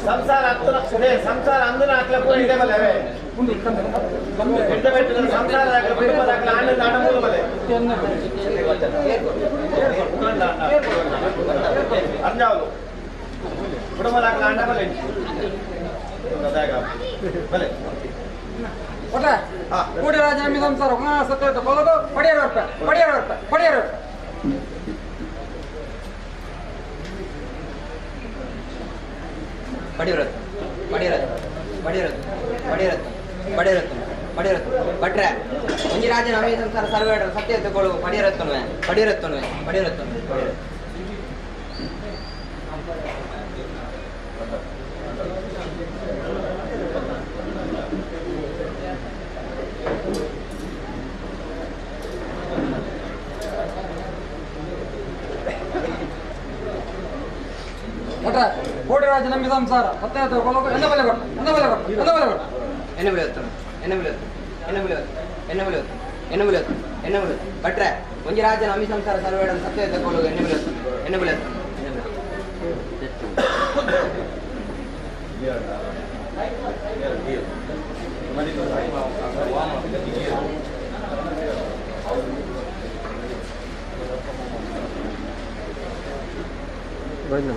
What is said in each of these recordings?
ಸಂಸಾರ ಹತ್ತು ಸಂಸಾರ ಅಂದನ ಹಾಕ್ಲಕ್ಕೂ ಇದೆ ಬಲೆ ಸಂಸಾರ ಕುಟುಂಬದ ಆನಂದ ಆಟ ಮೂಲ ಬಲೆ ಅಂಜಾವಲು ಕುಟುಂಬದ ಆಂಡ ಬಲೆ ಬಲೆ ಕೋಟಿರಾಜ ಸಂಸಾರ ಸತ್ಯ ಪಡೆಯರ ಪಡೆಯರ ಪಡೆಯರ ಪಡಿರತ್ತು ಪಡಿರತ್ತು ಪಡಿರತ್ತು ಪಡಿರತ್ತು ಪಡಿರತ್ತು ಪಡಿರತ್ತು ಭಟ್ರೆ ಮಂಜಿರಾಜನ ಅಮಿ ಸಂಸಾರ ಸರ್ವೇಡರ ಸತ್ಯ ತಗೊಳ್ಳು ಪಡಿರತ್ತನ್ವೆ ಪಡಿರತ್ತನ್ವೆ ಪಡಿರತ್ತನ್ವೆ ಪಡಿರತ್ತು ಕೋಟಿರಾಜ ನಂಬಿ ಸಂಸಾರ ಸತ್ಯ ಎನ್ನ ಬಲೆ ಕೊಟ್ಟು ಎನ್ನ ಬಲೆ ಕೊಟ್ಟು ಎನ್ನ ಬಲೆ ಕೊಟ್ಟು ಎನ್ನ ಬಲೆ ಹೊತ್ತು ಎನ್ನ ಬಲೆ ಹೊತ್ತು ಎನ್ನ ಬಲೆ ಹೊತ್ತು ಎನ್ನ ಬಲೆ ಹೊತ್ತು ಎನ್ನ ಬಲೆ ಹೊತ್ತು ಎನ್ನ ಬಲೆ ಹೊತ್ತು ಭಟ್ರೆ ಮಂಜಿರಾಜನ ಅಮಿ ಸಂಸಾರ ಸರ್ವೇಡರ ಸತ್ಯ ತಗೊಳ್ಳು ಎನ್ನ ಬಲೆ ಹೊತ್ತು ಎನ್ನ ಬಲೆ ಹೊತ್ತು ಎನ್ನ ಬಲೆ Thank you.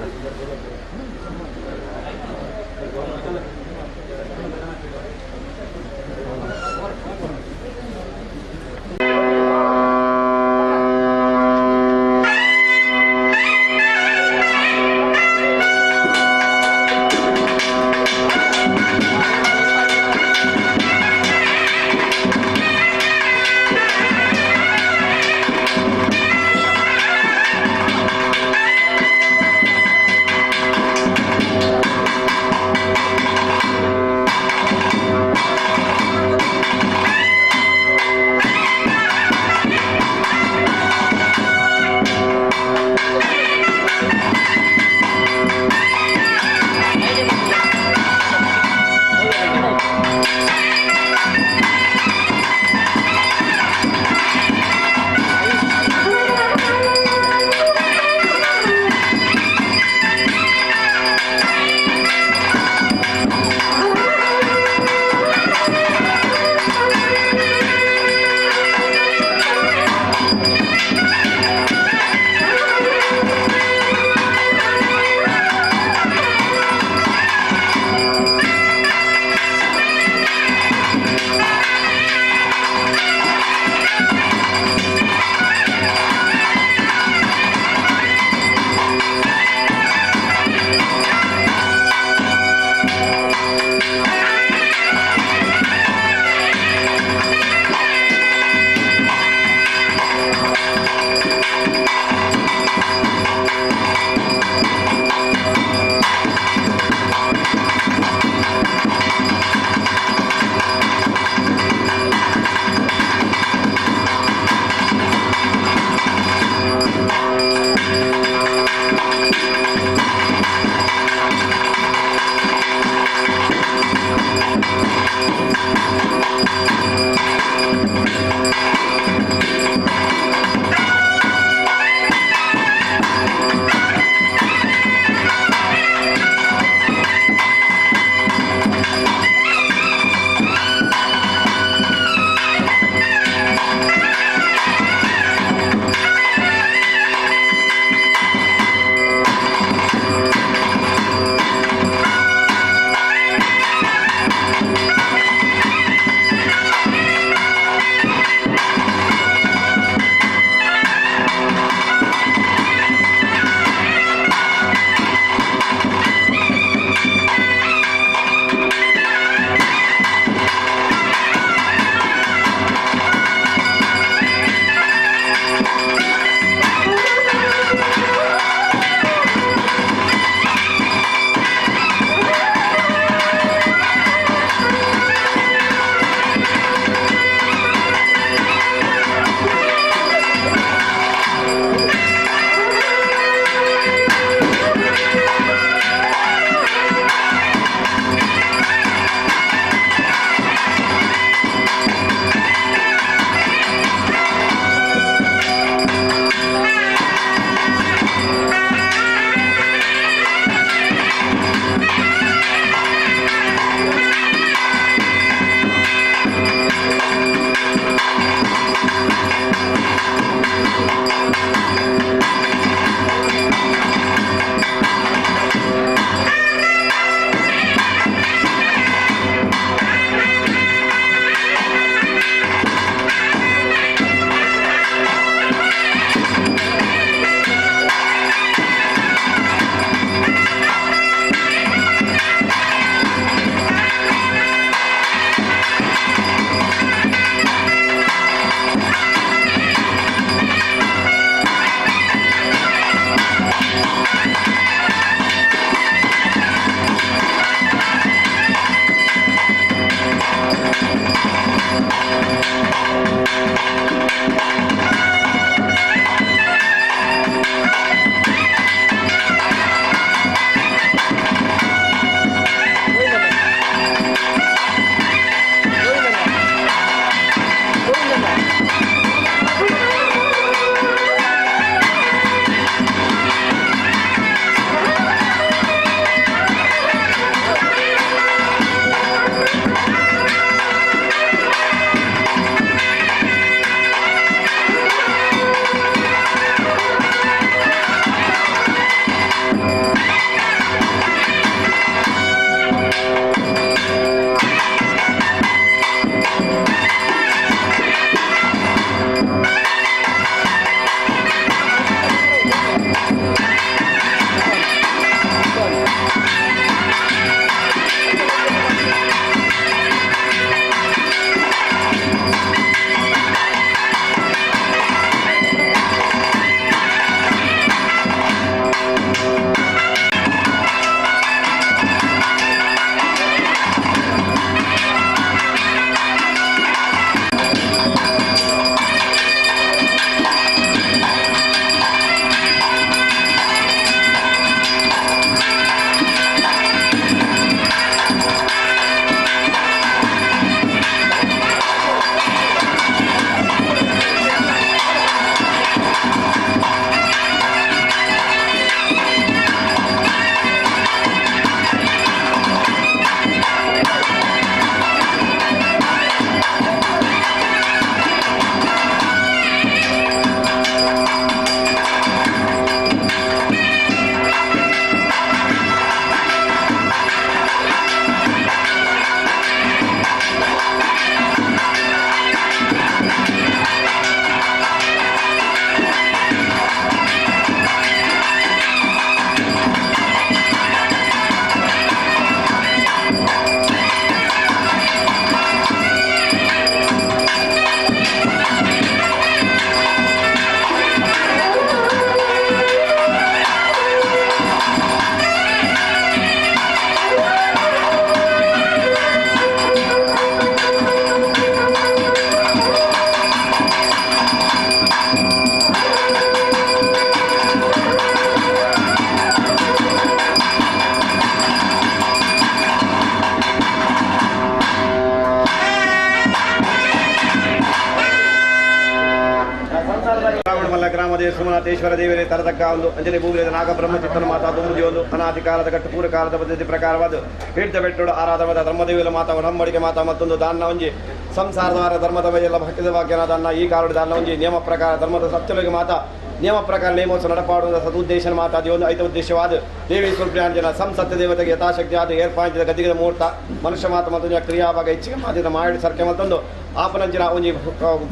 ಗ್ರಾಮದೇವ ಸೋಮನಾಥೇಶ್ವರ ದೇವರೇ ತರತಕ್ಕ ಒಂದು ಅಂಜನೆ ಭೂಮಿಯ ನಾಗ ಬ್ರಹ್ಮಚಿತ್ತನ ಮಾತಾ ದುಂಬುದಿಯೊಂದು ಅನಾದಿ ಕಾಲದ ಕಟ್ಟು ಪೂರ್ವ ಕಾಲದ ಪದ್ಧತಿ ಪ್ರಕಾರವಾದ ಹಿಡಿದ ಬೆಟ್ಟೋಡು ಆರಾಧವಾದ ಧರ್ಮದೇವಿಯ ಮಾತಾ ಒಡಂಬಡಿಕೆ ಮಾತಾ ಮತ್ತೊಂದು ದಾನ್ನ ಒಂಜಿ ಸಂಸಾರದವಾರ ಧರ್ಮದ ಎಲ್ಲ ಭಕ್ತಿದ ವಾಕ್ಯನ ದಾನ್ನ ಈ ಕಾಲದ ದಾನ್ನ ಒಂಜಿ ನಿಯಮ ಪ್ರಕಾರ ಧರ್ಮದ ಸತ್ಯಲೋಗಿ ಮಾತಾ ನಿಯಮ ಪ್ರಕಾರ ನೇಮೋತ್ಸವ ನಡಪಾಡುವ ಸದುದ್ದೇಶನ ಮಾತಾ ಒಂದು ಐತ ಉದ್ದೇಶವಾದ ದೇವಿ ಸ್ವಲ್ಪಾಂಜನ ಸಂಸತ್ಯ ದೇವತೆಗೆ ಯಥಾಶಕ್ತಿ ಆದ ಏರ್ಪಾಂಚದ ಗದ್ದಿಗದ ಮುಹೂರ್ತ ಮನುಷ್ಯ ಮಾತು ಮತ್ತು ಕ್ರಿಯಾಭಾಗ ಹೆಚ್ಚಿಗೆ ಮಾತಿದ ಮಾಡಿ ಸರ್ಕೆ ಮತ್ತೊಂದು ಆಪನಂಚಿನ ಒಂಜಿ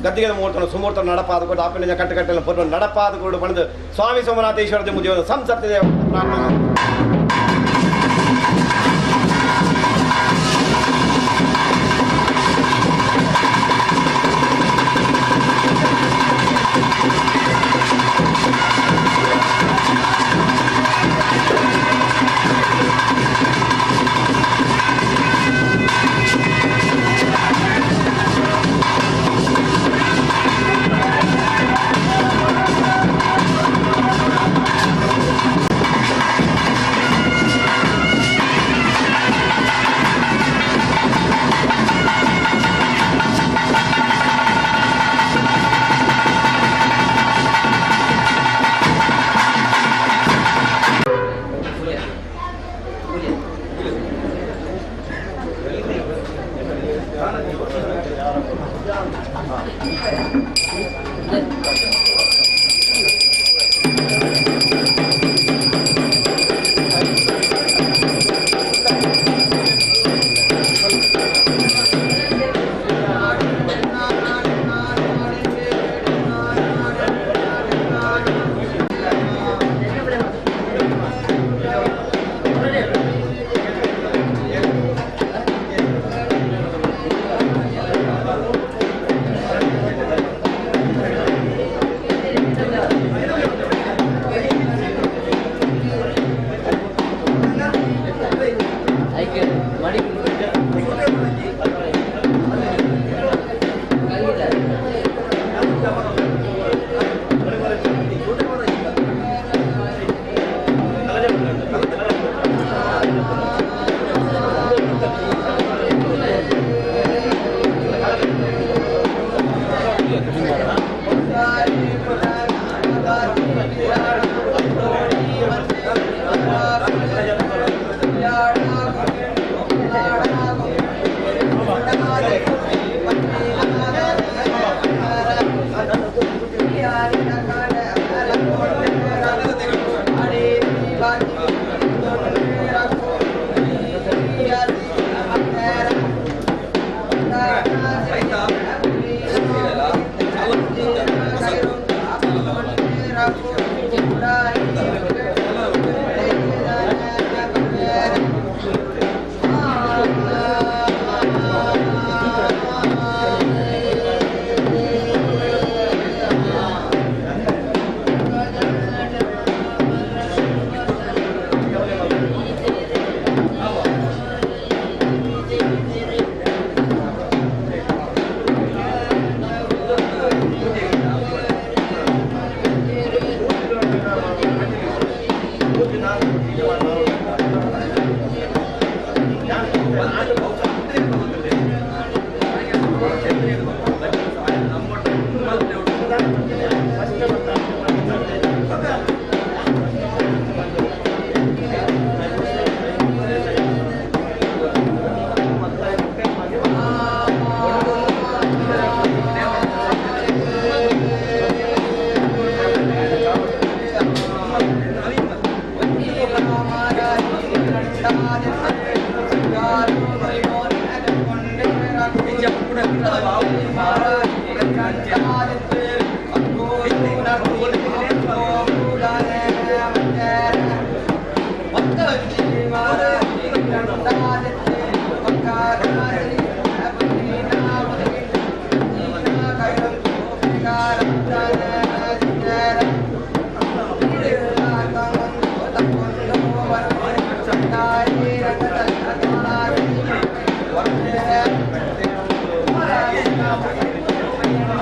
ಗದ್ದಿಗದ ಮುಹೂರ್ತನ ಸುಮೂರ್ತ ನಡಪಾದ ಕೊಟ್ಟು ಆಪನಂಜ ಕಟ್ಟುಕಟ್ಟೆಲ್ಲ ಪೂರ್ಣ ನಡಪಾದ ಕೊಡು ಬಂದು ಸ್ವಾಮಿ ಸೋಮನಾಥೇಶ್ವರ ಮುದಿಯ ಸಂಸತ್ಯ ದೇವ ಪ್ರಾರ್ಥನೆ.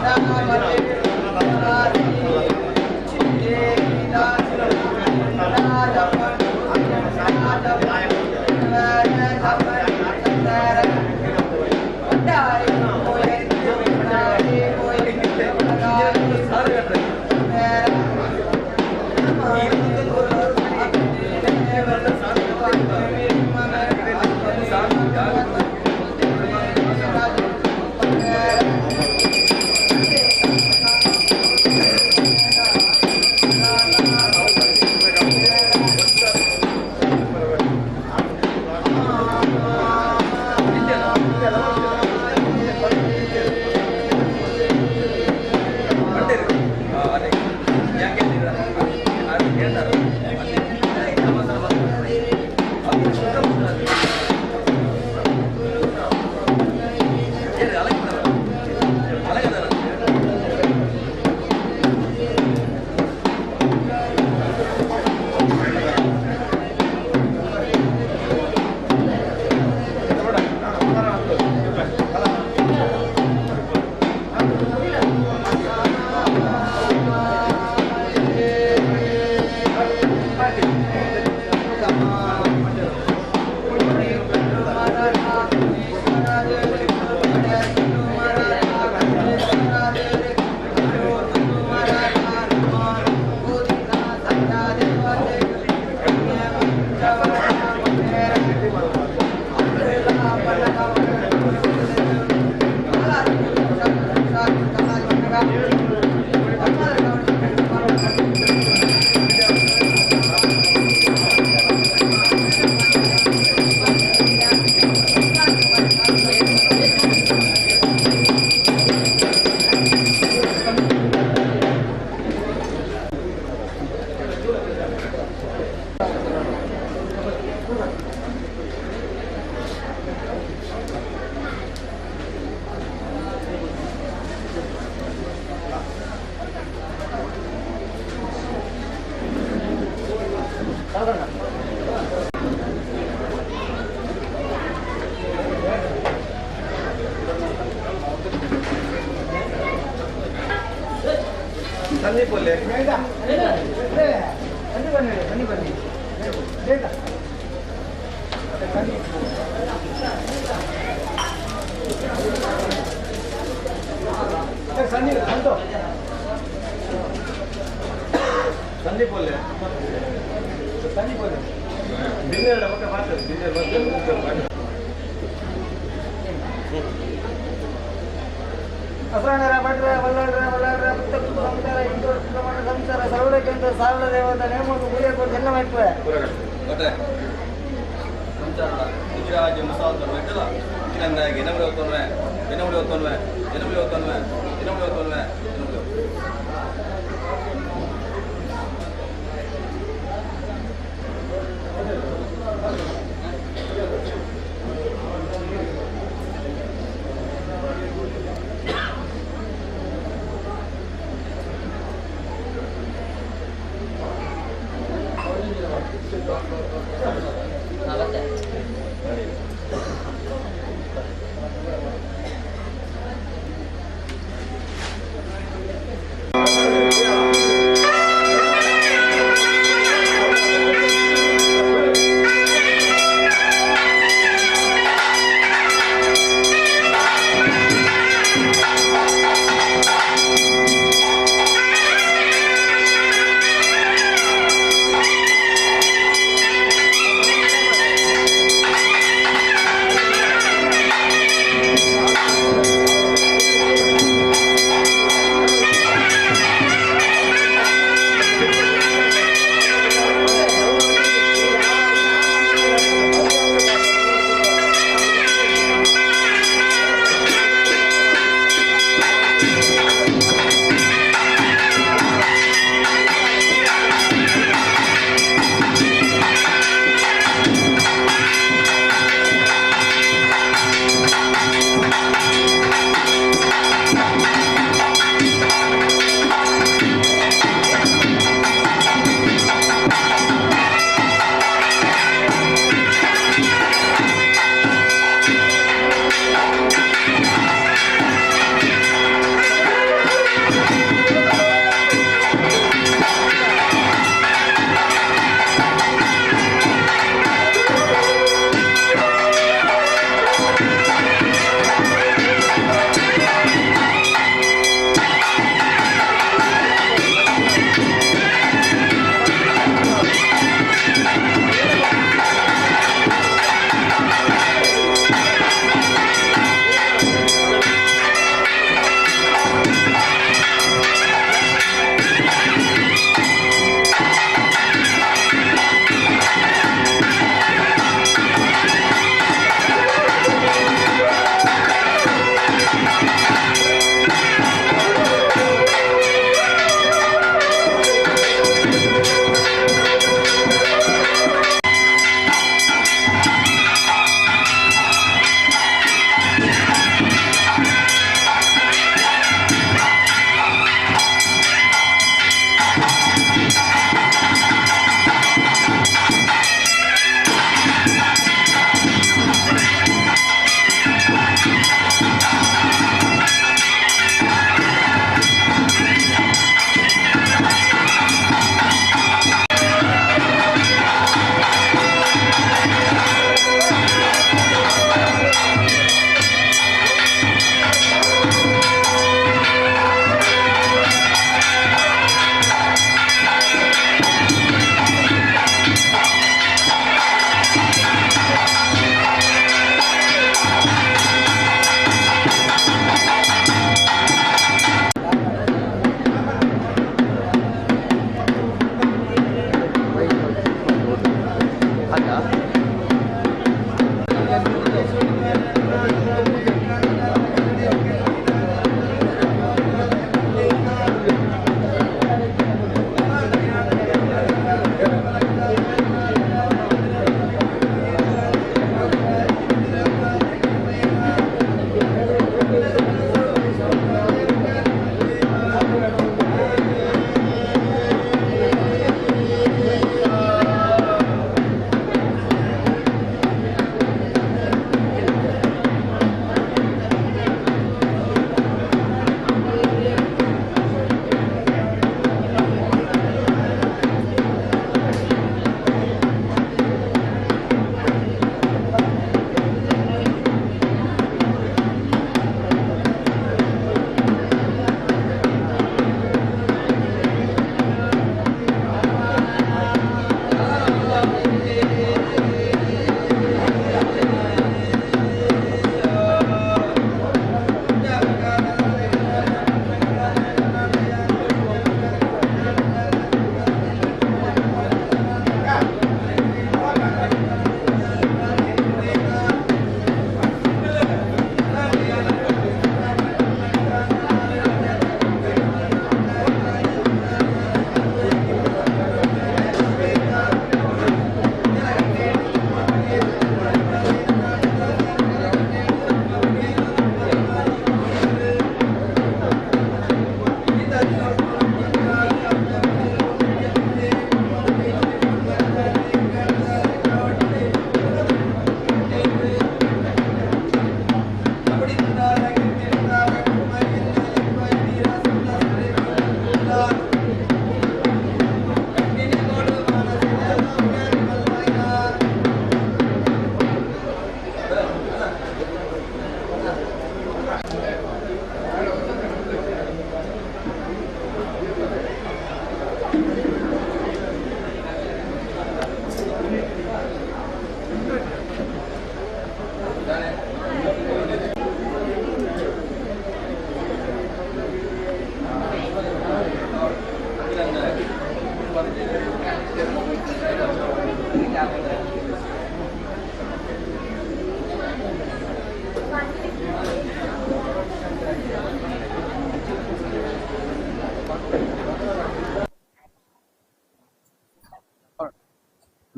Thank you. ಸಂದೀಪ್ ಒಲ್ಲೆ ಬನ್ನಿ ಬನ್ನಿ ಬೇಗ ಸಂದೀಪ್ ಒಲ್ಲೆ ಸಂದೀಪ್ ಒಲ್ಲೆ ಬಿನ್ನೆರಡ ಪಕ್ಕ ಮಾತಾಡಿ ಬಿನ್ನೆರಡು. ಅಸುರನರ ಭಟ್ರ ವಲ್ಲಾಡ್ರ ವಲ್ಲಾಡ್ರ ಸಂಸಾರ ಇಂದು ಸಂಸಾರ ಸರ್ವಕ್ಕೆ ಸಾರಳ ದೇವತ ನೇಮಕ್ಕೆ ಪೂಜೆ ಕೊಟ್ಟು ಎಲ್ಲ ಮಾಡ್ತಾರೆ. ಸಂಚಾರ ಗುಜರಾಜ್ ಮುಸಾಲ್ತೊನ್ವೆ ಕಿರಂದಾಗಿ ಎನಮುಳಿ ಎನಮುಳಿ ಒತ್ತೊನ್ವೆ ಎನಮುಳಿ ಒತ್ತೊನ್ವೆ ಎನಮುಳಿ ಒತ್ತೊನ್ವೆ ಎನಮುಳಿ.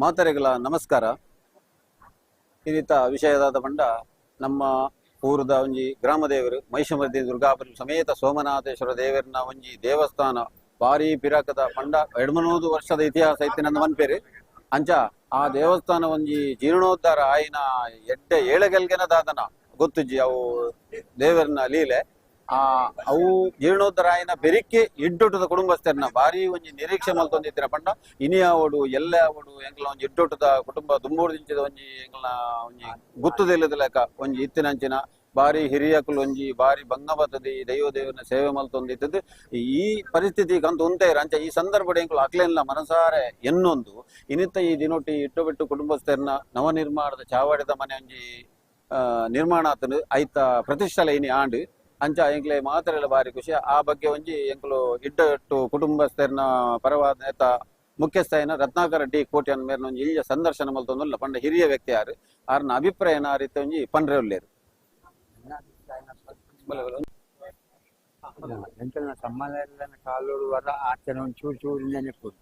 ಮಾತರೆಗಳ ನಮಸ್ಕಾರ. ಇನ್ನಿತ ವಿಷಯದಾದ ಪಂಡ ನಮ್ಮ ಊರದ ಒಂಜಿ ಗ್ರಾಮ ದೇವರು ಮಹಿಷಮರ್ದಿನಿ ದುರ್ಗಾಪುರ ಸಮೇತ ಸೋಮನಾಥೇಶ್ವರ ದೇವರನ ಒಂಜಿ ದೇವಸ್ಥಾನ ಭಾರಿ ಪಿರಾಕದ ಪಂಡ 200 ವರ್ಷದ ಇತಿಹಾಸ ಇತ್ತಿನ ಮನ್ಪೇರು. ಅಂಚ ಆ ದೇವಸ್ಥಾನ ಒಂಜಿ ಜೀರ್ಣೋದ್ಧಾರ ಆಯಿನ ಎಡ್ಡೆ ಏಳೆಗಲ್ಗೆನ ದಾದನ ಗೊತ್ತುಜ್ಜಿ ಅವು ದೇವರನ ಲೀಲೆ. ಆ ಅವು ಜೀರ್ಣೋದ್ಧಾರ ಆಯಿನ ಬೆರಿಕೆ ಇಡ್ಡೊಟ್ಟದ ಕುಟುಂಬಸ್ಥರನ್ನ ಭಾರಿ ಒಂಜಿ ನಿರೀಕ್ಷೆ ಮಲ್ತೊಂದಿತ್ತಿನ ಪಂಡ ಇನಿ ಆವಡು ಎಲ್ಲೆ ಆವಡು ಎಂಕಲ್ನ ಒಂಜಿ ಇಡ್ಡೊಟ್ಟದ ಕುಟುಂಬ ದುಂಬೂರು ಒಂಜಿ ಎಂಕಲ್ನ ಒಂಜಿ ಗುತ್ತುದಿಲ್ಲದ ಲೆಕ್ಕ ಒಂಜಿ ಇತ್ತಿನಂಚಿನ ಭಾರಿ ಹಿರಿಯಕುಲು ಒಂಜಿ ಭಾರಿ ಭಂಗ ಬತ್ತದಿ ದೈವ ದೇವರನ್ನ ಸೇವೆ ಮಲ್ತೊಂದಿತ್ತದು. ಈ ಪರಿಸ್ಥಿತಿ ಕಂತು ಉಂತೇರ ಅಂಚ ಈ ಸಂದರ್ಭ ಎಂಕುಲು ಅಕ್ಲೆನ್ಲ ಮನಸಾರೆ ಎನ್ನೊಂದು ಇನ್ನಿತ್ತ ಈ ದಿನೊಟ್ಟಿ ಇಟ್ಟು ಬಿಟ್ಟು ಕುಟುಂಬಸ್ಥರನ್ನ ನವನಿರ್ಮಾಣದ ಚಾವಾಡಿದ ಮನೆ ಒಂಜಿ ನಿರ್ಮಾಣ ಆತನು ಐತ ಪ್ರತಿಷ್ಠಲ ಇನಿ ಆಂಡು. ಅಂಚ ಎಂಕ್ಲೆ ಮಾತ್ರ ಭಾರಿ ಖುಷಿ. ಆ ಬಗ್ಗೆ ಒಂಜಿ ಎಂಕುಲು ಇಡ್ಡೊಟ್ಟು ಕುಟುಂಬಸ್ಥರನ್ನ ಪರವಾದ ನೇತ ಮುಖ್ಯಸ್ಥಾಯನ ರತ್ನಾಕರ ಡಿ ಕೋಟ್ಯಾನ್ ಮೇರ್ನ ಒಂಜಿ ಇಲ್ಯ ಸಂದರ್ಶನ ಮಲ್ತೊಂದುಲ್ಲ ಪಂಡ ಹಿರಿಯ ವ್ಯಕ್ತಿ ಯಾರು ಆರ್ನ ಅಭಿಪ್ರಾಯನ ಆ ರೀತಿ ಒಂಜಿ ಪಂಡ್ರೆ ಉಲ್ಲೇರು. ಎಂಕಲ್ನ ಸಮ್ಮನ ಕಾಲೂರು ವರ ಆಚರಣೆ ಒಂದು ಚೂರು ಚೂರಿಂದನೇ ಕೊಡು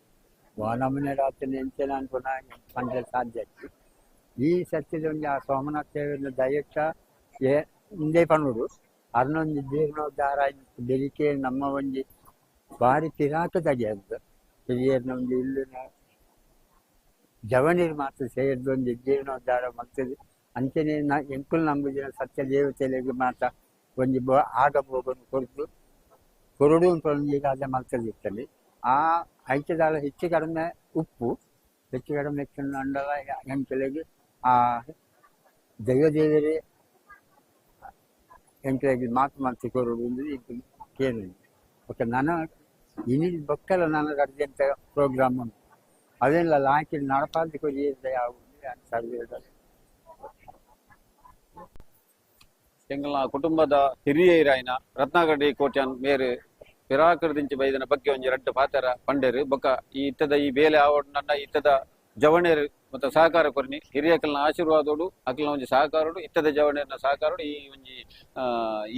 ವಾನಮನೆ ಆಚರಣೆ ಎಂಚನ ಅನ್ಪುನ ಪಂಡ ಸಾಧ್ಯ. ಈ ಸತ್ಯದ ಒಂಜಿ ಆ ಸೋಮನಾಥ ದೇವರ ದಯಕ್ಕ ಇಂದೇ ಪನ್ನುಡು ಅರ್ನೊಂಜಿ ಜೀರ್ಣೋದ್ಧಾರ ಬೆರಿಕೆ ನಮ್ಮ ಒಂಜಿ ಭಾರಿ ಪಿರಾಕದಾಗೆ ಅದು ಹಿರಿಯರ್ನ ಒಂಜಿ ಇಲ್ಲಿನ ಜವನಿರು ಮಾತ್ರ ಸೇರಿದ ಒಂಜಿ ಜೀರ್ಣೋದ್ಧಾರ ಮಲ್ತದೆ. ಅಂಚನೆ ಎಂಕುಲು ನಂಬುದಿನ ಸತ್ಯ ದೇವತೆಗಳಿಗೆ ಮಾತ್ರ ಒಂಜಿ ಆಗ ಭೋಗನ್ನು ಕೊರತು ಕೊರಡು ಅಂತ ಒಂಜಿ ರಾಜ ಮಲ್ತದಿತ್ತಲ್ಲಿ. ಆ ಐತದಾಳ ಹೆಚ್ಚು ಕಡಿಮೆ ಉಪ್ಪು ಹೆಚ್ಚು ಕಡಿಮೆ ಹೆಚ್ಚು ಅಂಡಲ ಎಂಕಲೆಗೆ ಆ ದೈವದೇವರೇ ಎಂಕಲೆಗೆ ಮಾತು ಮಾತು ಕೊರಡು ಎಂಬುದು ಕೇಳಿ. ಓಕೆ, ನಾನು ಇನಿ ಬೊಕ್ಕಲ ನಾನು ಅರ್ಜೆಂಟ್ ಪ್ರೋಗ್ರಾಮ್ ಉಂಟು ಅವೆಲ್ಲ ಲಾಕಿ ನಡಪಾಲ್ತಿ ಕೊರಿ ಯಾವುದು ಸರ್ವೆ. ಎಂಗಲ್ನ ಕುಟುಂಬದ ಹಿರಿಯರಾಯಿನ ರತ್ನಾಕರ ಡಿ ಕೋಟ್ಯಾನ್ ಮೇರು ಪಿರಾಕರದಿಂಚಿ ಬೈದನ ಬಗ್ಗೆ ಒಂಜಿ ರಡ್ಡು ಪಾತೆರ ಪಂಡೇರು. ಬೊಕ್ಕ ಈ ಇತ್ತದ ಈ ಬೇಲೆ ಆವಡನ್ನ ಇತ್ತದ ಜವಣೇರು ಮತ್ತು ಸಹಕಾರ ಕೊರ್ನಿ ಹಿರಿಯಕಲ್ನ ಆಶೀರ್ವಾದೋಡು ಅಕಲ್ನ ಒಂಜಿ ಸಹಕಾರೋಡು ಇತ್ತದ ಜವಣೇರ್ನ ಸಹಕಾರೋಡು ಈ ಒಂಜಿ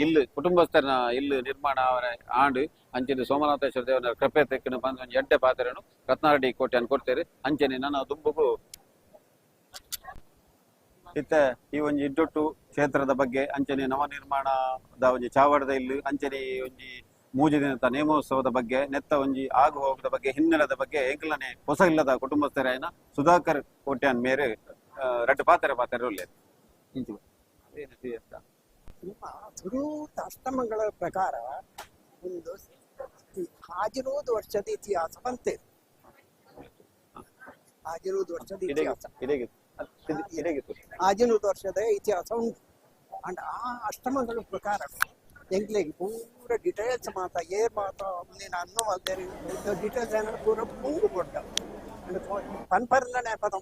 ಇಲ್ಲು ಕುಟುಂಬಸ್ಥರನ ಇಲ್ಲು ನಿರ್ಮಾಣ ಅವರ ಆಂಡು ಅಂಚಿನ ಸೋಮನಾಥೇಶ್ವರ ದೇವನ ಕೃಪೆ ತೆಕ್ಕಿನ ಬಂದ ಒಂಜಿ ಎಡ್ಡೆ ಪಾತೆರನು ರತ್ನಾಕರ ಡಿ ಕೋಟ್ಯಾನ್ ಕೊಡ್ತೇವೆ. ಅಂಚನೆ ನನ್ನ ದುಂಬುಗು ಇತ್ತ ಈ ಒಂಜಿ ಇಡ್ಡೊಟ್ಟು ಕ್ಷೇತ್ರದ ಬಗ್ಗೆ ಅಂಚನೆ ನವನಿರ್ಮಾಣದ ಒಂಜಿ ಚಾವಡದ ಇಲ್ಲು ಅಂಚನೆ ಈ ಒಂಜಿ ಮೂಜಿ ದಿನದ ನೇಮೋತ್ಸವದ ಬಗ್ಗೆ ನೆತ್ತ ಒಂಜಿ ಆಗು ಹೋಗದ ಬಗ್ಗೆ ಹಿನ್ನೆಲೆದ ಬಗ್ಗೆ ಎಂಕಲನೆ ಹೊಸ ಇಲ್ಲದ ಕುಟುಂಬಸ್ಥರಾಯನ ಸುಧಾಕರ್ ಕೋಟ್ಯಾನ್ ಮೇರೆ ರಡ್ಡು ಪಾತೆರ ಪಾತೆರ ಉಲ್ಲೇರು. ಸುರೂತ ಅಷ್ಟಮಗಳ ಪ್ರಕಾರ ಒಂದು 15 ವರ್ಷದ ಇತಿಹಾಸ ಬಂತೆ. 15 ವರ್ಷದ ಇತಿಹಾಸ 15 ವರ್ಷದ ಇತಿಹಾಸ ಉಂಟು. ಅಂಡ್ ಆ ಅಷ್ಟಮಗಳ ಪ್ರಕಾರ ಎಂಕ್ಲೆಗ್ ಪೂರ ಡೀಟೇಲ್ಸ್ ಮಾತ ಏರ್ ಮಾತ ನೀನು ಅನ್ನು ಡೀಟೇಲ್ಸ್ ಏನಾದ್ರು ಪೂರ ಪೂರು ಕೊಟ್ಟ ಅಂಡ್ ಪನ್ಪರ್ಲ ನೇಪದ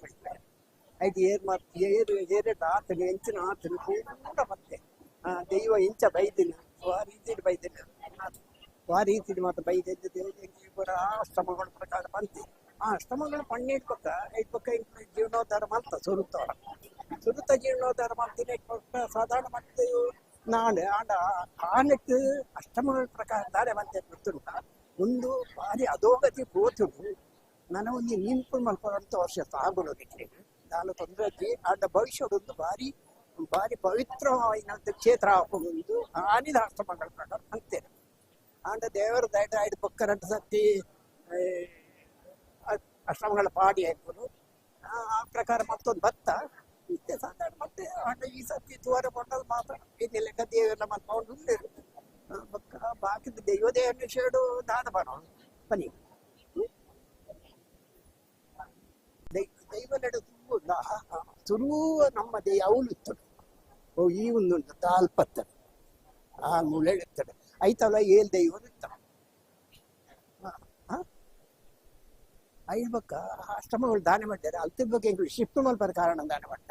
ಐಟ್ ಏರ್ ಮಾತು ಏರ್ ಏರೇಟ್ ಆತನು ಎಂಚಿನ ಆತನು ಪೂರ ಮತ್ತೆ ದೈವ ಇಂಚ ಬೈದಿನ ಆ ರೀತಿಡ್ ಬೈದಿನ ಆ ರೀತಿಡ್ ಮಾತ ಬೈದೆದ್ದು ಪೂರ ಆ ಅಷ್ಟಮಗಳ ಪ್ರಕಾರ ಬಂತೆ. ಆ ಅಷ್ಟಮಗಳ ಪಣ್ಣೆ ಪಕ್ಕ ಐಟ್ ಪಕ್ಕ ಜೀರ್ಣೋದ್ಧಾರ ಮಾಡ್ತ ಸುರುತ್ತವರ ಸುರುತ್ತ ಜೀರ್ಣೋದ್ಧಾರ ಮಾಡ್ತೀನಿ ಐಟ್ ಪಕ್ಕ ಸಾಧಾರಣ ಮತ್ತೆ ನಾಳೆ ಆಂಡ ಆನೆಟ್ಟು ಅಷ್ಟಮಗಳ ಪ್ರಕಾರ ದಾರೆ ಬಂತೆ ಗೊತ್ತುಂಟ ಒಂದು ಭಾರಿ ಅಧೋಗತಿ ಪೋತುಂಡು. ನನ್ನ ಒಂದು ನಿಂಪು ಮಲ್ಪಂತ ವರ್ಷ ಆಗೋದಕ್ಕೆ ನಾನು ತೊಂದರೆ ಆಂಡ ಭವಿಷ್ಯದೊಂದು ಭಾರಿ ಭಾರಿ ಪವಿತ್ರವಾದ ಕ್ಷೇತ್ರ ಹಾಕೊಂಡು ಆನಿದ ಅಷ್ಟಮಗಳ ಪ್ರಕಾರ ಅಂತೇನೆ. ಆಂಡ ದೇವರ ದಯಟ ಐದು ಪಕ್ಕ ರಡ್ಡು ಸತಿ ಅಷ್ಟಮಗಳ ಪಾಡಿ ಹಾಕೋದು ಆ ಪ್ರಕಾರ ಮತ್ತೊಂದು ಭತ್ತ ಇತ್ತೆ ಸಾಧಾರಣ ಮತ್ತೆ ಆಂಡ ಈ ಸತಿ ತೂವರ ಕೊಂಡದ್ದು ಮಾತ್ರ ಇನ್ನೆಲ್ಲ ದೇವರೆಲ್ಲ ಮಲ್ಪಕೊಂಡು ಉಂಡೇರು ಬೊಕ್ಕ ಬಾಕಿದ ದೈವ ದೇವರ ಶೇಡು ದಾದ ಬರೋದು ಬನ್ನಿ ದೈವ ತುಂಬ ಸುರುವ ನಮ್ಮ ದೇಹ ಅವಳು ಇತ್ತು ಓ ಈ ಒಂದು ತಾಲ್ಪತ್ತಡೆ ಆ ಮೂಳೆ ಇರ್ತದೆ ಐತಲ್ಲ ಏಲ್ ದೈವರು ಇರ್ತಾರೆ. ಐದು ಬಕ್ಕ ಅಷ್ಟಮಗಳು ದಾನ ಮಾಡ್ತಾರೆ ಅಲ್ತ ಬಗ್ಗೆ ಎಂಕುಲು ಶಿಫ್ಟ್ ಮಲ್ಪರ ಕಾರಣ ದಾನ ಮಟ್ಟ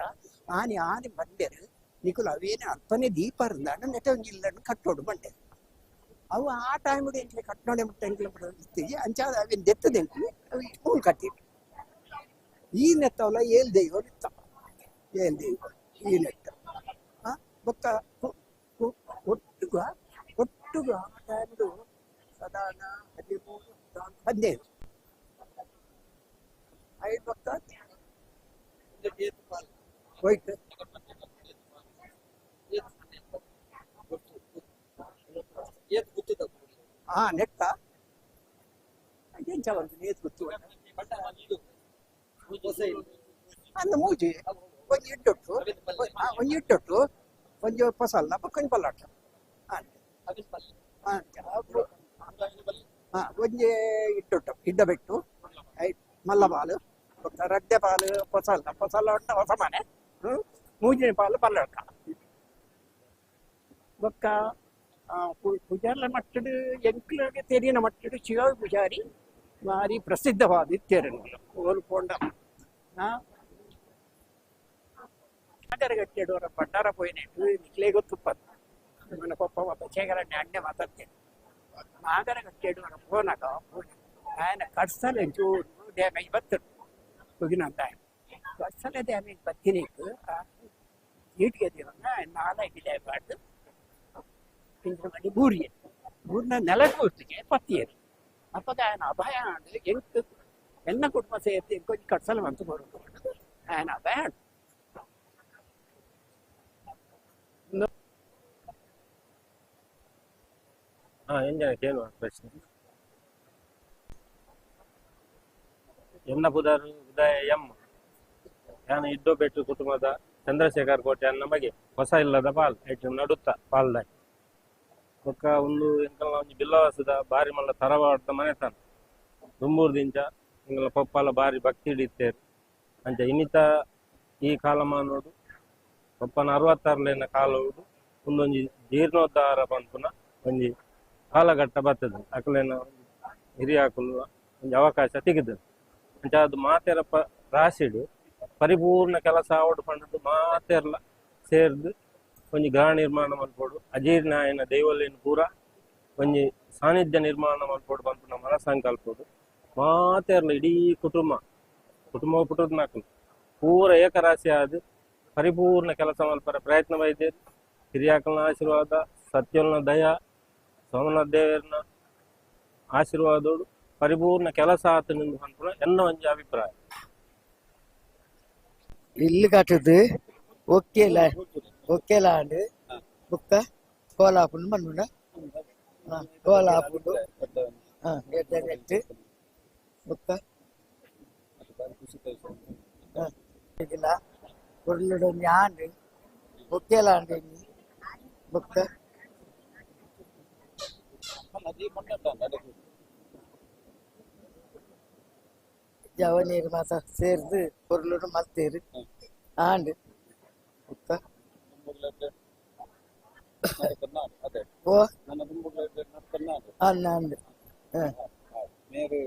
ಆನೆ ಆನೆ ಬಂದೇರು ನಿಕುಲು ಅವೇನೆ ಅಲ್ಪನೆ ದೀಪ ದಾನ ನೆಟ ಒಂಜಿ ಇಲ್ಲನ್ನು ಕಟ್ಟೋಡು ಬಂಡೇರು ಅವು ಆ ಟೈಮ್ ಎಂಕ್ಲೆ ಕಟ್ಟೋಡೆ ಮುಟ್ಟ ಎಂಕ್ಲೆ ಇತ್ತೀವಿ ಅಂಚಾದ ಅವೇನು ದೆತ್ತದ ಎಂಕ್ಲು ಅವು ಸ್ಕೂಲ್ ಕಟ್ಟಿವಿ. ಈ ನೆತ್ತವಲ್ಲ ಏಲ್ ದೈವರು ಇರ್ತಾವ ಏಲ್ ದೈವ ಈ ನೆಟ್ಟ ಬೊಕ್ಕ ಒಟ್ಟುಗ ಒಟ್ಟುಗ ಆ ಟೈಮ್ಡು ಸಾಧಾರಣ 13, 14, 15 ಐದು ಬಕ್ಕ ವೈಟ್ ಹಾ ನೆಟ್ಟ ಎಂಚ ಬಂತು ನೇತ್ ಗೊತ್ತು ಅಂದ ಮೂಜಿ ಒಂಜಿ ಇಟ್ಟೊಟ್ಟು ಒಂಜಿ ಇಟ್ಟೊಟ್ಟು ಒಂಜಿ ಪಸಲ್ಲ ಬೊಕ್ಕ ಪಲ್ಲಾಟ ಒಂಜಿ ಇಟ್ಟೊಟ್ಟು ಇಡ್ಡಬೆಟ್ಟು ಮಲ್ಲ ಪಾಲು ಬೊಕ್ಕ ರಡ್ಡೆ ಪಾಲು ಪೊಸಲ್ಲ ಪೊಸಲ್ಲ ಉಂಡ ಹೊಸ ಮನೆ ಮೂಜಿನ ಪಾಲು ಪಲ್ಲಡ್ಕ ಬೊಕ್ಕ ಪೂಜಾರ್ಲ ಮಟ್ಟಡು ಎಂಕ್ಲಗೆ ತೆರಿನ ಮಟ್ಟಡು ಶಿವ ಪೂಜಾರಿ ಭಾರಿ ಪ್ರಸಿದ್ಧವಾದ ಇತ್ತೇರನ್ಗಳು ಓಲು ಪೋಂಡ ನಾಗರಗಟ್ಟೆಡೋರ ಭಂಡಾರ ಪೋಯಿನೆಟ್ಟು ನಿಕ್ಲೇ ಗೊತ್ತುಪ್ಪದು మన గొప్ప చೇಗರಣ್ಣೆ ಅಣ್ಣೆ ಮಾತಾಡ್ತೇನೆ ನಾಗರಗಟ್ಟೆಡೋರ ಪೋನಾಗ ఆయన ಕಡ್ಸಲೆ ಚೂರು ಡ್ಯಾಮೇಜ್ ಬತ್ತರು ಹೋಗಿನಂತ ಕಡ್ಸಲೆ ಡ್ಯಾಮೇಜ್ ಬತ್ತಿನಕ್ಕೆ ಈಟ್ಗೆ ದೇವನ್ನ ನಾಲ್ಕು ಡ್ಯಾಮ್ ಪಿಂಜರಮಣಿ ಬೂರಿಯೆ ಬೂರಿನ ನೆಲಕ್ಕೆ ಪತ್ತಿಯರು ಅಪ್ಪಗ ఆయన ಅಭಯ ಎಂಕ್ ಎನ್ನ ಕುಟುಂಬ ಸೇರ್ತಿ ಕೊಂಚ ಕಟ್ಸಲ ಬಂತು ಬರೋದು ఆయన ಅಭಯ. ಹಾ ಎಂಜನಕ್ಕೆ ಏನು ಪ್ರಶ್ನೆ? ಎನ್ನ ಪುದರ್ ಉದಯ ಎಂ ಯಾನ ಇದ್ದೋ ಬೆಟ್ಟು ಕುಟುಂಬದ ಚಂದ್ರಶೇಖರ್ ಕೋಟೆ ಅನ್ನ ಬಗ್ಗೆ ಹೊಸ ಇಲ್ಲದ ಪಾಲ್ ಐಟ್ ನಡುತ್ತ ಪಾಲ್ದಾಯ್ ಬೊಕ್ಕ ಒಂದು ಎಂಕಲ್ನ ಒಂಜಿ ಬಿಲ್ಲವಾಸದ ಬಾರಿ ಮಲ್ಲ ತರವಾಡ್ದ ಮನೆತನ ದುಂಬೂರು ದಿಂಚ ಎಂಕಲ್ನ ಪಪ್ಪಾಲ ಬಾರಿ ಭಕ್ತಿ ಹಿಡಿತೇರು ಅಂಚ ಇನ್ನಿತ ಈ ಕಾಲಮಾನೋಡು ಪಪ್ಪನ 66ಲೇನ ಕಾಲೋಡು ಒಂದೊಂಜಿ ಜೀರ್ಣೋದ್ಧಾರ ಪನ್ಪುನ ಒಂಜಿ ಕಾಲಘಟ್ಟ ಬರ್ತದೆ ಅಕಲೇನ ಹಿರಿಯಾಕುಲು ಒಂಜಿ ಅವಕಾಶ ತೆಗೆದು ಅಂಚ ಅದು ಮಾತೆರ ರಾಶಿಡು ಪರಿಪೂರ್ಣ ಕೆಲಸ ಆವಡು ಪಂಡದು ಮಾತೆರ್ಲ ಸೇರ್ದು ಒಂಜಿ ಗೃಹ ನಿರ್ಮಾಣ ಮಲ್ಪೊಡು ಅಜೀರ್ಣ ಆಯಿನ ದೈವಲೇನು ಪೂರ ಒಂಜಿ ಸಾನ್ನಿಧ್ಯ ನಿರ್ಮಾಣ ಮಲ್ಪೊಡು ಪನ್ಪುನ ಮನಸಂಕಲ್ಪೊಡು ಮಾತೆರ್ಲ ಇಡೀ ಕುಟುಂಬ ಕುಟುಂಬ ಪುಟ್ಟದ್ನಾಕುಲು ಪೂರ ಏಕರಾಶಿ ಆದ್ ಪರಿಪೂರ್ಣ ಕೆಲಸ ಮಲ್ಪರ ಪ್ರಯತ್ನ ಬೈದೇರು. ಹಿರಿಯಾಕಲ್ನ ಆಶೀರ್ವಾದ, ಸತ್ಯಲ್ನ ದಯ, ಸೋಮನಾಥ ದೇವರನ ಆಶೀರ್ವಾದೋಡು ಪರಿಪೂರ್ಣ ಕೆಲಸ ಆತನೆಂದು ಪನ್ಪುನ ಎನ್ನ ಒಂಜಿ ಅಭಿಪ್ರಾಯ. ಇಲ್ಲು ಕಟ್ಟುದು ಒಕ್ಕೆಲ ಒಕ್ಕೆಲ ಆಂಡ್ ಬೊಕ್ಕ ಕೋಲಾಪುಂಡು ಮನ್ನುಂಡ ಕೋಲಾಪುಂಡು ಎಡ್ಡೆ ಬೊಕ್ಕ பொருளோட ಒಂಜಿ ಆಂಡ್ ಒಕ್ಕೆಲ ಆಂಡ್ ಬೊಕ್ಕ ಜವನೀರು ಮಾತ ಸೇರ್ದು பொருளோட ಮಲ್ತೇರು ಆಂಡ್ ಬೊಕ್ಕ ಓ ಅನ್ನ ಅಂದ್ ಮೇರು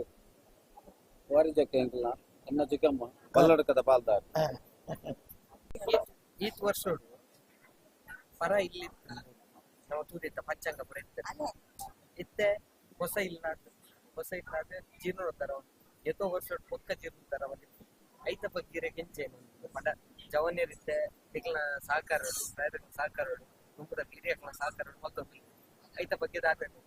ವಾರಿಜಕ್ಕೆ ಎಂಕಲ್ನ ಎನ್ನ ಚಿಕ್ಕಮ್ಮ ಪಲ್ಲಡ್ಕದ ಪಾಲ್ದಾರ್. ಈತ್ ವರ್ಷೋಡು ಪರ ಇಲ್ಲಿ ನಮ್ಮ ತೂದಿತ್ತ ಪಂಚಾಂಗ ಪುರ ಇತ್ತೆ ಇತ್ತೆ ಹೊಸ ಇಲ್ನಾಡ್ ಹೊಸ ಇಲ್ನಾಡ್ ಜೀರ್ಣೋದ್ಧಾರ ಏತೋ ವರ್ಷ ಪೊಕ್ಕ ಜೀರ್ಣೋದ್ಧಾರ ಐತ ಬಗ್ಗಿರೆ ಕೆಂಚೇನು ಪಂಡ ಜವನ್ಯರಿತ್ತೆ ತಿಕ್ಲ ಸಹಕಾರರು ಪ್ರಾಯದ ಸಹಕಾರರು ಗುಂಪುದ ಹಿರಿಯಕ್ಲ ಸಹಕಾರರು ಮತ್ತೊಂದು ಐತ ಬಗ್ಗೆ ದಾತನು.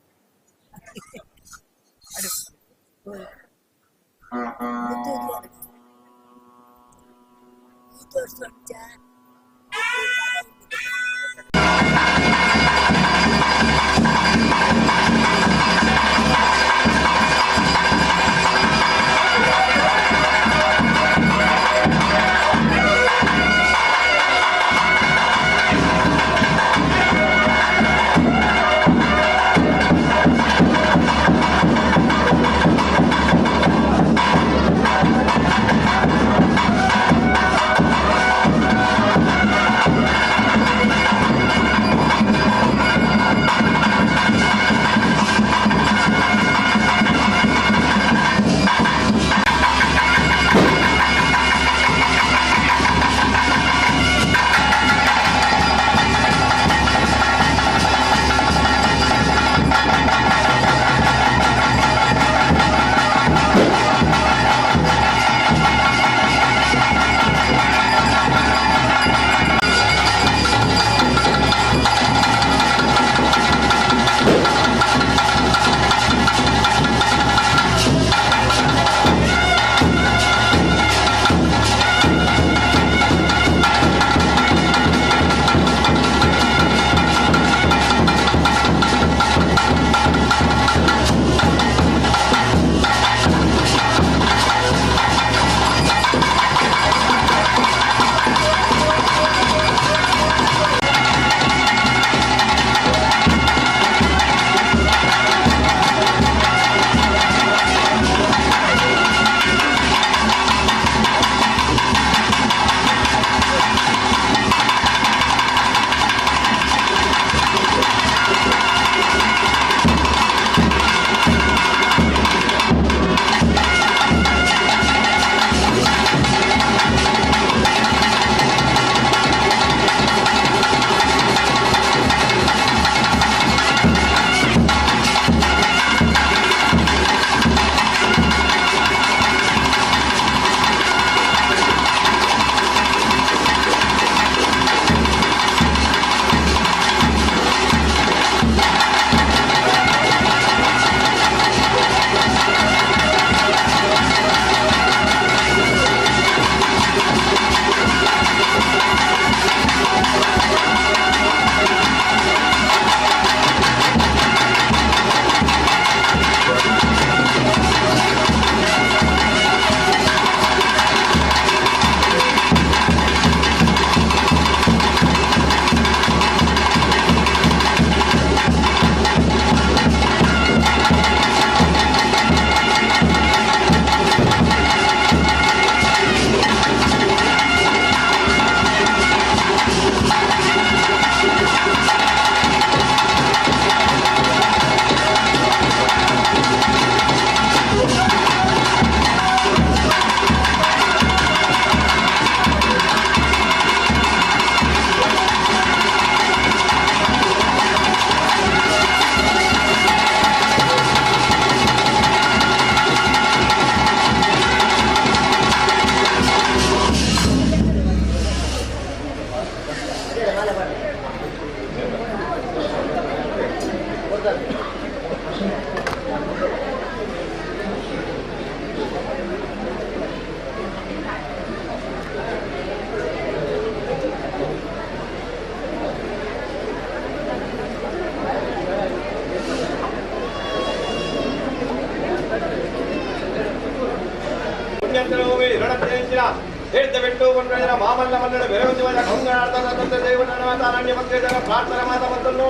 ಹೇಳ್ತ ಬಿಟ್ಟು ಕೊಂಡ್ರೆ ಮಾಮಲ್ಲ ಮನ್ನಡ ಬೆರವಂಜ ಕೊಂಗಣಾರ್ಥ ದೇವನ ಮಾತಾ ಅರಣ್ಯ ಮಂತ್ರಿ ಪ್ರಾರ್ಥನೆ ಮಾತಾ ಮತ್ತನ್ನು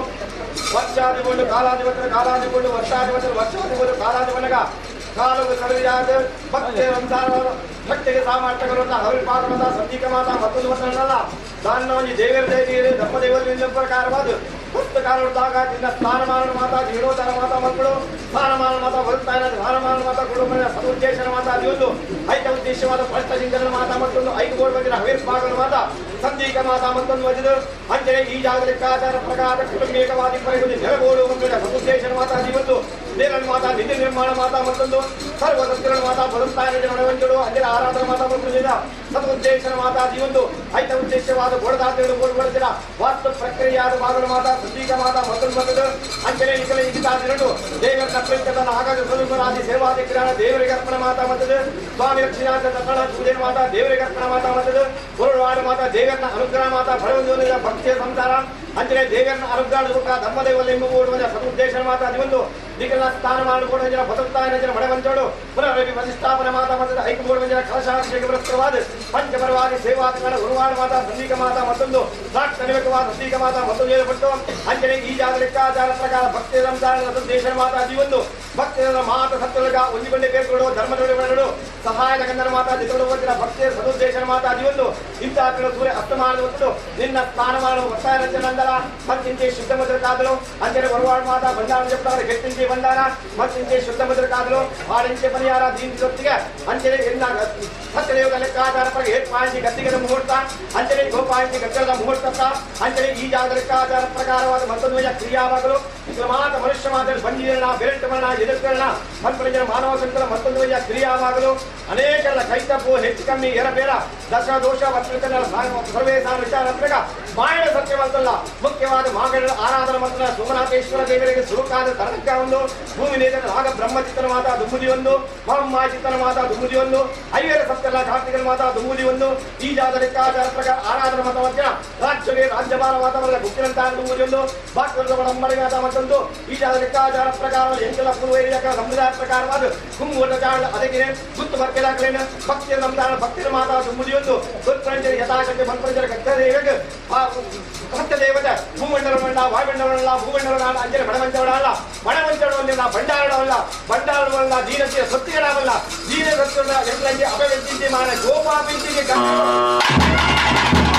ವರ್ಷಾದಿಗೊಂಡು ಕಾಲಾಧಿಪತ್ರ ಕಾಲಾದಿಗೊಂಡು ವರ್ಷಾಧಿಪತ್ರ ವರ್ಷಾದಿಗೊಂಡು ಕಾಲಾಧಿಪನಗ ಕಾಲವು ಸರಿಯಾದ ಭಕ್ತಿಯ ಸಂಸಾರ ಭಕ್ತಿಗೆ ಸಾಮರ್ಥ್ಯಗಳು ಹವಿರ್ಪಾದ ಮಾತಾ ಸಂದೀಕ ಮಾತಾ ಮತ್ತೊಂದು ಮತ್ತಲ್ಲ ದಾನವಾಗಿ ದೇವರ ದೇವಿಯರೇ ಧರ್ಮದೇವರ ಪ್ರಕಾರವಾದ ಪುಸ್ತಕಾಲದಾಗ ನಿನ್ನ ಸ್ಥಾನಮಾನ ಮಾತಾ ಜೀರ್ಣೋದ್ಧಾರ ಮಾತಾ ಮಕ್ಕಳು ಸ್ಥಾನಮಾನ ಮಾತಾ ಬರುತ್ತಾಯನ ಸ್ಥಾನಮಾನ ಮಾತಾ ಕುಟುಂಬ ಸದುದ್ದೇಶನ ಮಾತಾ ದಿವಸ ಐತ ಉದ್ದೇಶವಾದ ಭ್ರಷ್ಟ ಚಿಂತನ ಮಾತಾ ಮತ್ತೊಂದು ಐದು ಕೋಟಿ ಬಂದಿನ ಹವಿರ್ಭಾಗನ ಮಾತಾ ಸಂದೀಕ ಮಾತಾ ಮತ್ತೊಂದು ವಜಿದು ಅಂಜನೆ ಈ ಜಾಗ ಲೆಕ್ಕಾಚಾರ ಪ್ರಕಾರ ಕುಟುಂಬಿಕವಾದಿ ಪರಿಗಣಿ ನೆಲಗೋಡು ಒಂದು ಸದುದ್ದೇಶನ ಮಾತಾ ದಿವತ್ತು ನೇರನ್ ಮಾತಾ ನಿಧಿ ನಿರ್ಮಾಣ ಮಾತಾ ಮತ್ತೊಂದು ಸರ್ವ ಸತ್ಯಗಳ ಮಾತಾ ಬರುತ್ತಾಯನ ಮನವಂಜಡು ಅಂಜನೆ ಆರಾಧನ ಮಾತಾ ಮಕ್ಕಳಿಂದ ಸದುದ್ದೇಶನ ಮಾತಾ ದಿವೊಂದು ಐತ ಉದ್ದೇಶವಾದ ಗೋಡದಾತಿಗಳು ಗೋಡುಗೊಳಿಸಿದ ವಾಸ್ತು ಪ್ರಕ್ರಿಯೆಯಾದ ಭಾಗದ ಮಾತಾ ಸಂದೀಕ ಮಾತಾ ಮತ್ತೊಂದು ಮತ್ತದು ಅಂಜನೆ ಇಕಲೆ ಇಗಿತಾದಿರಡು ದೇವರ ನಪ್ರಂಕತನ ಆಗಾಗ ಸ್ವರೂಪರಾದಿ ಸೇವಾದಿ ಕ್ರಿಯಾಣ ದೇವರಿಗೆ ಅರ್ಪಣ ಮಾತಾ ಮತ್ತದು ಸ್ವಾಮಿ ರಕ್ಷಣಾಥ ತಕ್ಕಣ ಪೂಜೆ ಮಾತಾ ದೇವರಿಗೆ ಅರ್ಪಣ ಮಾತಾ ಮತ್ತದು ಗುರುವಾಡ ಮಾತಾ ದೇವರನ್ನ ಅನುಗ್ರಹ ಮಾತಾ ಫಲವಂದು ಭಕ್ತಿಯ ಸಂಸಾರ ಅಂಜನೆ ದೇವರನ್ನ ಅನುಗ್ರಹ ರೂಪ ಧರ್ಮದೇವಲ್ಲಿ ಎಂಬುವ ಸದುದ್ದೇಶನ ಮಾತಾ ದಿವೊಂದು ನಿಖಲ ಸ್ಥಾನಮಾನ ಕೂಡ ಜನ ಬದುಕ್ತಾಯನ ಜನ ಬಡವಂಚೋಡು ಪುನಃ ಪ್ರತಿಷ್ಠಾಪನೆ ಮಾತಾ ಮತ್ತದ ಐಕಬೋರ್ಡ್ ಜನ ಕಲಶಾಭಿಷೇಕ ಪುರಸ್ಕರವಾದ ಪಂಚಪರವಾದಿ ಸೇವಾದಿಗಳ ಗುರುವಾಡ ಮಾತಾ ಸಂದೀಕ ಮಾತಾ ಮತ್ತೊಂದು ಸಾಕ್ಷನಿಕವಾದ ಸಂದೀಕ ಮಾತಾ ಮತ್ತೊಂದು ಹೇಳಪಟ್ಟು ಅಂಜನೆ ಈ ಜಾಗ ಲೆಕ್ಕಾಚಾರ ಪ್ರಕಾರ ಭಕ್ತಿಯ ಸಂಸಾರ ಸದುದ್ದೇಶನ ಮಾತಾ ಜೀವೊಂದು ಭಕ್ತಿಯ ಮಾತ ಸತ್ವಲಗ ಒಂದಿಗೊಂಡೆ ಬೇರ್ಗಳು ಧರ್ಮದೊಳಗಡೆ ಸಹಾಯದ ಗಂಧನ ಮಾತಾ ಜೊತೆಗಳು ಭಕ್ತಿಯ ಸದುದ್ದೇಶನ ಮಾತಾ ಜೀವೊಂದು ಇಂತಹ ಸೂರ್ಯ ಅಸ್ತಮಾನದ ಹೊತ್ತು ನಿನ್ನ ಸ್ಥಾನಮಾನ ಒತ್ತಾಯ ರಚನಂದರ ಮತ್ತಿಂಚೆ ಶುದ್ಧ ಮುದ್ರ ಕಾದಲು ಅಂಜನೆ ಹೊರವಾಡ ಮಾತಾ ಭಂಡಾರ ಜಪ್ತಾರೆ ಗೆಟ್ಟಿಂಚೆ ಭಂಡಾರ ಮತ್ತಿಂಚೆ ಶುದ್ಧ ಮುದ್ರ ಕಾದಲು ಆರಿಂಚೆ ಪರಿಹಾರ ದೀನ್ ಜೊತೆಗೆ ಅಂಜನೆ ಎನ್ನ ಸತ್ಯದೇವ ಲೆಕ್ಕಾಚಾರ ಪ್ರಕಾರ ಏಟ್ ಗದ್ದಿಗದ ಮುಹೂರ್ತ ಅಂಜನೆ ಗೋಪಾಂಚಿ ಗದ್ದಲದ ಮುಹೂರ್ತ ಅಂಜನೆ ಈ ಜಾಗದ ಲೆಕ್ಕಾಚಾರ ಪ್ರಕಾರವಾದ ಮತ್ತೊಂದು ಕ್ರಿಯಾವಾಗಲು ಮಾತ ಮನುಷ್ಯ ಮಾತ್ರ ಬಂದಿರಣ ಬೆರಟು ಮರಣ ಎದುರ್ಕರಣ ಮನ್ಪರಿಜನ ಮಾನವ ಸಂಕಲ ಮತ್ತೊಂದು ಕ್ರಿಯಾವಾಗಲು ಅನೇಕರ ಕೈತಪ್ಪು ಹೆಚ್ಚು ಕಮ್ಮಿ ಏರಬೇರ ದಶ ದೋಷ ವರ್ತನ ಸರ್ವೇ ವಿಚಾರ ಮಾಯಣ ಸತ್ಯವಂತಲ್ಲ ಮುಖ್ಯವಾದ ಮಾಗಣ ಆರಾಧನ ಮಂತ್ರ ಸೋಮನಾಥೇಶ್ವರ ದೇವರಿಗೆ ಸುರುಕಾದ ತರಕ ಒಂದು ಭೂಮಿ ನೇತನ ರಾಗ ಬ್ರಹ್ಮಚಿತ್ತನ ಮಾತಾ ದುಮ್ಮುದಿ ಒಂದು ಮಾಚಿತ್ತನ ಮಾತಾ ದುಮ್ಮುದಿ ಒಂದು ಐವೇರ ಸಪ್ತಲ್ಲ ಕಾರ್ತಿಕನ ಮಾತಾ ದುಮ್ಮುದಿ ಒಂದು ಈ ಜಾತ ಲೆಕ್ಕಾಚಾರ ಪ್ರಕಾರ ಆರಾಧನ ಮತ ಮಧ್ಯ ರಾಜ್ಯವೇ ರಾಜ್ಯಭಾರ ವಾತಾವರಣ ಗುಪ್ತಿನಂತಹ ದುಮ್ಮುದಿ ಒಂದು ಬಾಕ್ರದ ಒಡಂಬಡಿ ಮಾತಾ ಮತ್ತೊಂದು ಈ ಜಾತ ಲೆಕ್ಕಾಚಾರ ಪ್ರಕಾರ ಎಂಟಲ ಪೂರ್ವ ಸಂಪ್ರದಾಯ ಪ್ರಕಾರವಾದ ಕುಂಗುಟ ಚಾಳ ಅದಕ್ಕೆ ಗುತ್ತು ಬರ್ಕೆದಾಗಲೇನು ಭಕ್ತಿಯ ಸಂತಾನ ಭಕ್ತಿಯ ಮಾತಾ ದುಮ್ಮುದಿ ಒಂದು ಗುತ್ಪಂಚ ಯಥಾಶಕ್ತಿ ಮನ್ಪಂಚರ ಕರ್ತದೇವಕ್ಕೆ ಸತ್ಯದೇವತೆ ಭೂಮಂಡಲವಲ್ಲ ವಾಯುಮಂಡಲವಲ್ಲ ಭೂಮಂಡಲವಲ್ಲ ಅಂಜನೆ ಬಡವಂಚವಲ್ಲ ಬಡವಂಚವಲ್ಲ ಭಂಡಾರವಲ್ಲ ಭಂಡಾರವಲ್ಲ ದೀನತೆಯ ಸತ್ಯಗಳವಲ್ಲ ದೀನ ಸತ್ಯಗಳ ಎಂಟ್ರಂಗೆ ಅಭಯಂತಿ ಮಾನ ಗೋಪಾಪಿಂಚಿಗೆ Thank you.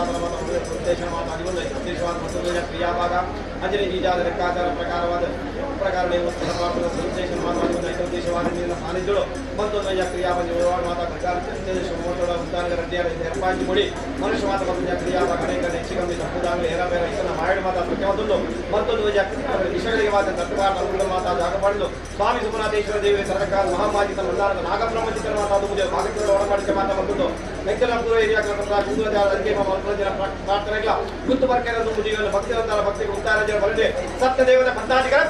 ಆರಾಧನೆ ಮಾತ ಉದ್ದೇಶ ಮಾತ ಅದಿವೊಂದು ಉದ್ದೇಶವಾದ ಮತ್ತೊಂದು ಕ್ರಿಯಾಭಾಗ ಅಂಜನೆ ಈಜಾದ ಲೆಕ್ಕಾಚಾರ ಪ್ರಕಾರವಾದ ಪ್ರಕಾರ ಉದ್ದೇಶ ಮಾತ ಅದಿವೊಂದು ಉದ್ದೇಶವಾದ ನೀರಿನ ಸಾನ್ನಿಧ್ಯಗಳು ಮತ್ತೊಂದು ಕ್ರಿಯಾಭಾಗ ವ್ಯವಹಾರ ಮಾತಾ ಪ್ರಕಾರ ರೆಡ್ಡಿಯಾರ ಮುಡಿ ಮನುಷ್ಯ ಮಾತ ಮತ್ತೊಂದು ಕ್ರಿಯಾಭಾಗ ಅನೇಕ ಹೆಚ್ಚು ತಪ್ಪುದಾಗಲಿ ಹೇರಬೇರ ಇದನ್ನ ಮಾಡಿ ಮಾತಾ ಸತ್ಯವಾದದ್ದು ಮತ್ತೊಂದು ವಿಷಯಗಳಿಗೆ ಮಾತ್ರ ತತ್ವಾರ ಮಾತಾ ಜಾಗ ಪಡೆದು ಸ್ವಾಮಿ ಸುಮನಾಥೇಶ್ವರ ದೇವಿ ಸರ್ಕಾರ ಮಹಾಮಾಜಿ ತನ್ನ ನಾಗಬ್ರಹ್ಮಚಿತ್ರ ಮಾತಾ ಅದು ಭಾಗಕ್ಕೆ ಒಳಮಾಡಿಕೆ ಮಾತಾ ಬಂದದ್ದು ವೆಂಕಟಪುರ ಏರಿಯಾ ಪ್ರಾರ್ಥನೆಗಳ ಗುತ್ತು ಬರ್ಕೆರ ಮುಜಿಗಳನ್ನು ಭಕ್ತಿರಂತರ ಭಕ್ತಿಗೆ ಉತ್ತಾರ ಬರದೆ ಸತ್ಯದೇವರ ಪಂಥಾಧಿಕಾರ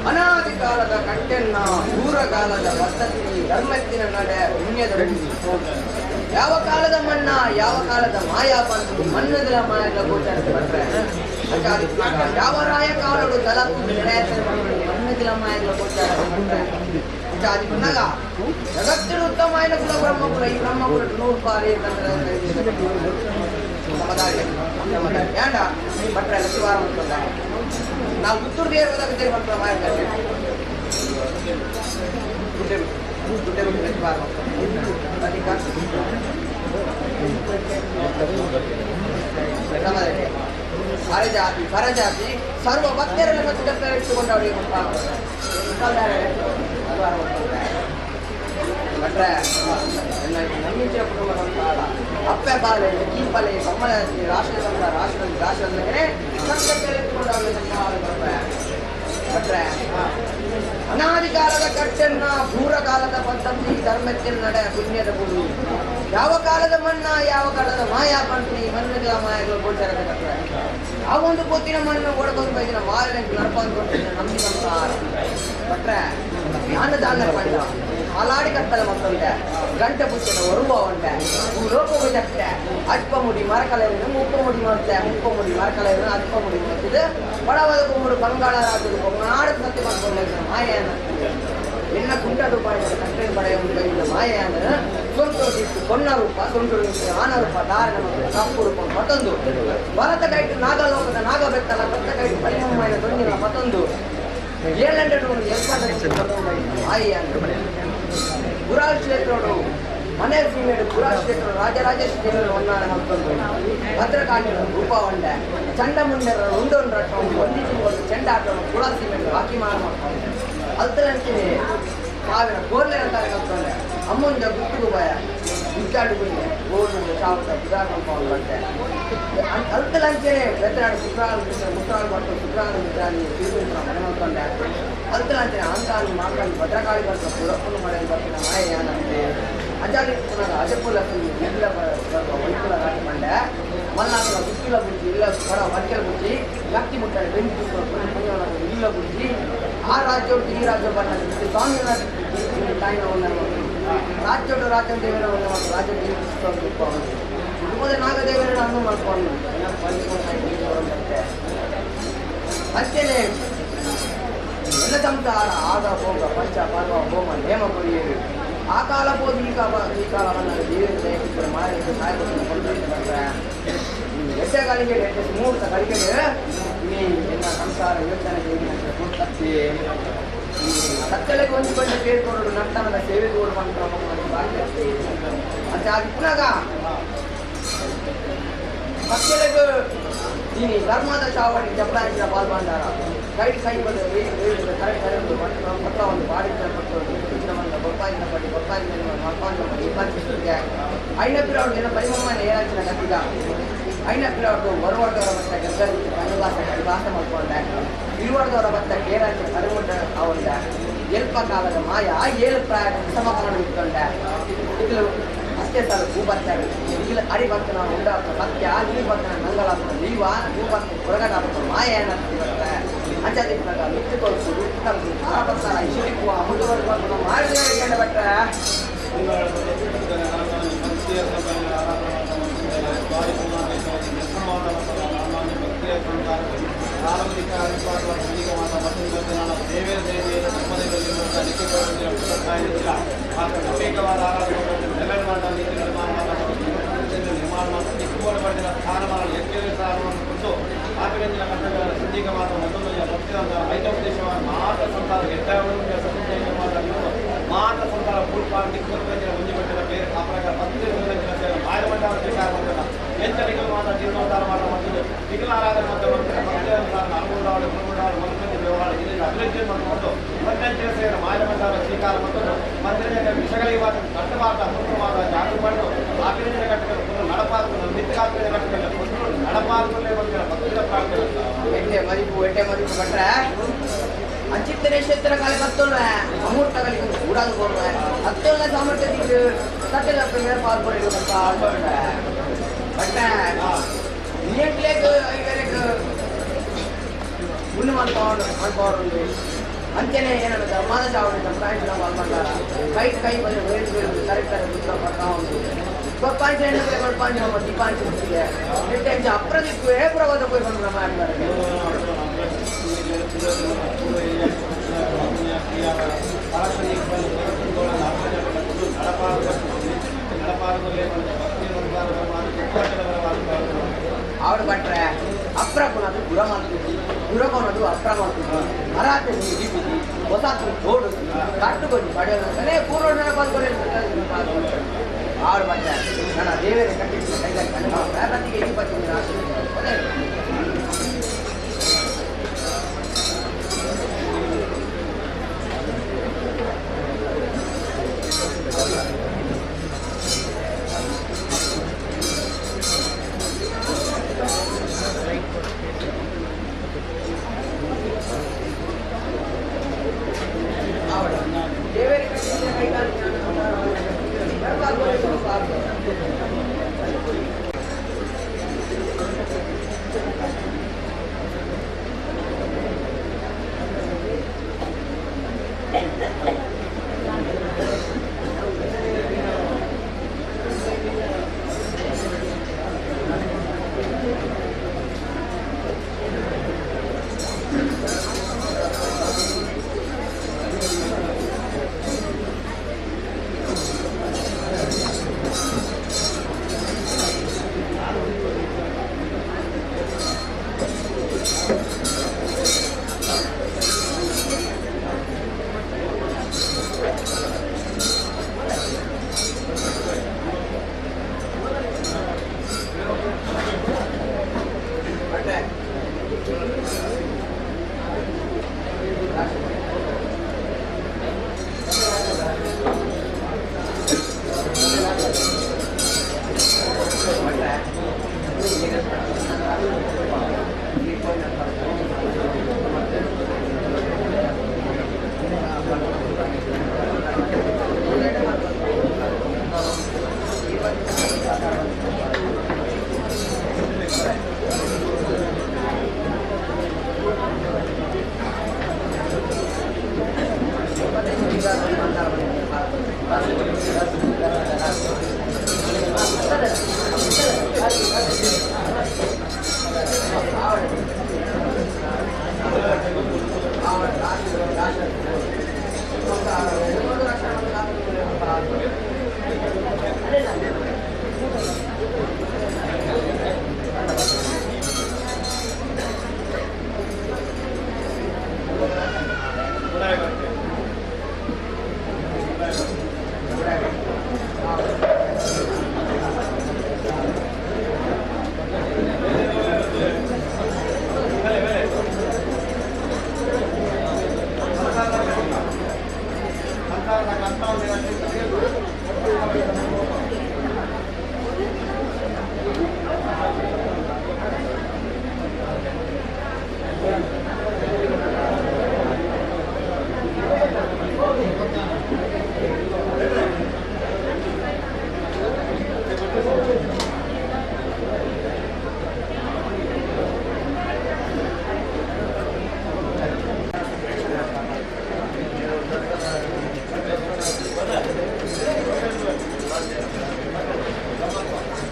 ಅನಾದಿ ಕಾಲದ ಕಟ್ಟೆಣ್ಣ ದೂರಕಾಲದ ವಸತಿ ಧರ್ಮತ್ತಿನ ನಡೆ ಪುಣ್ಯದ ಯಾವ ಕಾಲದ ಮಣ್ಣ ಯಾವ ಕಾಲದ ಮಾಯಾ ಬಂತು ಮಣ್ಣದಲ ಮಾಯದ ಗೋಚರ ಭಟ್ರೆ ಯಾವ ರಾಯ ಕಾಲಡು ತಲಕು ಮಣ್ಣದಲ ಮಾಯದ ಗೋಚರ ಭಟ್ರೆ ಬಂದಾಗ ಜಗತ್ತಿನ ಉತ್ತಮ ಕುಲ ಬ್ರಹ್ಮಕುಲ ಈ ಬ್ರಹ್ಮಕುಲ ನೂರು ಬಾರಿ ಏಂಡ ಭಟ್ರೆ ಲಕ್ಷ್ಮೀವಾರ ನಾವು ಪುತ್ತೂರು ದೇವದಾಗ ದೇವರು ಮಾಯ ಗುಡ್ಡೆ ಗುಡ್ಡೆ ಗುಡ್ಡೆ ಅರಜಾತಿ ಪರಜಾತಿ ಸರ್ವ ಭಕ್ತರನ್ನು ಇಟ್ಟುಕೊಂಡು ಅವರಿಗೆ ಭಟ್ರೆ ನಮ್ಮಿಂಚಿನ ಕುಟುಂಬ ಸಂಸಾರ ಅಪ್ಪೆ ಬಾಲೆ ಕೀಪಲೆ ಬೊಮ್ಮಲ ರಾಷ್ಟ್ರ ಸಂಸಾರ ರಾಷ್ಟ್ರ ರಾಷ್ಟ್ರ ಅಂದರೆ ಇಟ್ಟುಕೊಂಡು ಅವರಿಗೆ ಸಂಸಾರ ಭಟ್ರೆ ಅನಾದಿ ಕಾಲದ ಕಟ್ಟೆನ್ನ ಪೂರ ಕಾಲದ ಪದ್ಧತಿ ಧರ್ಮತ್ತಿನ ನಡೆ ಪುಣ್ಯದ ಭೂಮಿ ಯಾವ ಕಾಲದ ಮಣ್ಣ ಯಾವ ಕಾಲದ ಮಾಯಾ ಪಂಟ್ರಿ ಮಣ್ಣದ ಮಾಯಗಳು ಗೋಚರದ ಕಟ್ಟೆ ಆ ಒಂದು ಪೊತ್ತಿನ ಮಣ್ಣು ಒಡಗೊಂದು ಬೈದಿನ ಮಾಲಿನ ನಡ್ಕೊಂಡು ಕೊಟ್ಟಿದ್ದ ನಂಬಿ ಸಂಸಾರ ಭಟ್ರೆ ದಾನ ದಾನ ಪಂಡ ಹಾಲಾಡಿ ಕಟ್ಟದ ಮಕ್ಕಳುಂಟೆ ಗಂಟೆ ಪುಚ್ಚದ ಒರುವ ಉಂಟೆ ಲೋಕ ಚಟ್ಟೆ ಅಜ್ಪ ಮುಡಿ ಮರಕಲೆಯನ್ನು ಮುಪ್ಪ ಮುಡಿ ಮಾಡುತ್ತೆ ಮುಪ್ಪ ಮುಡಿ ಮರಕಲೆಯನ್ನು ಅಜ್ಪ ಮುಡಿ ಮಾಡ್ತಿದ್ದು ಬಡವದ ಕುಮ್ಮಡು ಬಂಗಾಳ ರಾಜ್ಯದ ಕೊಂಗಾಡು ಸತ್ಯ ಮಾಡ್ಕೊಂಡು ಮಾಯೆಯನ್ನು ಎನ್ನ ಕುಂಟ ರೂಪಾಯಿ ಕಟ್ಟೆ ಪಡೆಯ ಒಂದು ಮಾಯೆಯನ್ನು ಸೊಂಟು ಕೊನ್ನ ರೂಪ ಸೊಂಟು ಆನ ರೂಪ ದಾರಣ ಕಪ್ಪು ರೂಪ ಮತ್ತೊಂದು ಭರತ ಕೈಟು ನಾಗಲೋಕದ ನಾಗಬೆತ್ತಲ ಭಕ್ತ ಕೈಟು ಪರಿಮಮಾಯ ದೊಂದಿನ ಮತ್ತೊಂದು ಏಳೆಂಟು ಮಾಯೆ ಅಂದ್ರೆ ಪುರಾ ಕ್ಷೇತ್ರಗಳು ಮನೆ ಸೀಮೆಡು ಪುರಾ ಕ್ಷೇತ್ರ ರಾಜರಾಜೇಶ್ವರ ಹೊನ್ನಾಳ ಮತ್ತೊಂದು ಭದ್ರಕಾಳಿಯ ರೂಪ ಉಂಡೆ ಚಂಡಮುಂಡರ ಉಂಡೊಂಡು ರಟ್ಟ ಒಂದಿಸಿ ಒಂದು ಚೆಂಡಾಟವನ್ನು ಪುರಾ ಸೀಮೆಡು ಹಾಕಿ ಮಾರ ಮಾಡ್ಕೊಂಡು ಅಲ್ತಲಂತೀನಿ ಸಾವಿರ ಗೋರ್ಲೆ ಅಂತಾರೆ ಕಲ್ತ್ಕೊಂಡೆ ಅಮ್ಮಂದ ಗುಟ್ಟು ಭಯ ಗುಟ್ಟಾಡು ಗುಂಡೆ ಗೋರ್ಲು ಚಾವಟ ಬುಧಾರ ಬಟ್ಟೆ ಅಲ್ತಲಂಚನೆ ಬೆತ್ತನಾಡು ಶುಕ್ರಾಲು ಮುತ್ರಾಲು ಬಟ್ಟು ಶುಕ್ರಾಲು ಮುದ್ರಾನಿ ತಿರುಗುಂತ್ರ ಮನೆ ಮಾಡ್ಕೊಂಡೆ ಅಲ್ತಲಂಚನೆ ಅಂತಾನು ಮಾತಾಡಿ ಭದ್ರಕಾಳಿ ಬರ್ತ ಪುರಪ್ಪನು ಮಳೆ ಬರ್ತಿನ ಮಾಯ ಅಜಾಡಿ ಪುನಃ ಅಜಪುಲ ಇಲ್ಲ ಬರುವ ವೈಕುಲ ರಾಟಿ ಮಂಡೆ ಮಲ್ನಾಥನ ಗುತ್ತಿಲ ಬುಜ್ಜಿ ಇಲ್ಲ ಬಡ ವರ್ಕೆಲ ಬುಜ್ಜಿ ಲಕ್ಕಿ ಮುಟ್ಟಾಡಿ ಬೆಂಕಿ ಇಲ್ಲ ಬುಜ್ಜಿ ಆ ರಾಜ್ಯೋಡು ಈ ರಾಜ್ಯ ಬಣ್ಣ ಸ್ವಾಮಿ ತಾಯಿನ ರಾಜ್ಯೋಡು ರಾಜ್ಯ ದೇವರ ರಾಜ್ಯ ಕುಟುಂಬದ ನಾಗದೇವರನ್ನು ಅನ್ನು ಮಾಡ್ಕೊಂಡು ಅಂತೆಯೇ ಎಲ್ಲ ಸಂಸಾರ ಆಗ ಭೋಗ ಪಂಚ ಪರ್ವ ಹೋಮ ನೇಮ ಕೊರಿಯರು ಆ ಕಾಲ ಹೋದ ಈ ಕಾಲ ಈ ಕಾಲವನ್ನು ದೇವರ ಮಾಡಿ ಸಾಯಬೇಕು ಬರ್ತಾರೆ ಎಷ್ಟೇ ಕಾಲಿಗೆ ಮೂರ್ತ ಕಲಿಕೆ ನೀ ಎಲ್ಲ ಸಂಸಾರ ಯೋಚನೆ ಕೊಡ್ತತ್ತಿ ಸತ್ತಲೆಗೆ ಒಂದು ಬಂದ ಕೇಳ್ಕೊಂಡು ನರ್ತನದ ಸೇವೆ ಬಾಕಿ ಪುನಗ ಸತ್ತಲೆಗೆ ಈ ಧರ್ಮದ ಚಾವಡಿ ಜಪಡಾಯಿಸಿದ ಪಾಲ್ಬಂಡಾರ ಕೈ ಕೈ ಬಂದ ಕರೆಕ್ಟ್ ಕರೆದು ಪತ್ರ ಒಂದು ಬಾಡಿನ ಪಟ್ಟು ಬೊಪ್ಪಾಯಿನ ಪಟ್ಟಿ ಬೊಪ್ಪಾಯಿನ ಮಲ್ಪಾಂಡ ಐನ ಪಿರವಡು ಏನ ಪರಿಮಮ್ಮನ ಏನಾಚಿನ ಕತ್ತಿದ ಐನ ಪಿರವಡು ಬರುವರ್ದವರ ಮತ್ತ ಗರ್ಗರಿತ್ತು ಕನುವಾಸ ಕಡಿವಾಸ ಮಾಡ್ಕೊಂಡೆ ಇರುವರ್ದವರ ಮತ್ತ ಕೇರಾಂಚಿನ ಕರುಮುಟ್ಟ ಅವಂಡ ಎಲ್ಪ ಕಾಲದ ಮಾಯ ಏಳು ಪ್ರಾಯ ಸಮಕರಣ ಇಟ್ಕೊಂಡೆ ಇದು ಅಷ್ಟೇ ಸಾಲು ಭೂಬತ್ತಾರೆ ಇಲ್ಲಿ ಅಡಿ ಭಕ್ತನ ಉಂಡಾಪ ಸತ್ಯ ನೀ ಭಕ್ತನ ನಂಗಲಾಪನ ದೀವ ಭೂಭಕ್ತ ಹೊರಗಡಾಪನ ಮಾಯ ಏನಂತ ಅಂಚಾದಿ ಪ್ರಕಾರ ಮಿತ್ತುಕೊಳ್ತು ರುತ್ತಂತು ಆರಬತ್ತಾರ ಇಶಿರಿಪುವ ಅಮೃತವರ್ಗ ಮಾಡಿದ ಭಟ್ರ ಎಟ್ಟೆ ಮದಿಪು ಭಟ್ರೆ ಅಂಚಿತ್ತನೆ ಕ್ಷೇತ್ರ ಕಾಲ ಕತ್ತೊಳ್ವೆ ಅಮೂರ್ತಗಳಿಗೆ ಕೂಡಾದು ಕೊಡುವೆ ಹತ್ತೊಳ್ಳೆ ಸಾಮರ್ಥ್ಯ ತಟ್ಟೆಲ್ಲ ಮೇಲೆ ಪಾಲ್ಕೊಂಡಿರುವಂತ ಭಟ್ರೆ ನೀಟ್ಲೇಕ್ ಐವರೆಗೆ ಮುನ್ನು ಮಾಡ್ಕೊಂಡು ಮಾಡ್ಕೊಂಡು ಅಂಚೆನೆ ಏನನ್ನ ಧರ್ಮದ ಚಾವಡಿ ಸಂಪ್ರಾಂಚಿನ ಪಾಲ್ಕೊಂಡಾರ ಕೈ ಕೈ ಬಂದು ಬೇರೆ ಬೇರೆ ಕರೆಕ್ಟ್ ಕರೆಕ್ಟ್ ಉತ್ತರ ಬರ್ತಾ ಉಂಟು ಪಾಂಚ ಪಾಂಚ ದೀಪಾಂಚ ಮುಟ್ಟಿದೆ ನೆಟ್ಟೆ ಅಪ್ರದಿಕ್ಕು ಏಪ್ರವಾದ ಪೋಯ್ ಬಂದು ನಮ್ಮ ಮಾಡ್ತಾರೆ ಆವಡು ಭಟ್ರೆ ಅಪ್ರ ಕೊನದು ಗುರ ಮಾಡ್ತೀವಿ ಗುರ ಕೊನದು ಅಪ್ರ ಮಾಡ್ತೀವಿ ಮರಾಠೆ ದೀಪಿಸಿ ಹೊಸಾತು ತೋಡು ಕಟ್ಟುಕೊಂಡು ಪಡೆಯೋದಂತಾನೆ ಪೂರ್ವ ಆವಡು ಭಟ್ರೆ ನನ್ನ ದೇವರೇ ಕಟ್ಟಿಟ್ಟು ಕೈಗಾರಿಕೆ ಈ ಪತ್ನಿ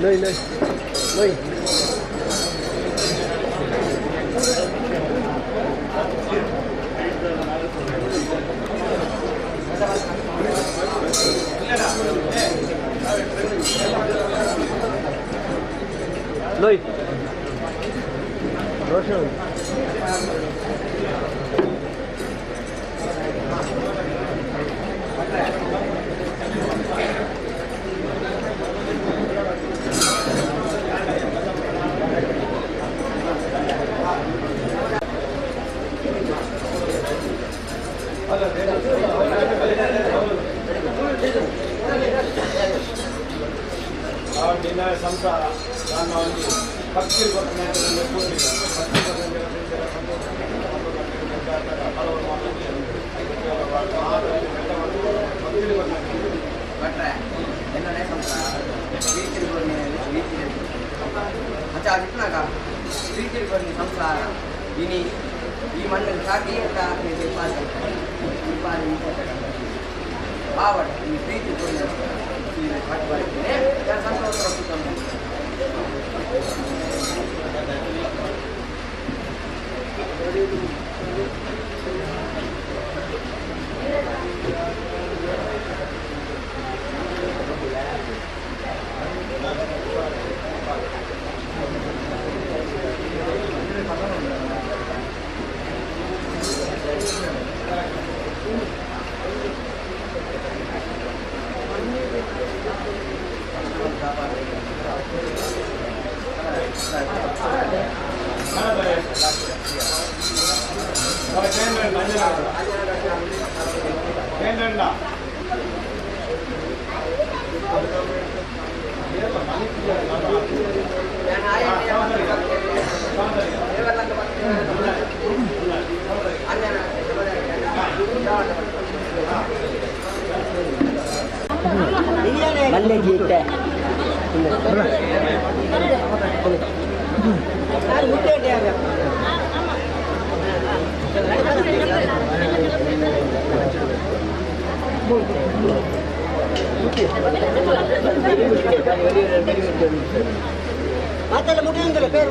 ಲೋಯ್ ಲೋಯ್ ಲೋಯ್ ಲೋಯ್ ರೋಷನ್ ಸಂಸಾರ ನಾನು ಭಟ್ರೆ ಎನ್ನನೇ ಸಂಸಾರ ವೀಕಿಲ್ ಬನ್ನಿ ವೀಕಿಲ್ ಮಚ್ಚ ಅದಿಪ್ಪನಾಗ ವೀಕಿಲ್ ಬನ್ನಿ ಸಂಸಾರ ಇನಿ ಈ ಮಣ್ಣಲ್ಲಿ ಸಾಕಿ ಅಂತ ದೀಪಾವಳಿ ಆವಡ್ ಈ ಪ್ರೀತಿ ಬನ್ನಿ ಪಟ್ಟು ಬರ್ತೇನೆ ಸಂತೋಷ. ಮಲ್ಲೆ ಗೀತೆ ಮಾತೆಲ್ಲ ಮುಗಿಯುವುದಿಲ್ಲ ಬೇರೆ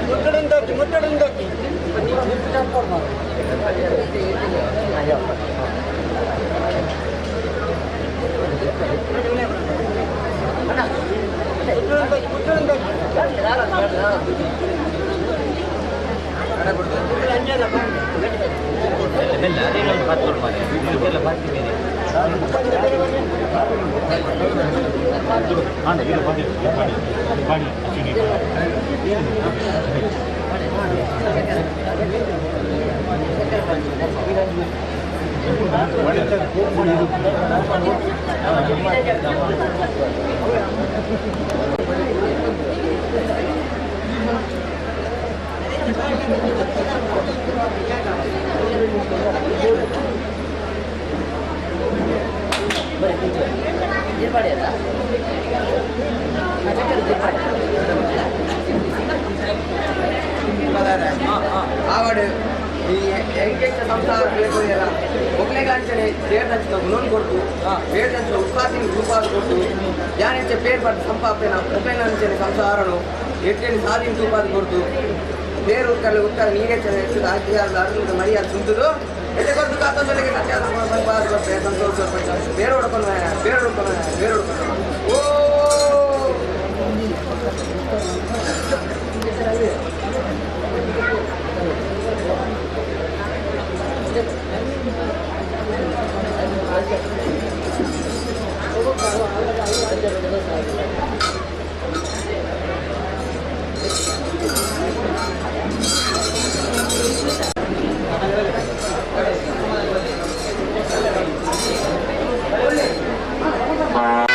ಮುಟ್ಟಡುಂದಾಕಿ ಮುಟ್ಟಡುಂದಾಕಿ. ಆವಾಡು ಈ ಎಂಕೆಚ್ಚ ಸಂಸಾರ ಬೇಕು ಒಗ್ಲೆಗಾಂಚನೆ ಬೇರ್ದಂಚಿನ ಗುಣನ್ ಕೊಡ್ತು ಬೇರ್ದಂಚಿನ ಉತ್ಪಾದಿನ ರೂಪಾದ ಕೊಡ್ತು ಯಾನೆಂಚ ಪೇರ್ ಪಟ್ಟು ಸಂಪಾಪೇನ ಒಗ್ಲೆನಂಚನೆ ಸಂಸಾರನು ಎಟ್ಟೆని ಸಾಧಿನ ರೂಪಾದ ಕೊಡ್ತು ಬೇರು ಉತ್ತರ ಉತ್ತರ ನೀರೇಚನೆ ಹೆಚ್ಚು ಅಧಿಕಾರದ ಅರ್ಜುನದ ಮರ್ಯಾದೆ ಸುಂದುದು ಎದೆ ಕೊಡ್ತು ಕಾತೊಂದೊಳಗೆ ಸತ್ಯಾದ ಸಂತೋಷ ಬೇರೋಡ್ಕೊಂಡು ಬೇರೋಡ್ಕೊಂಡು ಬೇರೋಡ್ಕೊಂಡು ಓ Bye.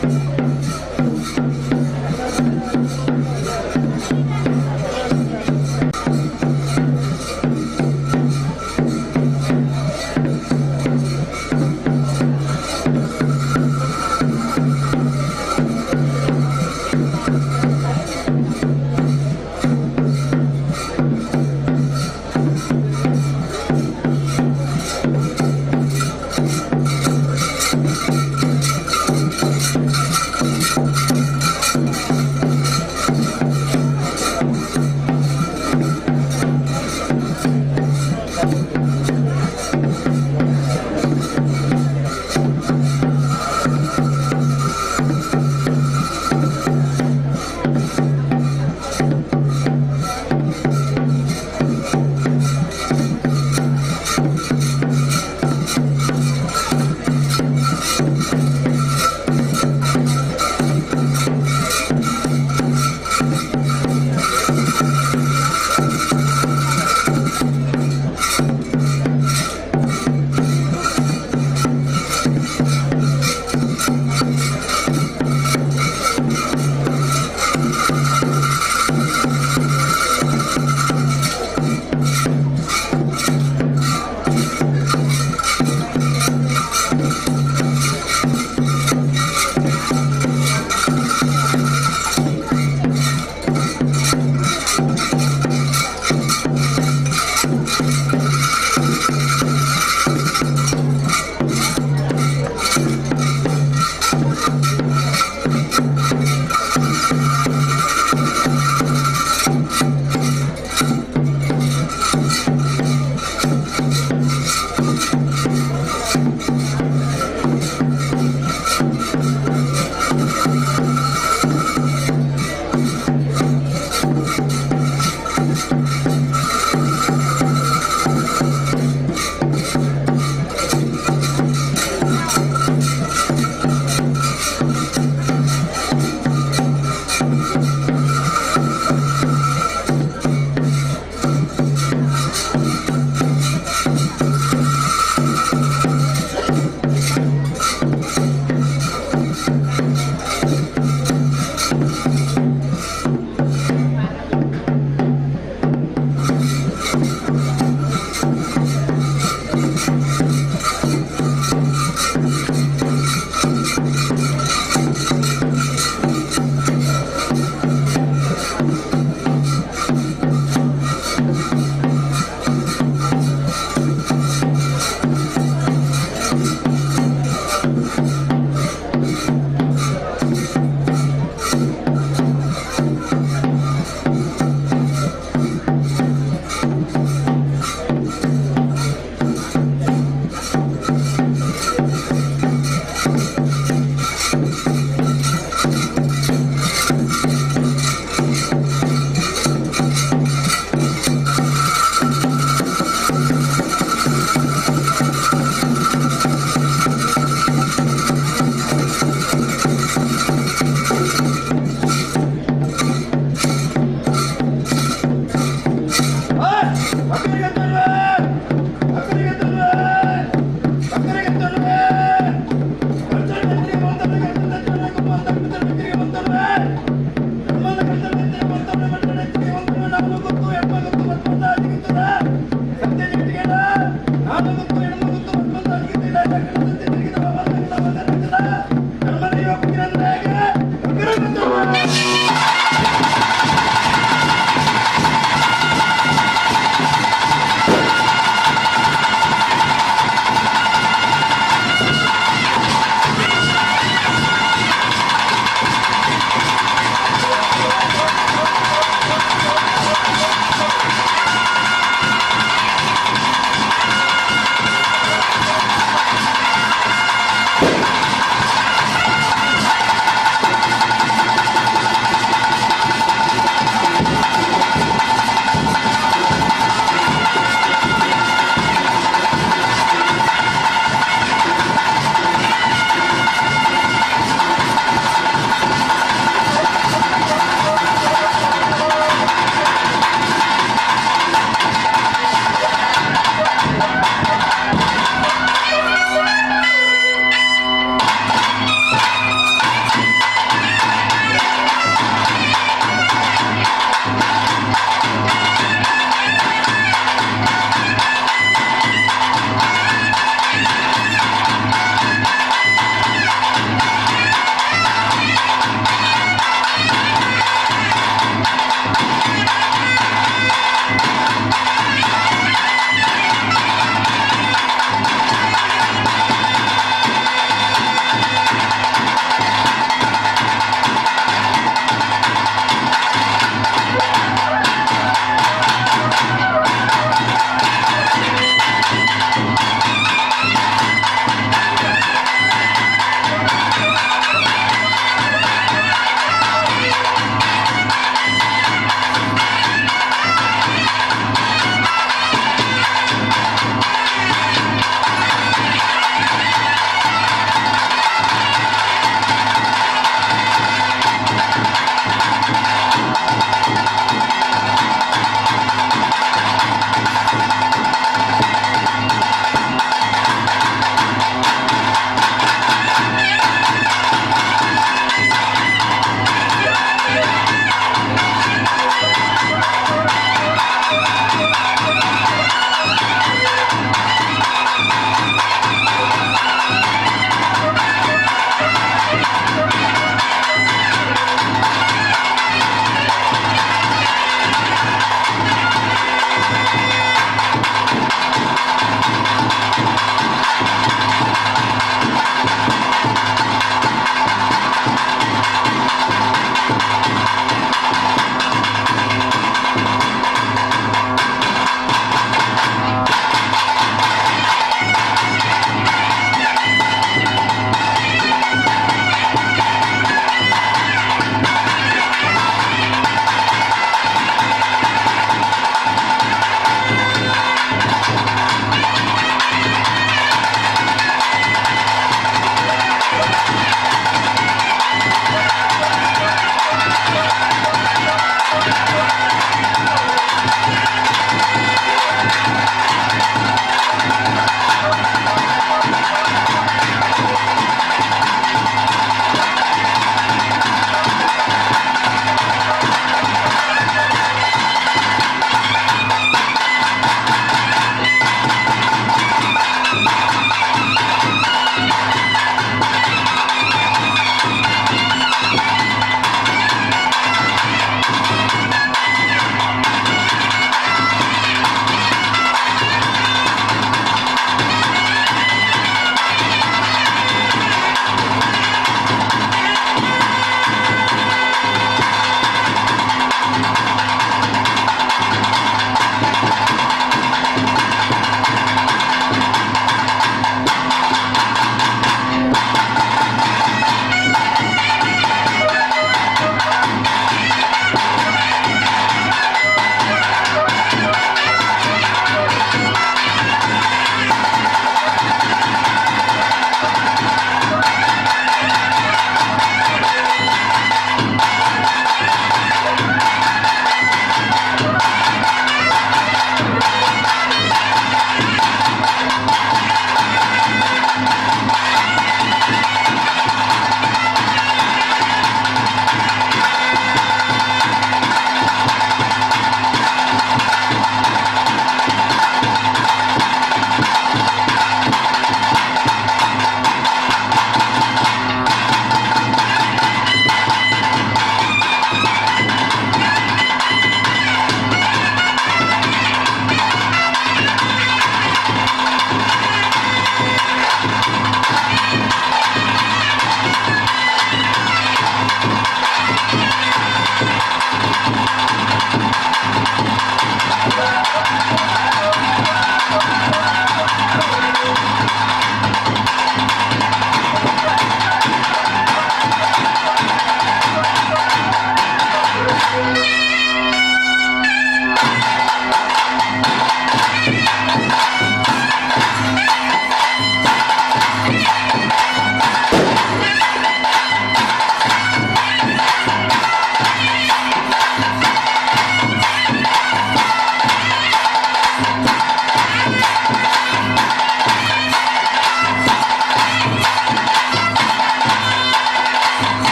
Thank you.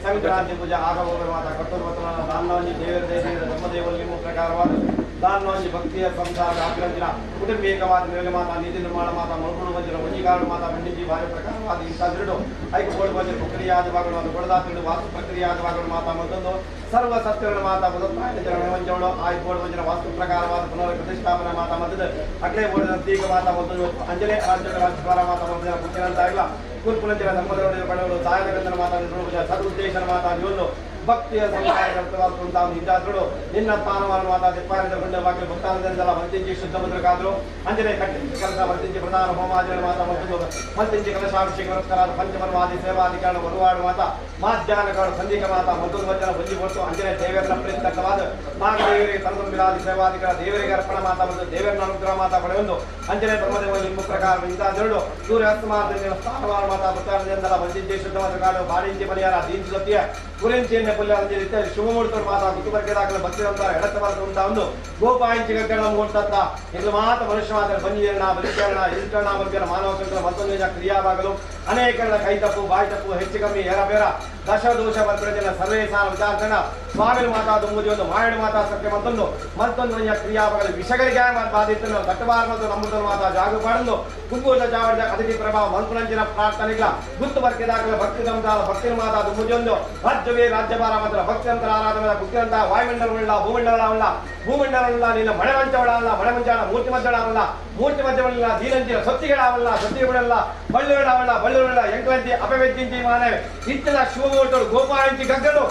ಸಂಕ್ರಾಂತಿ ಪೂಜೆ ಆಗಭೋಗ ಮಾತ ಕಟ್ಟೂರು ವತನ ದಾನ್ನವಂಜಿ ದೇವರ ದೇವಿಯರ ಧರ್ಮದೇವಲ್ಲಿ ಪ್ರಕಾರವಾದ ದಾನ್ನವಂಜಿ ಭಕ್ತಿಯ ಸಂಸಾರ ಆಗ್ರಂಜಿನ ಕುಟುಂಬೀಕವಾದ ಮೇಲು ಮಾತಾ ನೀತಿ ನಿರ್ಮಾಣ ಮಾತಾ ಮಲ್ಕುಡು ಬಂಜಿನ ಒಂಜಿಗಾಡು ಮಾತಾ ಮಂಡಿಜಿ ಭಾರಿ ಪ್ರಕಾರವಾದ ಇಂಥ ತಿರುಡು ಐಕು ಬಂಜಿನ ಪ್ರಕ್ರಿಯಾದ ಭಾಗಗಳು ಕೊಡದಾತಿರುಡು ವಾಸ್ತು ಪ್ರಕ್ರಿಯಾದ ಭಾಗಗಳು ಮಾತಾ ಮತ್ತೊಂದು ಸರ್ವ ಸತ್ಯಗಳ ಮಾತಾ ಬದುಕಾಯಂಜವಳು ಆಯ್ಕೋಡು ಬಂಜಿನ ವಾಸ್ತು ಪ್ರಕಾರವಾದ ಪುನರ್ ಪ್ರತಿಷ್ಠಾಪನೆ ಮಾತಾ ಮತ್ತದ ಅಗ್ಲೇ ಬೋಡಿನ ತೀಗ ಮಾತಾ ಮತ್ತೊಂದು ಅಂಜನೆ ರಾಜ್ಯದ ರಾಜ್ಯಭಾರ ಮಾತಾ ಮತ್ತೊಂದು ಕುತ್ತಿನಂತಾಗಲ್ಲ ಕುರ್ಪುನಂಚಿನ ಧರ್ಮದೊಡೆಯ ಪಡೆಗಳು ಸಾಯಗಂಧನ ಮಾತಾ ಸದುದ್ದೇಶನ ಮಾತಾ ಇವನು ಭಕ್ತಿಯ ಸಂಸಾರ ಹಿಂದಾದ್ರು ನಿನ್ನ ಸ್ಥಾನಮಾನ ಮಾತಾ ತಿಪ್ಪಾರಿದ ಗುಂಡ ಬಾಕಿ ಭಕ್ತಾನಂದೆಲ್ಲ ಮಂತಿಂಜಿ ಶುದ್ಧ ಮಂತ್ರಕಾದ್ರು ಅಂಜನೆ ಕಟ್ಟಿಂಚಿ ಕಲಶ ಮಂತಿಂಜಿ ಪ್ರಧಾನ ಹೋಮಾಚರಣೆ ಮಾತಾ ಮತ್ತು ಮಂತಿಂಜಿ ಕಲಶಾಭಿಷೇಕ ಪುರಸ್ಕಾರ ಪಂಚಮರ್ವಾದಿ ಸೇವಾಧಿಕಾರಣ ವರುವಾಡು ಮಾತಾ ಮಾಧ್ಯಾಹ್ನಗಳು ಸಂಧಿಕ ಮಾತಾ ಮಧುರ ವಚನ ಬುದ್ಧಿ ಕೊಟ್ಟು ಅಂಜನೆ ದೇವರನ್ನ ಪ್ರೀತಕ್ಕವಾದ ನಾಗದೇವರಿಗೆ ತನದುಂಬಿಲಾದಿ ಸೇವಾಧಿಕಾರ ದೇವರಿಗೆ ಅರ್ಪಣ ಮಾತಾ ಮತ್ತು ದೇವರನ್ನ ಅನುಗ್ರಹ ಮಾತಾ ಪಡೆಯೊಂದು ಅಂಜನೆ ಬ್ರಹ್ಮದೇವ ನಿಮ್ಮ ಪ್ರಕಾರ ಇಂತಾದೆರಡು ಸೂರ್ಯ ಅಸ್ತಮಾನ ಸ್ಥಾನಮಾನ ಮಾತಾ ಭಕ್ತಾನಂದೆಲ್ಲ ಮಂತಿಂಜಿ ಶುದ್ಧ ಮಂತ್ರಕಾಡು ಬಾಡಿಂಜಿ ಪರಿಹಾರ ದೀಂಜಿ ಸತ್ಯ ಗುರಿಂಚಿಯನ್ನು ಪುಲ್ಯ ಅಂಜಲಿ ಶಿವಮೂರ್ತರು ಮಾತಾ ಗುತ್ತುಬರ್ಕೆ ದಾಖಲೆ ಭಕ್ತಿರಂತಾರೆ ಎಡತ್ತ ಭಾರತ ಉಂಟ ಒಂದು ಗೋಪಾಯಿಂಚಿ ಗಗ್ಗಣ ಮುಹೂರ್ತ ಇದು ಮಾತ ಮನುಷ್ಯ ಮಾತ್ರ ಬಂಜಿಯಣ್ಣ ಬಲಿಕರಣ ಇಲ್ಕರಣ ಮಧ್ಯ ಮಾನವ ಸಂಕಲ ಮತ್ತೊಂದು ಕ್ರಿಯಾವಾಗಲು ಅನೇಕರಣ ಕೈ ತಪ್ಪು ಬಾಯಿ ತಪ್ಪು ಹೆಚ್ಚು ಕಮ್ಮಿ ಏರಬೇರ ದಶ ದೋಷ ಬರ್ಪಿನ ಸರ್ವೇ ಸಾರ ವಿಚಾರಣ ಸ್ವಾಮಿ ಮಾತಾ ದುಂಬುದಿ ಒಂದು ಮಾಯಣ ಮಾತಾ ಸತ್ಯ ಮತ್ತೊಂದು ಮತ್ತೊಂದು ಕ್ರಿಯಾವಾಗಲು ವಿಷಗಳಿಗೆ ಬಾಧಿತನು ಕಟ್ಟಬಾರ ಮತ್ತು ನಂಬುದನ್ನು ಮಾತಾ ಜಾಗಪಾಡಲು ಕುಂಕುದ ಜಾವಡಿದ ಅತಿಥಿ ಪ್ರಭಾವ ಮನ್ಪುನಂಚಿನ ಪ್ರಾರ್ಥನೆಗಳ ಗುತ್ತು ಬರ್ಕೆ ದಾಖಲೆ ಭಕ್ತಿ ಸಂಸಾರ ಭಕ್ತಿ ಮಾತಾ ದುಂಬುದಿಯೊಂದು ರಾಜ್ಯವೇ ರಾಜ್ಯಭಾರ ಮಾತ್ರ ಭಕ್ತಿಯಂತರ ಆರಾಧನೆ ಭಕ್ತಿಯಂತ ವಾಯುಮಂಡಲವುಳ್ಳ ಭೂಮಂಡಲವಲ್ಲ ಭೂಮಂಡಲವಲ್ಲ ನಿನ್ನ ಮಳೆ ಮಂಚವಳಲ್ಲ ಮಳೆ ಮಂಚಾಳ ಮೂರ್ತಿ ಮಧ್ಯಗಳಲ್ಲ ಮೂರ್ತಿ ಮಧ್ಯವಲ್ಲ ದೀನಂಚಿನ ಸೊತ್ತಿಗಳಾವಲ್ಲ ಸೊತ್ತಿಗಳಲ್ಲ ಬಳ್ಳುಗಳಾವಲ್ಲ ಬಳ್ಳುಗಳ ಎಂಕಲಂತಿ ಅಪವೆದ್ದಿಂತಿ ಮಾನವೆ ಇತ್ತದ ಶಿವಮೂರ್ತರು ಗೋಪಾಯಂತಿ ಗಗ್ಗಲು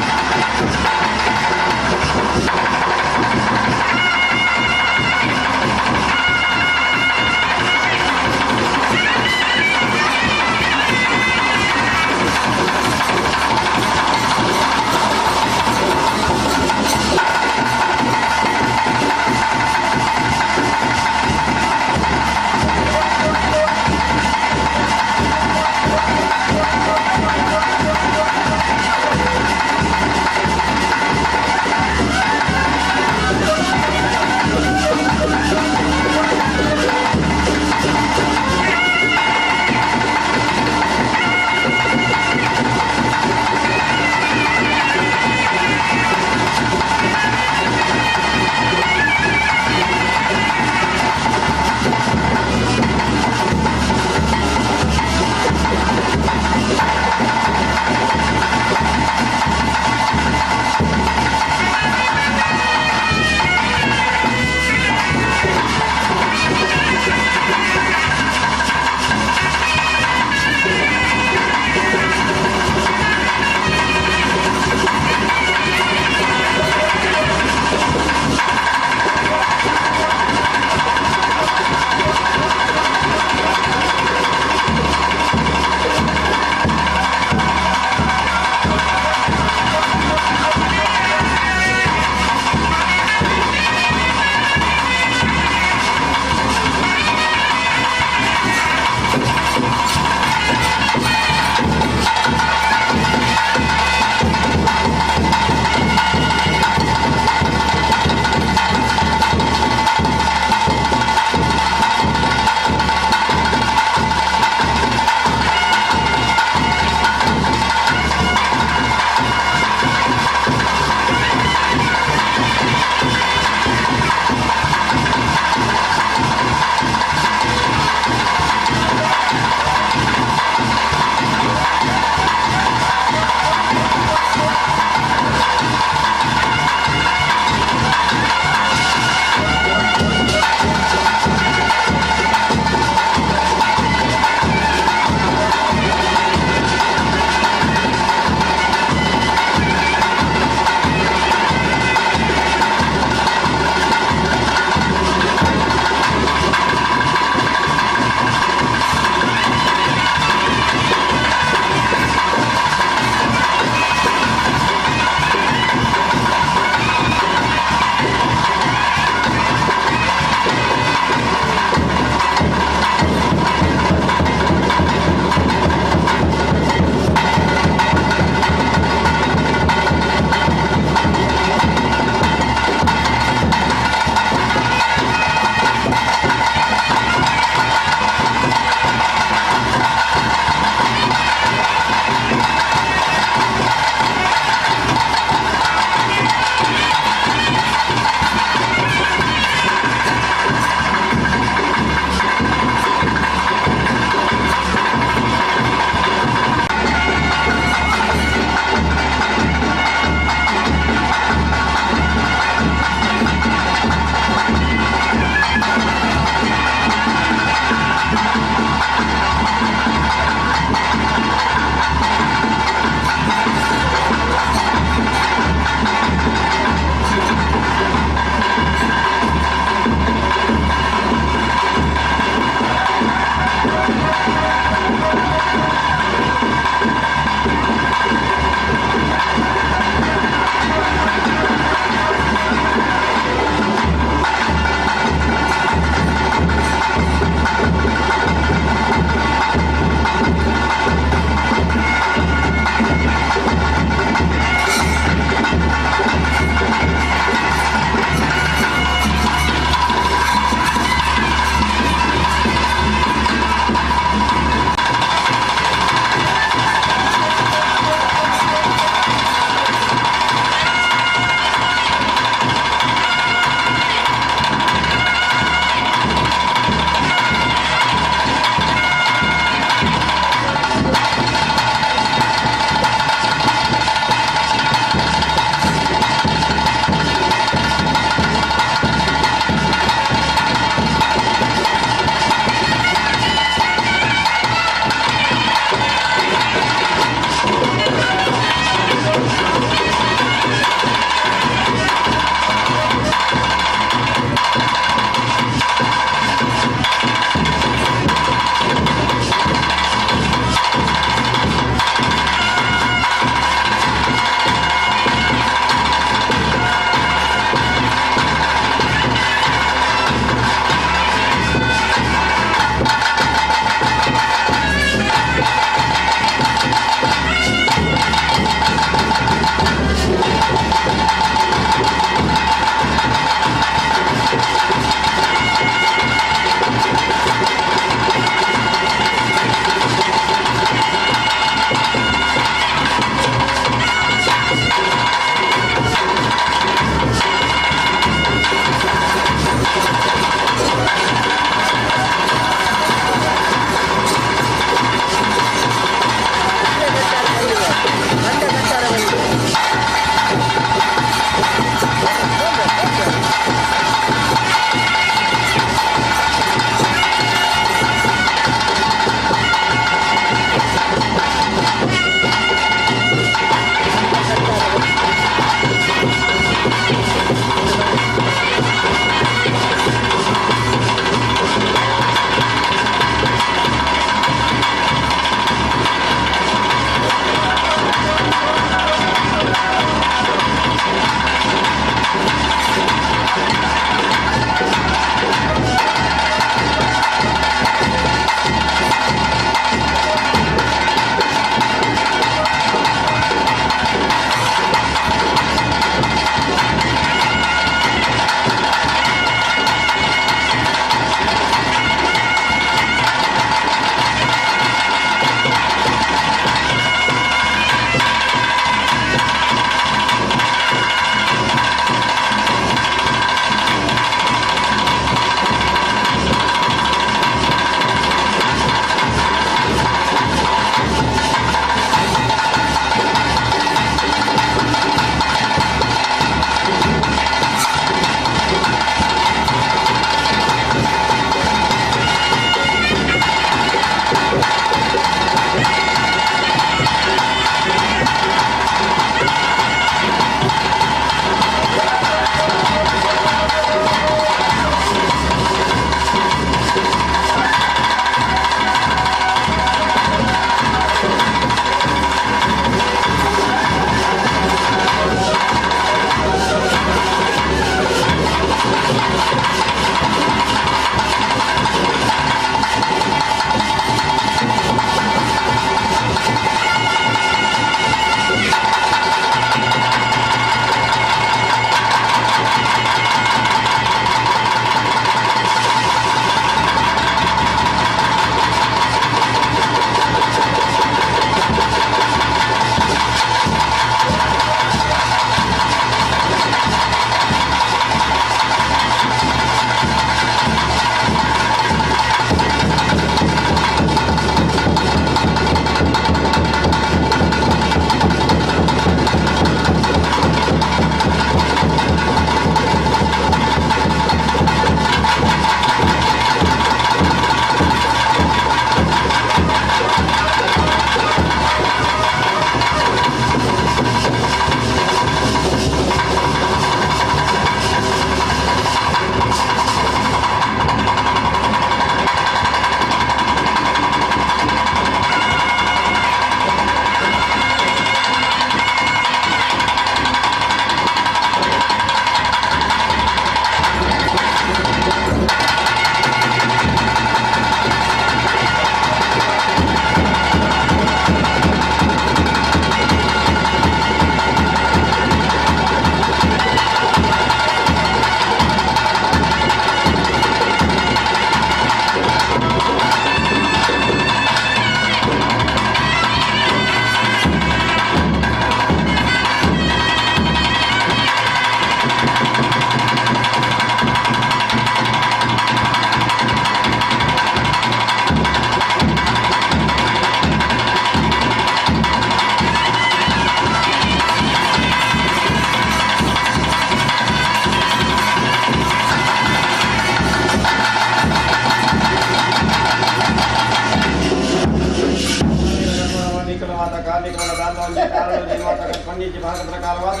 ಪಂಡಿಜಿ ಭಾರತ ಪ್ರಕಾರವಾದ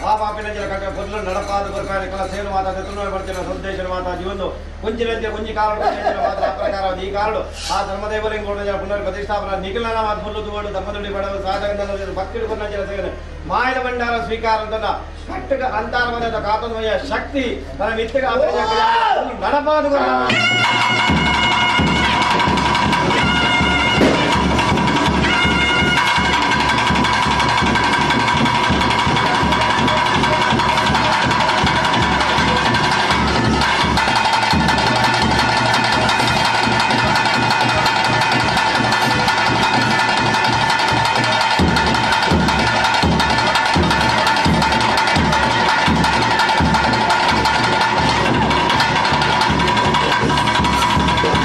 ಆ ಪಾಪಿನ ಜನ ಕಟ್ಟ ಮೊದಲು ನಡಪಾದ ಬರ್ಪಾಯ ಕಲ ಸೇರು ಮಾತಾ ತುಳುವೆ ಬರ್ತಿನ ಸಂದೇಶನ ಮಾತಾ ಜೀವನ ಕೊಂಚಿನ ಕೊಂಚಿ ಕಾರಣ ಮಾತ್ರ ಆ ಪ್ರಕಾರವಾದ ಈ ಕಾರಣ ಆ ಧರ್ಮದೇವರಿಗೆ ಜನ ಪುನರ್ ಪ್ರತಿಷ್ಠಾಪನ ನಿಖಿಲನ ಮಾತು ಫುಲ್ಲು ತುವಡು ಧರ್ಮದುಡಿ ಬಡವರು ಸಹಜ ಭಕ್ತಿಡು ಕೊನ್ನ ಜನ ಸೇವೆ ಮಾಯದ ಭಂಡಾರ ಸ್ವೀಕಾರ ಅಂತ ಕಟ್ಟಗ ಅಂತಾರವಾದ ಕಾತನ್ಮಯ ಶಕ್ತಿ ತನ್ನ ಮಿತ್ತಗ ನಡಪಾದ Thank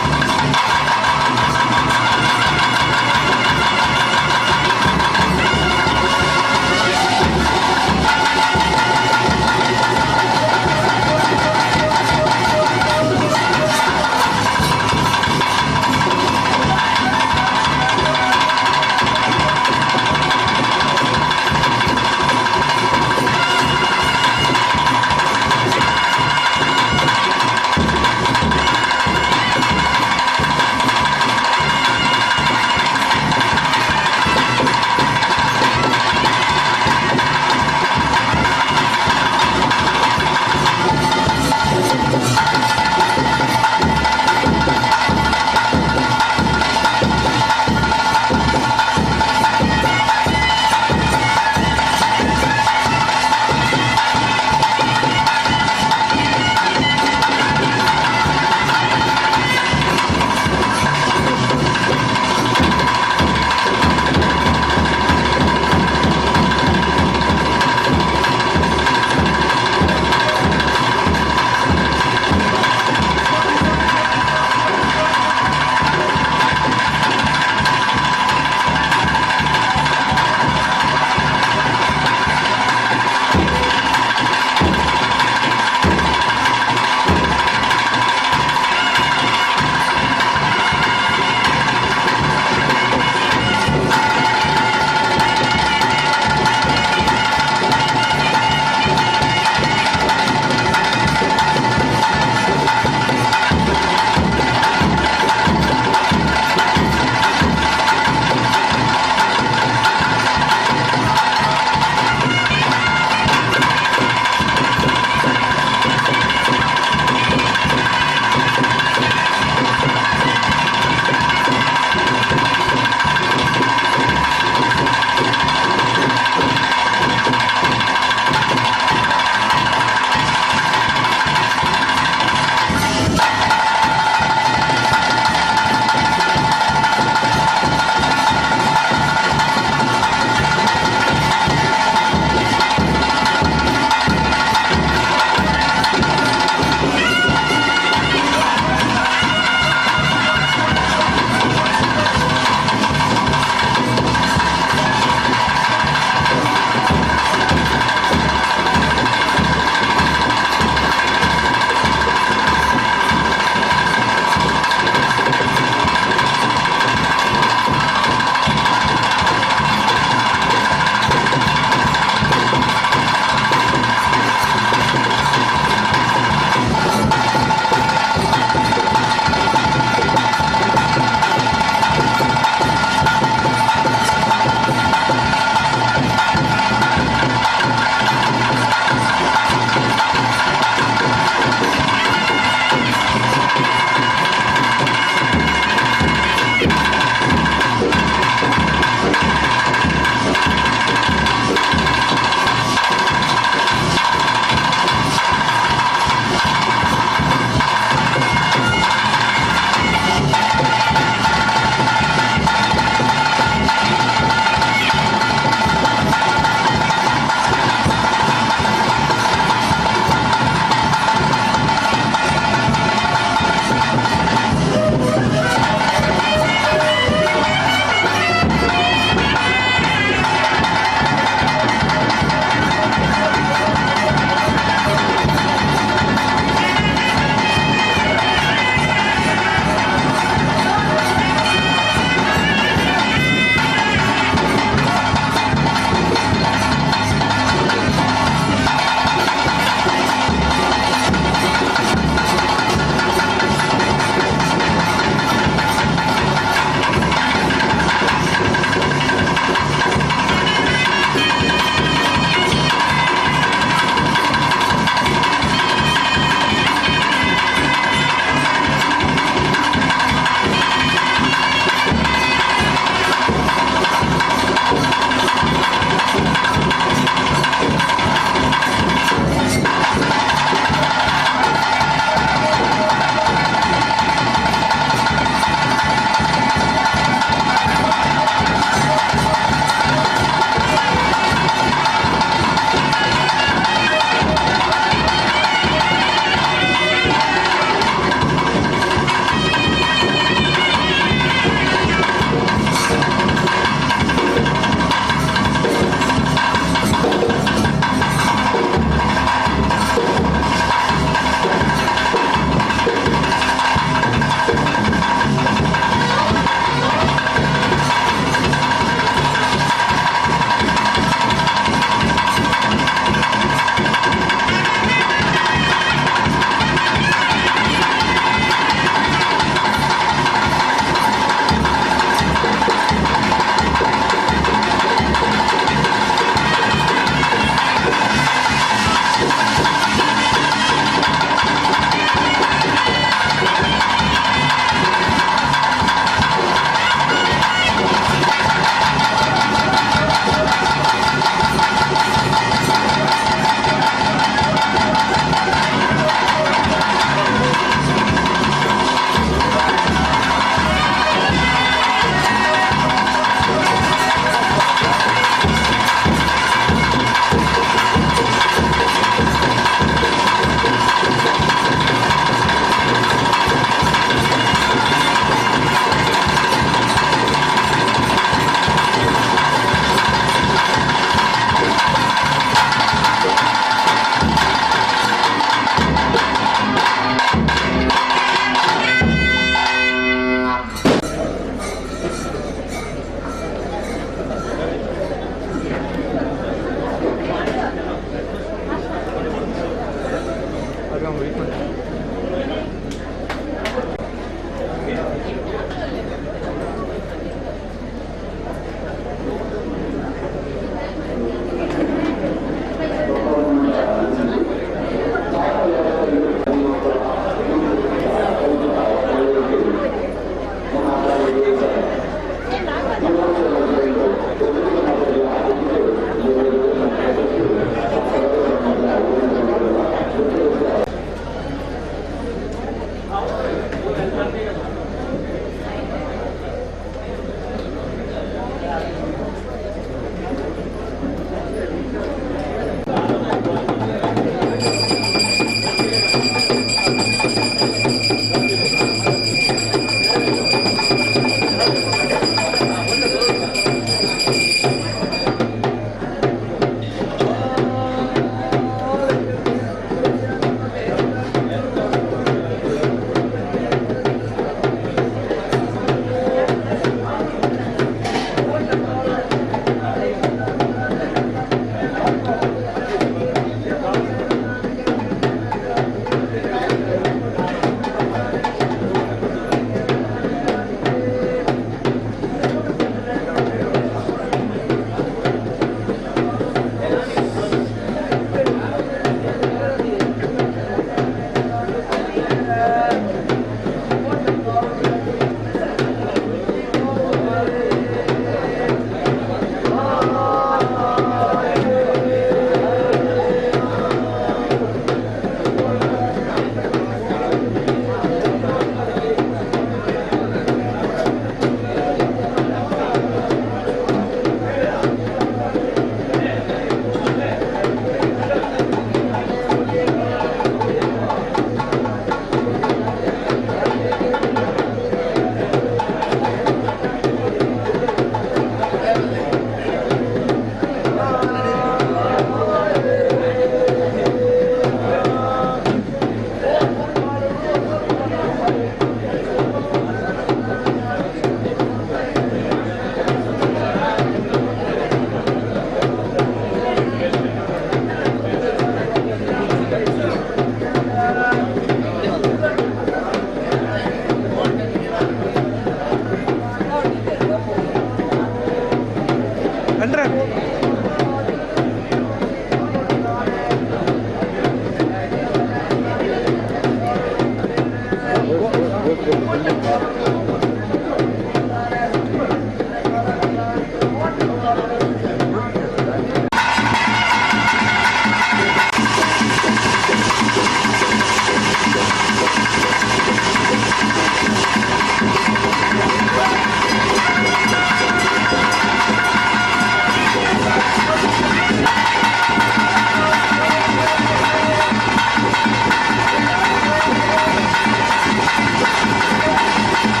Thank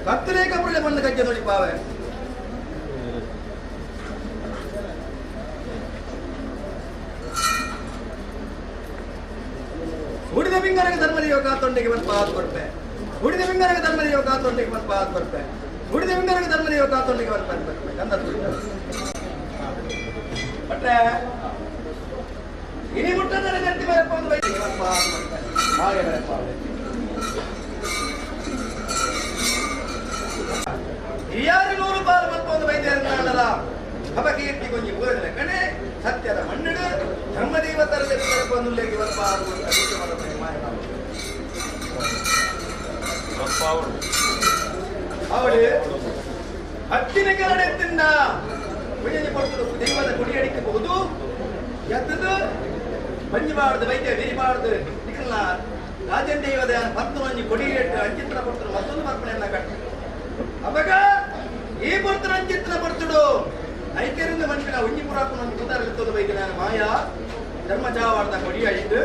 ಭಕ್ತರೇ ಕಬುಳೆ ಮಣ್ಣು ಕಜ್ಜೆ ನೋಡಿ ಪಾವೆ ಹುಡಿದ ಬಿಂಗರಗ ಧರ್ಮದೇವ ಕಾತೊಂಡಿಗೆ ಒಂದು ಪಾದ ಕೊಡ್ಪೆ ಹುಡಿದ ಬಿಂಗರಗ ಧರ್ಮದೇವ ಕಾತೊಂಡಿಗೆ ಒಂದು ಪಾದ ಕೊಡ್ಪೆ ಹುಡಿದ ಬಿಂಗರಗ ಧರ್ಮದೇವ ಕಾತೊಂಡಿಗೆ ಒಂದು ಪಾದ ಕೊಡ್ಪೆ ಕಂದ ಬಟ್ರೆ ಇನಿ ಮುಟ್ಟದರೆ ಗಟ್ಟಿ ಬರಪ್ಪ ಒಂದು ವೈದ್ಯಕ್ಕೆ ಒಂದು ಪಾದ ಕೊಡ್ಪೆ ಹಾಗೆ ಬರಪ್ಪ ಯಾರು ನೂರು ಪಾಲು ಮಲ್ಪ ಒಂದು ವೈದ್ಯರನ್ನಾಡಲ ಅಪಕೀರ್ತಿ ಕೊಂಚ ಊರಲ್ಲ ಕಣೆ ಸತ್ಯದ ಮಣ್ಣಿಡು ಧರ್ಮದೇವತರ ಒಂದು ಅವಳು ಹತ್ತಿನ ಕೆರಡೆ ತಿಂದ ಕೊಡ್ತದೆ ದೈವದ ಕೊಡಿಯಡಿಕಬಹುದು ಎತ್ತದು ಬಂಜಿ ಬಾರ್ದು ವೈದ್ಯ ವಿರಿಬಾರ್ದು ನಿಖಲ್ಲ ರಾಜನ್ ದೈವದ ಪತ್ನೊಂಜಿ ಕೊಡಿಯಟ್ಟು ಅಂಚಿತ್ರ ಕೊಡ್ತರು ಮತ್ತೊಂದು ಪರ್ಪಣೆಯನ್ನ ಕಟ್ಟ ಅವಾಗ ಈ ಪೊರ್ತರು ಅಂಚಿತ್ರ ಪರ್ತುಡು ಐಕ್ಯರಿಂದ ಮನುಷ್ಯನ ಉಂಜಿ ಪುರಾಕನ ಒಂದು ಕುತಾರಲಿತ್ತದು ವೈದ್ಯನ ಮಾಯಾ ಧರ್ಮಚಾವಾರ್ದ ಕೊಡಿಯ ಇದ್ದು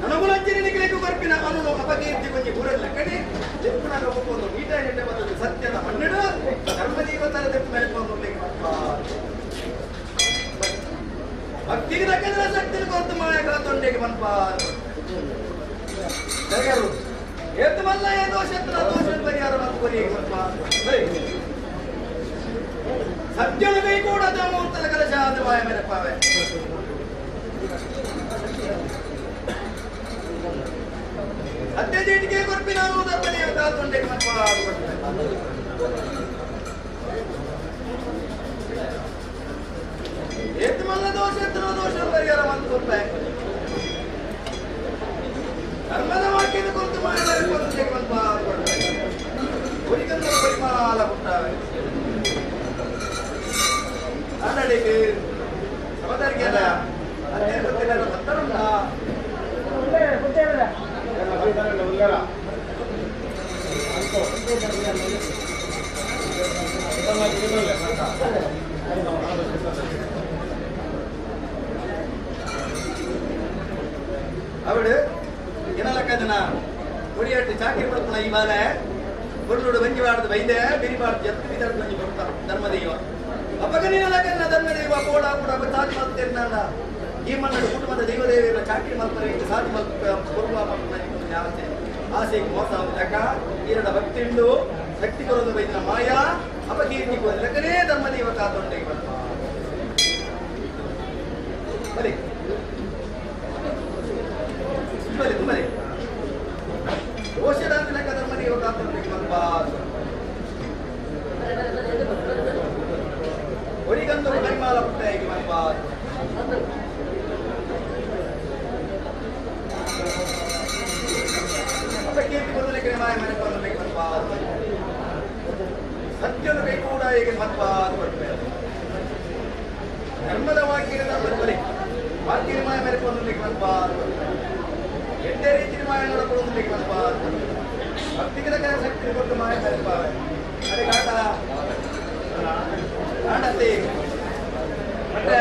ನನಗುಲಂಚಿನ ನಿಖಲಿಗೂ ಬರ್ಪಿನ ಅನು ಅಪಕೀರ್ತಿ ಕೊಂಚ ಊರಲ್ಲ ಕಡೆ ದೆಪ್ಪುನ ಒಂದು ಮೀಟ ನೆಟ್ಟೆ ಬಂದದ್ದು ಸತ್ಯದ ಮಣ್ಣಿಡು ಧರ್ಮದೇವತರ ದೆಪ್ಪು ಮೇಲೆ ಭಕ್ತಿಗೆ ತಕ್ಕಂದ್ರೆ ಶಕ್ತಿ ಕೊರತು ಮಾಯ ಕಾತೊಂಡೆಗೆ ಮನ್ಪ ಏತು ಮಲ್ಲ ಏ ದೋಷ ದೋಷ ಪರಿಹಾರ ಮತ್ತು ಕೊರಿಯಗೆ ಮನ್ಪ ಸತ್ಯದ ಕೈ ಕೂಡ ಮುಹೂರ್ತದ ಕಲಶ ಆದ ಮಾಯ ಮೇಲೆ ಪಾವೆ ಸತ್ಯ ಜೀಟಿಗೆ ಕೊರ್ಪಿನ ಧರ್ಮದೇವ ಕಾತೊಂಡೆಗೆ ಮನ್ಪ ಏತು ಮಲ್ಲ ದೋಷ ದೋಷ ಪರಿಹಾರ ಮತ್ತು ಕೊರ್ಪೆ ಧರ್ಮದ ವಾಕ್ಯದ ಕುರಿತು ಮಾಯ ಮನ್ಪ ಕೊರಿಕಂದ ಪರಿಮಾಲ ಪುಟ್ಟಾವೆ ಆನಡಿಗೆ ಸಮದಾರಿಗೆಲ್ಲ ಅದೇ ಗೊತ್ತಿಲ್ಲ ಬರ್ತಾರಲ್ಲ ಅವಳು ಏನಲ್ಲಕ್ಕದನ ಕೊಡಿಯಾಟ್ಟು ಚಾಕರಿ ಪಡ್ಪುಣ ಈ ಬಾಲೆ ಕೊಡ್ಲುಡು ಬಂಜಿವಾಡ್ದು ಬೈದೆ ಬಿರಿಬಾರ್ದು ಎತ್ತು ಬಿದ್ದಾರ್ದು ಬಂಜಿ ಕೊಡ್ತಾರ ಧರ್ಮದೈವ ಅಪಗನಿನಲಕನ್ನ ಧರ್ಮದೈವ ಕೋಡ ಕೂಡ ಸಾಧು ಮಲ್ತೇರ್ನಾಂಡ ಈ ಮನ್ನಡು ಕುಟುಂಬದ ದೈವದೇವಿಯರ ಚಾಕರಿ ಮಲ್ಪರೆ ಸಾಧು ಮಲ್ಪ ಕೊಡುವ ಮಲ್ಪನ ಆಸೆ ಆಸೆಗೆ ಮೋಸ ಲೆಕ್ಕ ಈರಡ ಭಕ್ತಿಂಡು ಶಕ್ತಿ ಕೊರದು ಬೈದಿನ ಮಾಯಾ ಅಪಕೀರ್ತಿ ಲೆಕ್ಕನೇ ಧರ್ಮದೈವ ಕಾತೊಂಡೆ ಬರ್ಪ ಬರೀ ತುಂಬಲಿ ತುಂಬಲಿ ದೋಷದಾಂತ ಲೆಕ್ಕ ಧರ್ಮದೇವ ಕಾತೊಂಡೆ ಬರ್ಪ ಒರಿಗಂದು ಪರಿಮಾಲ ಪುಟ್ಟ ಮನ್ಪ ಅಪಕೀರ್ತಿ ಬದಲಿಗೆ ಮಾಯ ಮನೆ ಬದಲಿಗೆ ಮನ್ಪ ಸತ್ಯದ ಕೈ ಕೂಡ ಹೇಗೆ ಮನ್ಪ ಧರ್ಮದ ವಾಕ್ಯದ ಬದಲಿ ವಾಕ್ಯದ ಮಾಯ ಮೇಲೆ ಬಂದಲಿಕ್ಕೆ ಮನ್ಪ ಎಡ್ಡೆ ರೀತಿಯ ಮಾಯ ನೋಡಕೊಳ್ಳೋದಕ್ಕೆ ಮನ್ಪ ಭಕ್ತಿಗೆ ಶಕ್ತಿ ಕೊಟ್ಟು ಮಾಯ ಮೇಲ್ಪಾವೆ ಅದೇ ಕಾಟ ಕಾಣತ್ತೆ ಮತ್ತೆ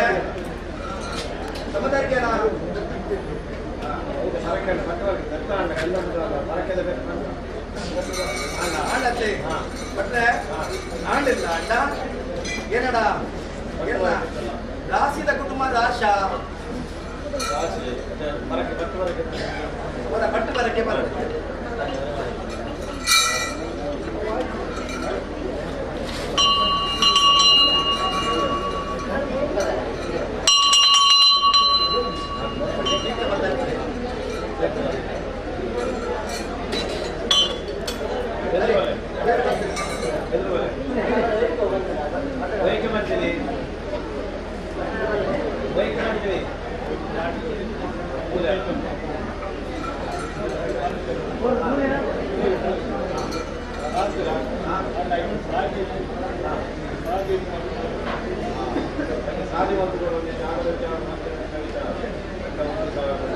ಸಮುದಾಯಕ್ಕೆ ನಾನು ಆಂಡತ್ತೆ ಮತ್ತೆ ಆಂಡಿಲ್ಲ ಅಂಡ ಏನಡ ಏನ ರಾಸಿದ ಕುಟುಂಬ ರಾಶ ಪಟ್ಟು ಬರಕ್ಕೆ ಬರಕ್ಕೆ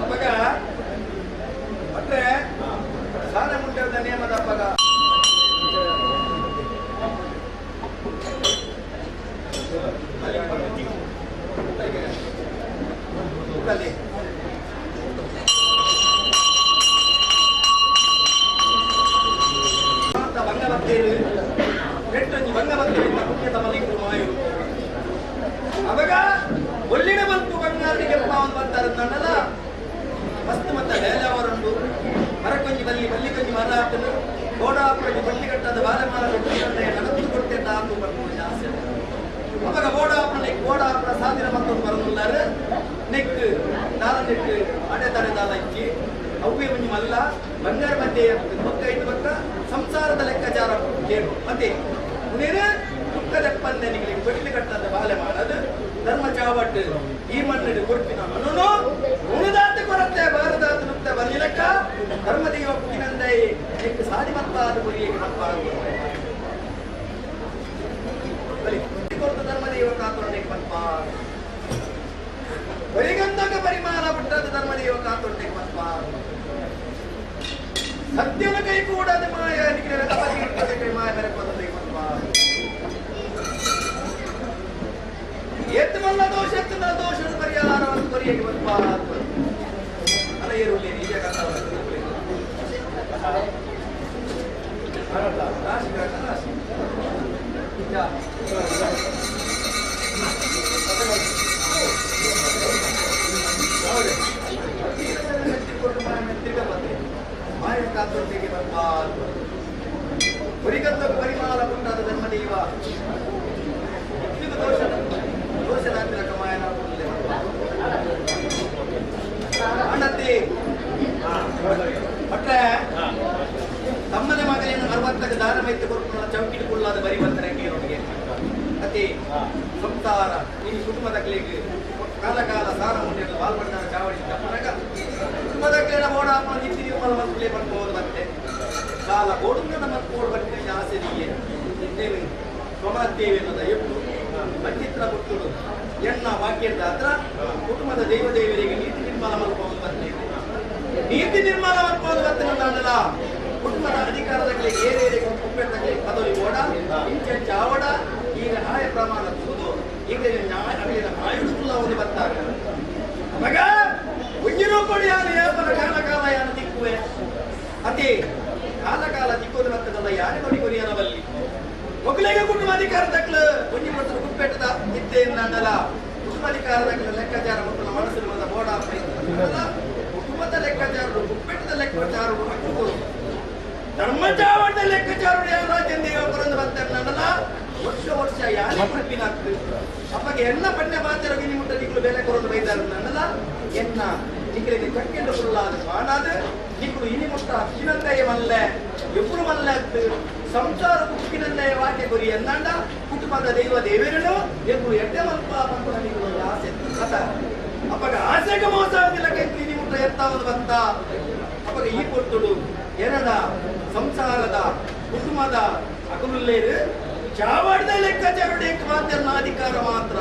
ಅಪ್ಪಗ ಮತ್ತೆ ಸಾಲ ಮುಂದೆ ನಿಯಮದ ಅಪ್ಪಗ ಬಂಗ ಬರ್ತೇವೆ ಎಟ್ಟೊಂಜಿ ಬಂಗ ಬಂತು ಪುಣ್ಯದ ಮಲಿಂಗು ಮಾಯು ಅವಾಗ ಒಳ್ಳಿನ ಬಂತು ಬಂಗಾರಿಗೆ ಪಾವನ್ ಬಂತಾರೆ ನನ್ನಲ್ಲ ಮಸ್ತ್ ಮತ್ತೆ ಬೇಲೆ ಅವರುಂಡು ಮರಕೊಂಜಿ ಬಲ್ಲಿ ಬಲ್ಲಿಕೊಂಜಿ ಮರ ಹಾಕಲು ಗೋಡಾಪುರಕ್ಕೆ ಬಳ್ಳಿ ಕಟ್ಟದ ಬಾಲೆಮಾಲ ನಡತು ಕೊಡ್ತೇನೆ ಆತು ಬರ್ಬೋದು ಆಸೆ ಅವಾಗ ಗೋಡಾಪುರ ಗೋಡಾಪುರ ಸಾಧಿನ ಮತ್ತೊಂದು ಬರನುಲ್ಲಾರು ನೆಕ್ ದಾರ ನೆಕ್ ಅಡೆ ತಡೆ ದಾಲ ಇಚ್ಚಿ ಅವ್ವೇ ಒಂಜಿ ಮಲ್ಲ ಬಂಗಾರ ಮಧ್ಯೆ ಬೊಕ್ಕ ಐದು ಬೊಕ್ಕ ಸಂಸಾರದ ಲೆಕ್ಕಾಚಾರ ಕೇಳು ಮತ್ತೆ ಉನೇನು ದುಃಖದಪ್ಪಂದೆ ನಿಮಗೆ ಬಟ್ಲಿ ಕಟ್ಟದ ಬಾಲೆ ಮಾಡೋದು ಧರ್ಮ ಚಾವಟ್ಟು ಈ ಮಣ್ಣಿಡು ಕೊಡ್ಪಿನ ಮಣ್ಣು ಉಣದಾತ ಕೊರತೆ ಬಾರದಾತ ನುಕ್ತ ಬರ್ಲಿಲಕ್ಕ ಧರ್ಮದೇವ ಪುಗಿನಂದೈ ನೆಕ್ ಸಾದಿ ಮತ್ತಾದ ಗುರಿಯಕ್ಕೆ ಮಪ್ಪ ಬಲಿ ಕೊರ್ತ ಧರ್ಮದೇವ ಕಾತೊಂಡೆಗೆ ಮಪ್ಪ ಹೊರಿಗಂದಕ ಪರಿಮಾಣ ಪುಟ್ಟದ ಧರ್ಮದೇವ ಕಾತೊಂಡೆಗೆ ಮಪ್ಪ ಸತ್ಯನ ಕೈ ಕೂಡದ ಮಾಯ ಕೈ ಮಾಯ ಬೆರಕೊಂಡೆ ಮಪ್ಪ ಏತಮಲ್ಲ ದೋಷ ಎತ್ತನ ದೋಷದ ಪರಿಹಾರವನ್ನು ಕೊರಿಯಗೆ ಮಪ್ಪ ಅಲ್ಲ ಏರುಳ್ಳಿ ಈಗ ರಾಶಿ ರಾಶಿ ಹೊರಿಗಂತ ಪರಿಮಾಲ ಪುಟ್ಟಾದ ಧರ್ಮದೇವ ದೋಷ ದೋಷದಾತಿರಕ ಮಾಯನ ಅಣ್ಣತ್ತಿ ಭಟ್ರೆ ತಮ್ಮನೆ ಮಗನೇನು 60ಕ್ಕೆ ದಾರ ಮೈತೆ ಕೊಡ್ಕೊಂಡು ಚೌಕಿಟ್ಟು ಕುಳ್ಳಾದ ಬರಿ ಬಂದರೆ ಕೇರೋನಿಗೆ ಅತಿ ಸಂಸಾರ ಈ ಕುಟುಂಬದ ಕಾಲ ಕಾಲ ಸಾರ ಮುಂದೆ ಬಾಲ್ಬಂಡಾರ ಚಾವಡಿ ತಪ್ಪನಾಗ ಕುಟುಂಬದ ಓಡಾಪ ನಿತ್ಯ ನಿರ್ಮಲ ಮಕ್ಕಳೇ ಬರ್ಬೋದು ಮತ್ತೆ ಕಾಲ ಗೋಡುಂಗದ ಮಕ್ಕಳು ಬಟ್ಟೆ ಆಸೆಗೆ ಇದ್ದೇವೆ ಸೋಮನಾಥೇವಿ ಅನ್ನೋದ ಎಪ್ಪು ಮಂಚಿತ್ರ ಪುಟ್ಟುಡು ಎಣ್ಣ ವಾಕ್ಯದ ಹತ್ರ ಕುಟುಂಬದ ದೈವ ದೇವರಿಗೆ ನೀತಿ ನಿರ್ಮಾಣ ಮಲ್ಪೋದು ಮತ್ತೆ ನೀತಿ ನಿರ್ಮಾಣ ಮಲ್ಪೋದು ಮತ್ತೆ ನನ್ನಲ್ಲ ಕುಟುಂಬದ ಅಧಿಕಾರದಾಗಲಿ ಏರೇರಿಗೆ ಕುಪ್ಪೆಟ್ಟಾಗಲಿ ಪದವಿ ಓಡ ಇಂಚೆ ಚಾವಡ ಈಗ ಆಯ ಪ್ರಮಾಣ ತುದು ಈಗ ಆಯುಡುಲ್ಲ ಒಂದು ಬರ್ತಾರೆ ಅವಾಗ ಒಂಜಿರೋ ಕೊಡಿ ಯಾರು ಯಾಪನ ಕಾಲ ಕಾಲ ಯಾರು ದಿಕ್ಕುವೆ ಅತಿ ಕಾಲ ಕಾಲ ದಿಕ್ಕೋದು ಬರ್ತದಲ್ಲ ಯಾರು ಕೊಡಿ ಕೊರಿಯನವಲ್ಲಿ ಒಕ್ಕಲಿಗ ಕುಟುಂಬ ಅಧಿಕಾರ ತಕ್ಲು ಒಂಜಿ ಪಡ್ತಾರೆ ಕುಪ್ಪೆಟ್ಟದ ಇತ್ತೆ ಅನ್ನಲ್ಲ ಕುಟುಂಬ ಅಧಿಕಾರ ತಕ್ಕಲ ಲೆಕ್ಕಾಚಾರ ಮಕ್ಕಳ ಮನಸ್ಸಿನ ಬಂದ ಬೋಡ ಕುಟುಂಬದ ಲೆಕ್ಕಾಚಾರರು ಕುಪ್ಪೆಟ್ಟದ ಲೆಕ್ಕಾಚಾರರು ಹಕ್ಕುಗಳು ಧರ್ಮಚಾವಣದ ಲೆಕ್ಕಾಚಾರರು ಯಾವ ರಾಜ್ಯ ಬರಂದು ಬರ್ತಾರೆ ನನ್ನಲ್ಲ ವರ್ಷ ವರ್ಷ ಯಾರೇ ಕೊಡ್ಪಿನಾಗ್ತದೆ ಅಪ್ಪಗೆ ಎಣ್ಣ ಪಣ್ಯ ಮಾತಿರೋಗಿ ನಿಮ್ಮ ನಿಕ್ಕಲು ಬೇಲೆ ಕೊರದು ಬೈದಾರ ನನ್ನಲ್ಲ ಎನ್ನ ನಿಕ್ಕಲಿಗೆ ಚಕ್ಕೆಂಡು ಕುಳ್ಳಾದ ಕಾಣಾದ ನಿಕ್ಕಲು ಇನಿ ಮುಟ್ಟ ಅಕ್ಕಿನಂದೆಯ ಮಲ್ಲೆ ಎಪ್ಪು ಮಲ್ಲೆ ಸಂಸಾರ ಕುಕ್ಕಿನಂದೆಯ ವಾಕ್ಯ ಗುರಿ ಎನ್ನಾಂಡ ಕುಟುಂಬದ ದೈವ ದೇವರನು ಎಪ್ಪು ಎಡ್ಡೆ ಮಲ್ಪ ಪಂಪನ ನಿಕ್ಕಲು ಆಸೆ ಅತ ಅಪ್ಪಗ ಆಸೆಗೆ ಮೋಸ ಆಗಿಲ್ಲ ಕೈತಿ ಇನಿ ಮುಟ್ಟ ಎತ್ತಾವದು ಬಂತ ಅಪ್ಪಗ ಈ ಕೊಟ್ಟುಡು ಎರಡ ಸಂಸಾರದ ಕುಟುಂಬದ ಅಗಲುಲ್ಲೇರು ಚಾವಾಡದ ಲೆಕ್ಕಾಚಾರಡು ಮಾತ್ರ ಅಧಿಕಾರ ಮಾತ್ರ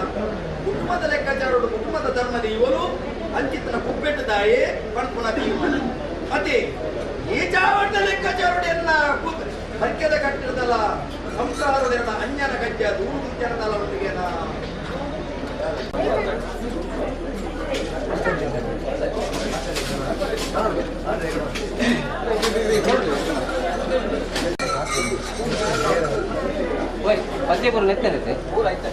ಕುಟುಂಬದ ಲೆಕ್ಕಾಚಾರಡು ಕುಟುಂಬದ ಧರ್ಮದ ಇವರು ಅಂಚಿತನ ಕುಪ್ಪೆಟ್ಟದಾಯೇ ಪಣ್ಪುಣ ತೀರ್ಮಾನ ಮತ್ತೆ ಈ ಚಾವಾಡದ ಲೆಕ್ಕಾಚಾರಡು ಎಲ್ಲ ಹರ್ಕೆದ ಕಟ್ಟಿರದಲ್ಲ ಸಂಸಾರದ ಅನ್ಯನ ಕಜ್ಜ ದೂರು ಜನದಲ್ಲ ಒಟ್ಟಿಗೆನ ಪದ್ಯಪುರ ನೆತ್ತನೈತೆ ಊರು ಆಯ್ತಾ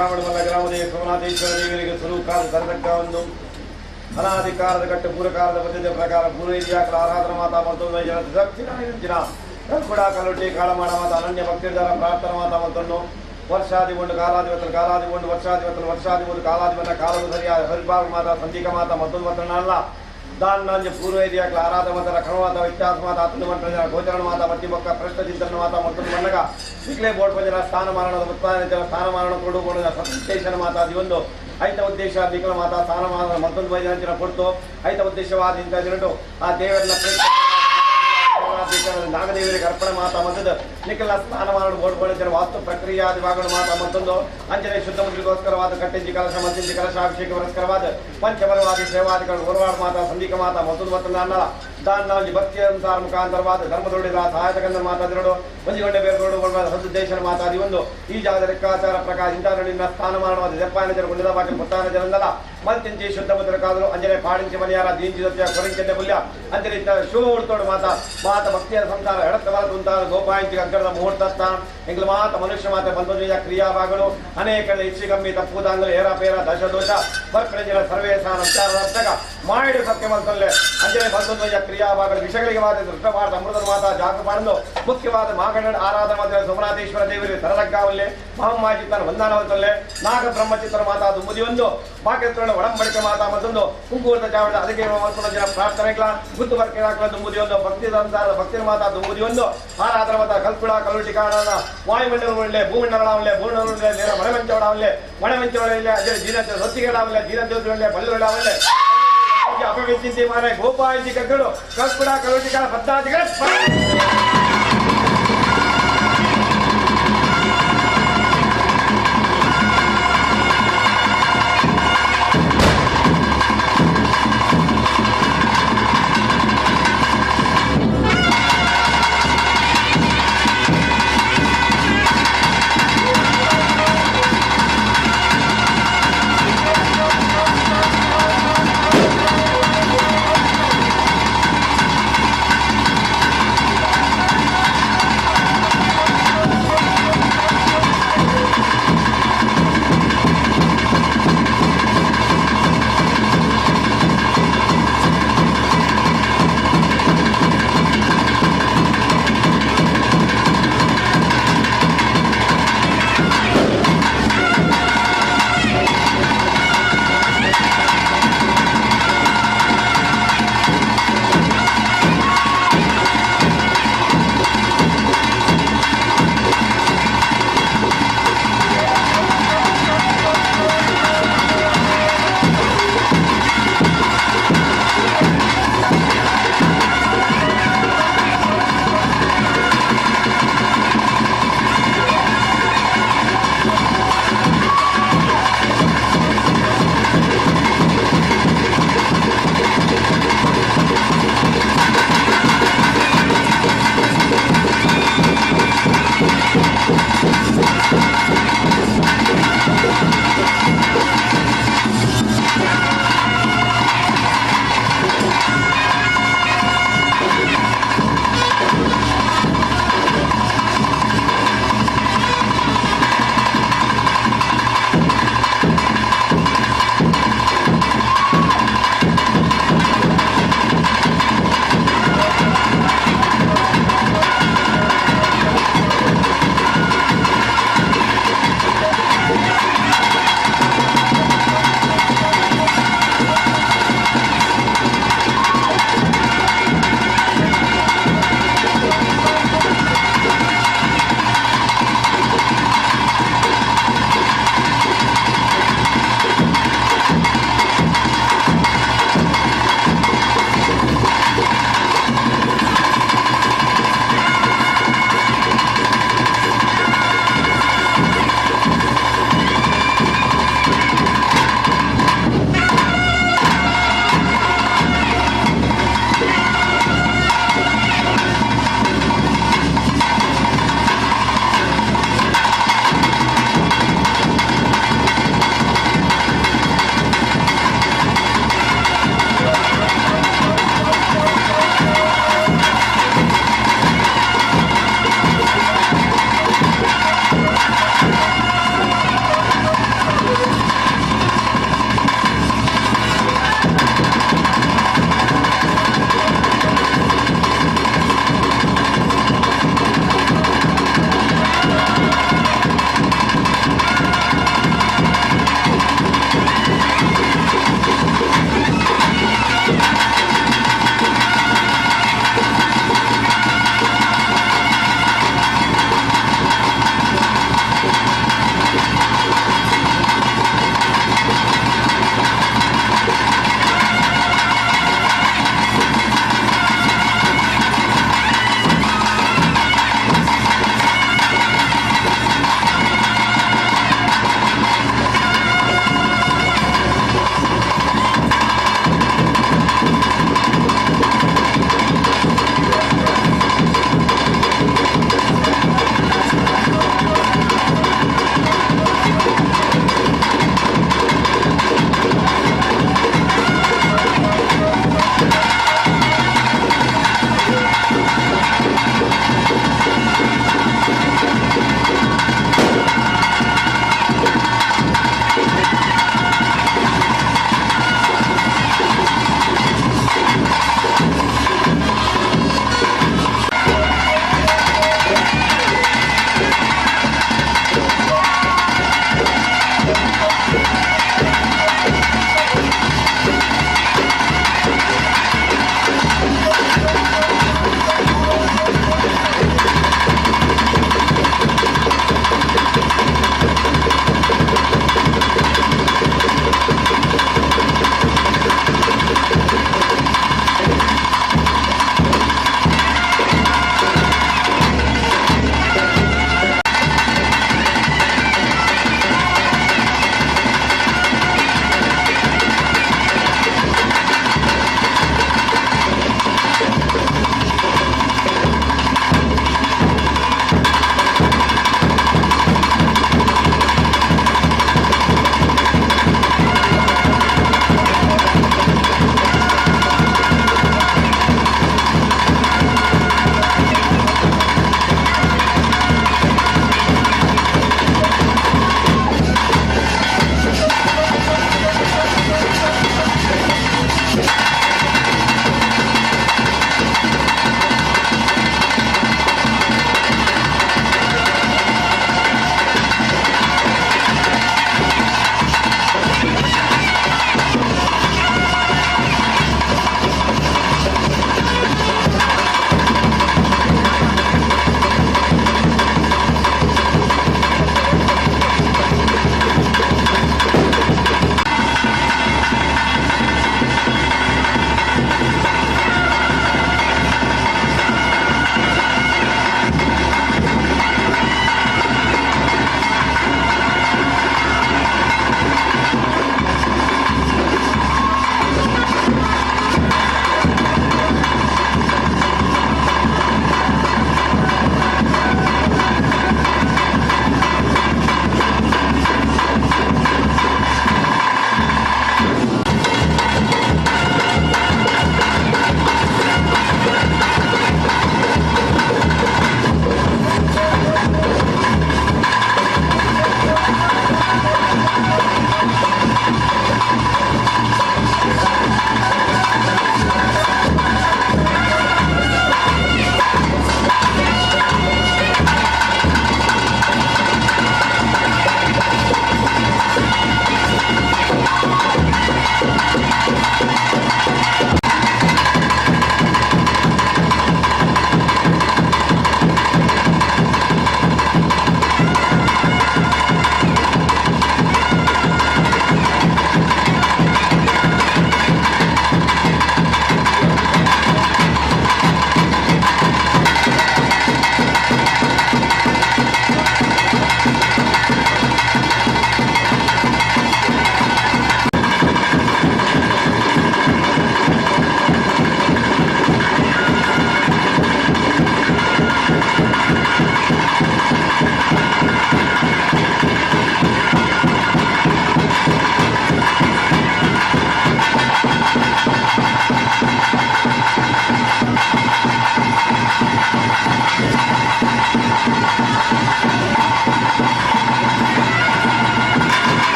ಗ್ರಾಮದೇವಿ ಸೋಮನಾಥೇಶ್ವರ ದೇವರಿಗೆ ಸ್ವರೂಪಾದ ತರತಕ್ಕ ಒಂದು ಅನಾಧಿಕಾರದ ಕಟ್ಟು ಪೂರಕಾರದ ಪದ್ಧತಿಯ ಪ್ರಕಾರ ಪೂರ್ವ ಆರಾಧನಾ ಮಾತಾ ಮತ್ತು ಕೂಡ ಕಲ್ಲೊಟ್ಟಿ ಕಾಳಮಾಡ ಮಾತಾ ಅನನ್ಯ ಭಕ್ತಿದಾರ ಪ್ರಾರ್ಥನಾ ಮಾತಾ ಮತ್ತೊಂದು ವರ್ಷಾದಿ ಒಂದು ಕಾಲಾಧಿಪತನ ಕಾಲಾದಿ ಒಂದು ವರ್ಷಾಧಿಪತನ ವರ್ಷಾದಿ ಒಂದು ಕಾಲಾಧಿಪನ ಕಾಲವು ಸರಿಯಾದ ಹರಿಬಾರ್ ಮಾತಾ ಸಂಧಿಕ ಮಾತಾ ಮತ್ತೊಂದು ವತನಲ್ಲ ದಾನ್ನಾಂಜ ಪೂರ್ವ ಹಿರಿಯಾಕ್ಲ ಆರಾಧ ಮಾತ ರಕ್ಷಣ ವ್ಯತ್ಯಾಸ ಮಾತ ಆತನ ಮಂತ್ರ ಗೋಚರಣ ಮಾತಾ ಬಟ್ಟಿ ಬೊಕ್ಕ ಪ್ರಶ್ನ ಚಿಂತನ ಮಾತಾ ಮತ್ತೊಂದು ಮಣ್ಣಗ ಈಗಲೇ ಬೋರ್ಡ್ ಪಂಜರ ಸ್ಥಾನಮಾನದ ಉತ್ಪಾದನೆ ಜನ ಸ್ಥಾನಮಾನ ಕೊಡು ಸತ್ಯುದ್ದೇಶನ ಮಾತಾ ಒಂದು ಐತ ಉದ್ದೇಶ ನಿಖಲ ಮಾತಾ ಸ್ಥಾನಮಾನ ಮತ್ತೊಂದು ವೈದ್ಯನ ಕೊಡ್ತು ಐತ ಉದ್ದೇಶವಾದ ಇಂಥ ದಿನಟು ಆ ದೇವರನ್ನ ನಾಗದೇವರಿಗೆ ಅರ್ಪಣೆ ಮಾತಾ ಮತ್ತದ ನಿಖಲ ಸ್ಥಾನಮಾನ ಬೋರ್ಡ್ ಜನ ವಾಸ್ತು ಪ್ರಕ್ರಿಯಾದಿವಾಗಣ ಮಾತಾ ಮತ್ತೊಂದು ಅಂಜನೆ ಶುದ್ಧ ಮುದ್ರಿಗೋಸ್ಕರವಾದ ಕಟ್ಟೆಂಜಿ ಕಲಶ ಮತ್ತಿಂಜಿ ಕಲಶಾಭಿಷೇಕ ಪುರಸ್ಕರವಾದ ಪಂಚಬಲವಾದಿ ಸೇವಾದಿಗಳು ಹೊರವಾಡ ಮಾತಾ ಸಂಧಿಕ ಮಾತಾ ಮತ್ತೊಂದು ಮತ್ತೊಂದು ಅನ್ನಲ್ಲ ದಾನ್ನಾಂಜಿ ಭಕ್ತಿಯ ಅನುಸಾರ ಮುಖಾಂತರವಾದ ಧರ್ಮದೊಡಿದ ಸಹಾಯತಕಂದ ಮಾತಾದಿರಡು ಒಂಜಿಗೊಂಡೆ ಬೇರ್ಗೋಡು ಸದುದ್ದೇಶನ ಮಾತಾದಿ ಒಂದು ಈ ಜಾಗದ ಲೆಕ್ಕಾಚಾರ ಪ್ರಕಾರ ಇಂಥ ಸ್ಥಾನಮಾನವಾದ ಜಪ್ಪಾನ ಜನ ಗುಂಡದ ಬಾಕಿ ಮುತ್ತಾನ ಜನಂದಲ ಮಲ್ತಿಂಚಿ ಶುದ್ಧ ಮುದ್ರಕಾದರು ಅಂಜನೆ ಪಾಡಿಂಚಿ ಮನೆಯಾರ ದೀಂಚಿ ಸತ್ಯ ಕೊರಿಂಚೆಂಡೆ ಪುಲ್ಯ ಅಂಜನೆ ಶಿವ ಉಡ್ತೋಡು ಮಾತಾ ಮಾತ ಭಕ್ತಿಯ ಸಂಸಾರ ಎಡತ್ತವರ ತುಂತಾದ ಗೋಪಾಯಿಂಚಿ ಕಂಕಣದ ಮುಹೂರ್ತ ಸ್ಥಾನ ಎಂಗ್ಲ ಮಾತ ಮನುಷ್ಯ ಮಾತೆ ಬಂಧುಜಯ ಕ್ರಿಯಾಭಾಗಗಳು ಅನೇಕ ಇಚ್ಛಿಗಮ್ಮಿ ತಪ್ಪುದಾಂಗಲು ಏರಾಪೇರ ದಶ ದೋಷ ಬರ್ಪಣೆ ಸರ್ವೇ ಸಾನ ವಿಚಾರಾರ್ಥಕ ಮಾಯಿಡು ಸತ್ಯ ಮಲ್ತಲ್ಲೇ ಅಂಜನೆ ಬಂಧುಜಯ ಕ್ರಿಯಾಭಾಗಗಳು ವಿಷಗಳಿಗೆ ವಾದ ದೃಷ್ಟವಾದ ಅಮೃತದ ಮಾತಾ ಜಾಗೃತ ಮಾಡಲು ಮುಖ್ಯವಾದ ಮಾಗಣ ಆರಾಧನ ಮಾತ್ರ ಸೋಮನಾಥೇಶ್ವರ ದೇವರಿಗೆ ತರಲಗ್ಗಾವಲ್ಲೆ ಮಹಮ್ಮಾಜಿತ್ತನ ವಂದನವಲ್ತಲ್ಲೇ ನಾಗ ಬ್ರಹ್ಮಚಿತ್ತನ ಮಾತಾ ದುಂಬುದಿ ಒಂದು ಬಾಕ್ಯತ್ರಣ ಒಡಂಬಡಿಕೆ ಮಾತಾ ಮತ್ತೊಂದು ಕುಂಕುಮದ ಚಾವಡ ಅದಕ್ಕೆ ಮಲ್ಪುಣ ಜನ ಪ್ರಾರ್ಥನೆಗಳ ಗುತ್ತು ಬರ್ಕೆ ಹಾಕಲ ದುಂಬುದಿ ಒಂದು ಭಕ್ತಿ ಸಂಸಾರದ ಭಕ್ತಿನ ಮಾತಾ ದುಂಬುದಿ ಒಂದು ಆರಾಧನ ಮಾತಾ ಕಲ್ಪುಳ ಕಲ್ಲುಟಿ ಕಾರಣ ವಾಯುಮಂಡಲ ಭೂಮಂಡಲ ಭೂಮಂಡಲ ನೇರ ಮಣಮಂಚವಡಾವಲ್ಲೆ ಮಣಮಂಚವಡಲ್ಲೆ ಅಜರ ಜೀನತೆ ಸೊತ್ತಿಗೆಡಾವಲ್ಲೆ ಜೀನಜ್ಯೋತಿಗಳೇ ಬಲ್ಲುಗಳಾವಲ್ಲೆ ಅಪವಿಚಿಂತಿ ಮಾರೆ ಗೋಪಾಯಿಜಿ ಕಗ್ಗಡು ಕಲ್ಪುಳ ಕಲ್ಲುಟಿ ಕಾರಣ ಪದ್ದಾದಿಗಳ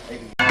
Thank you.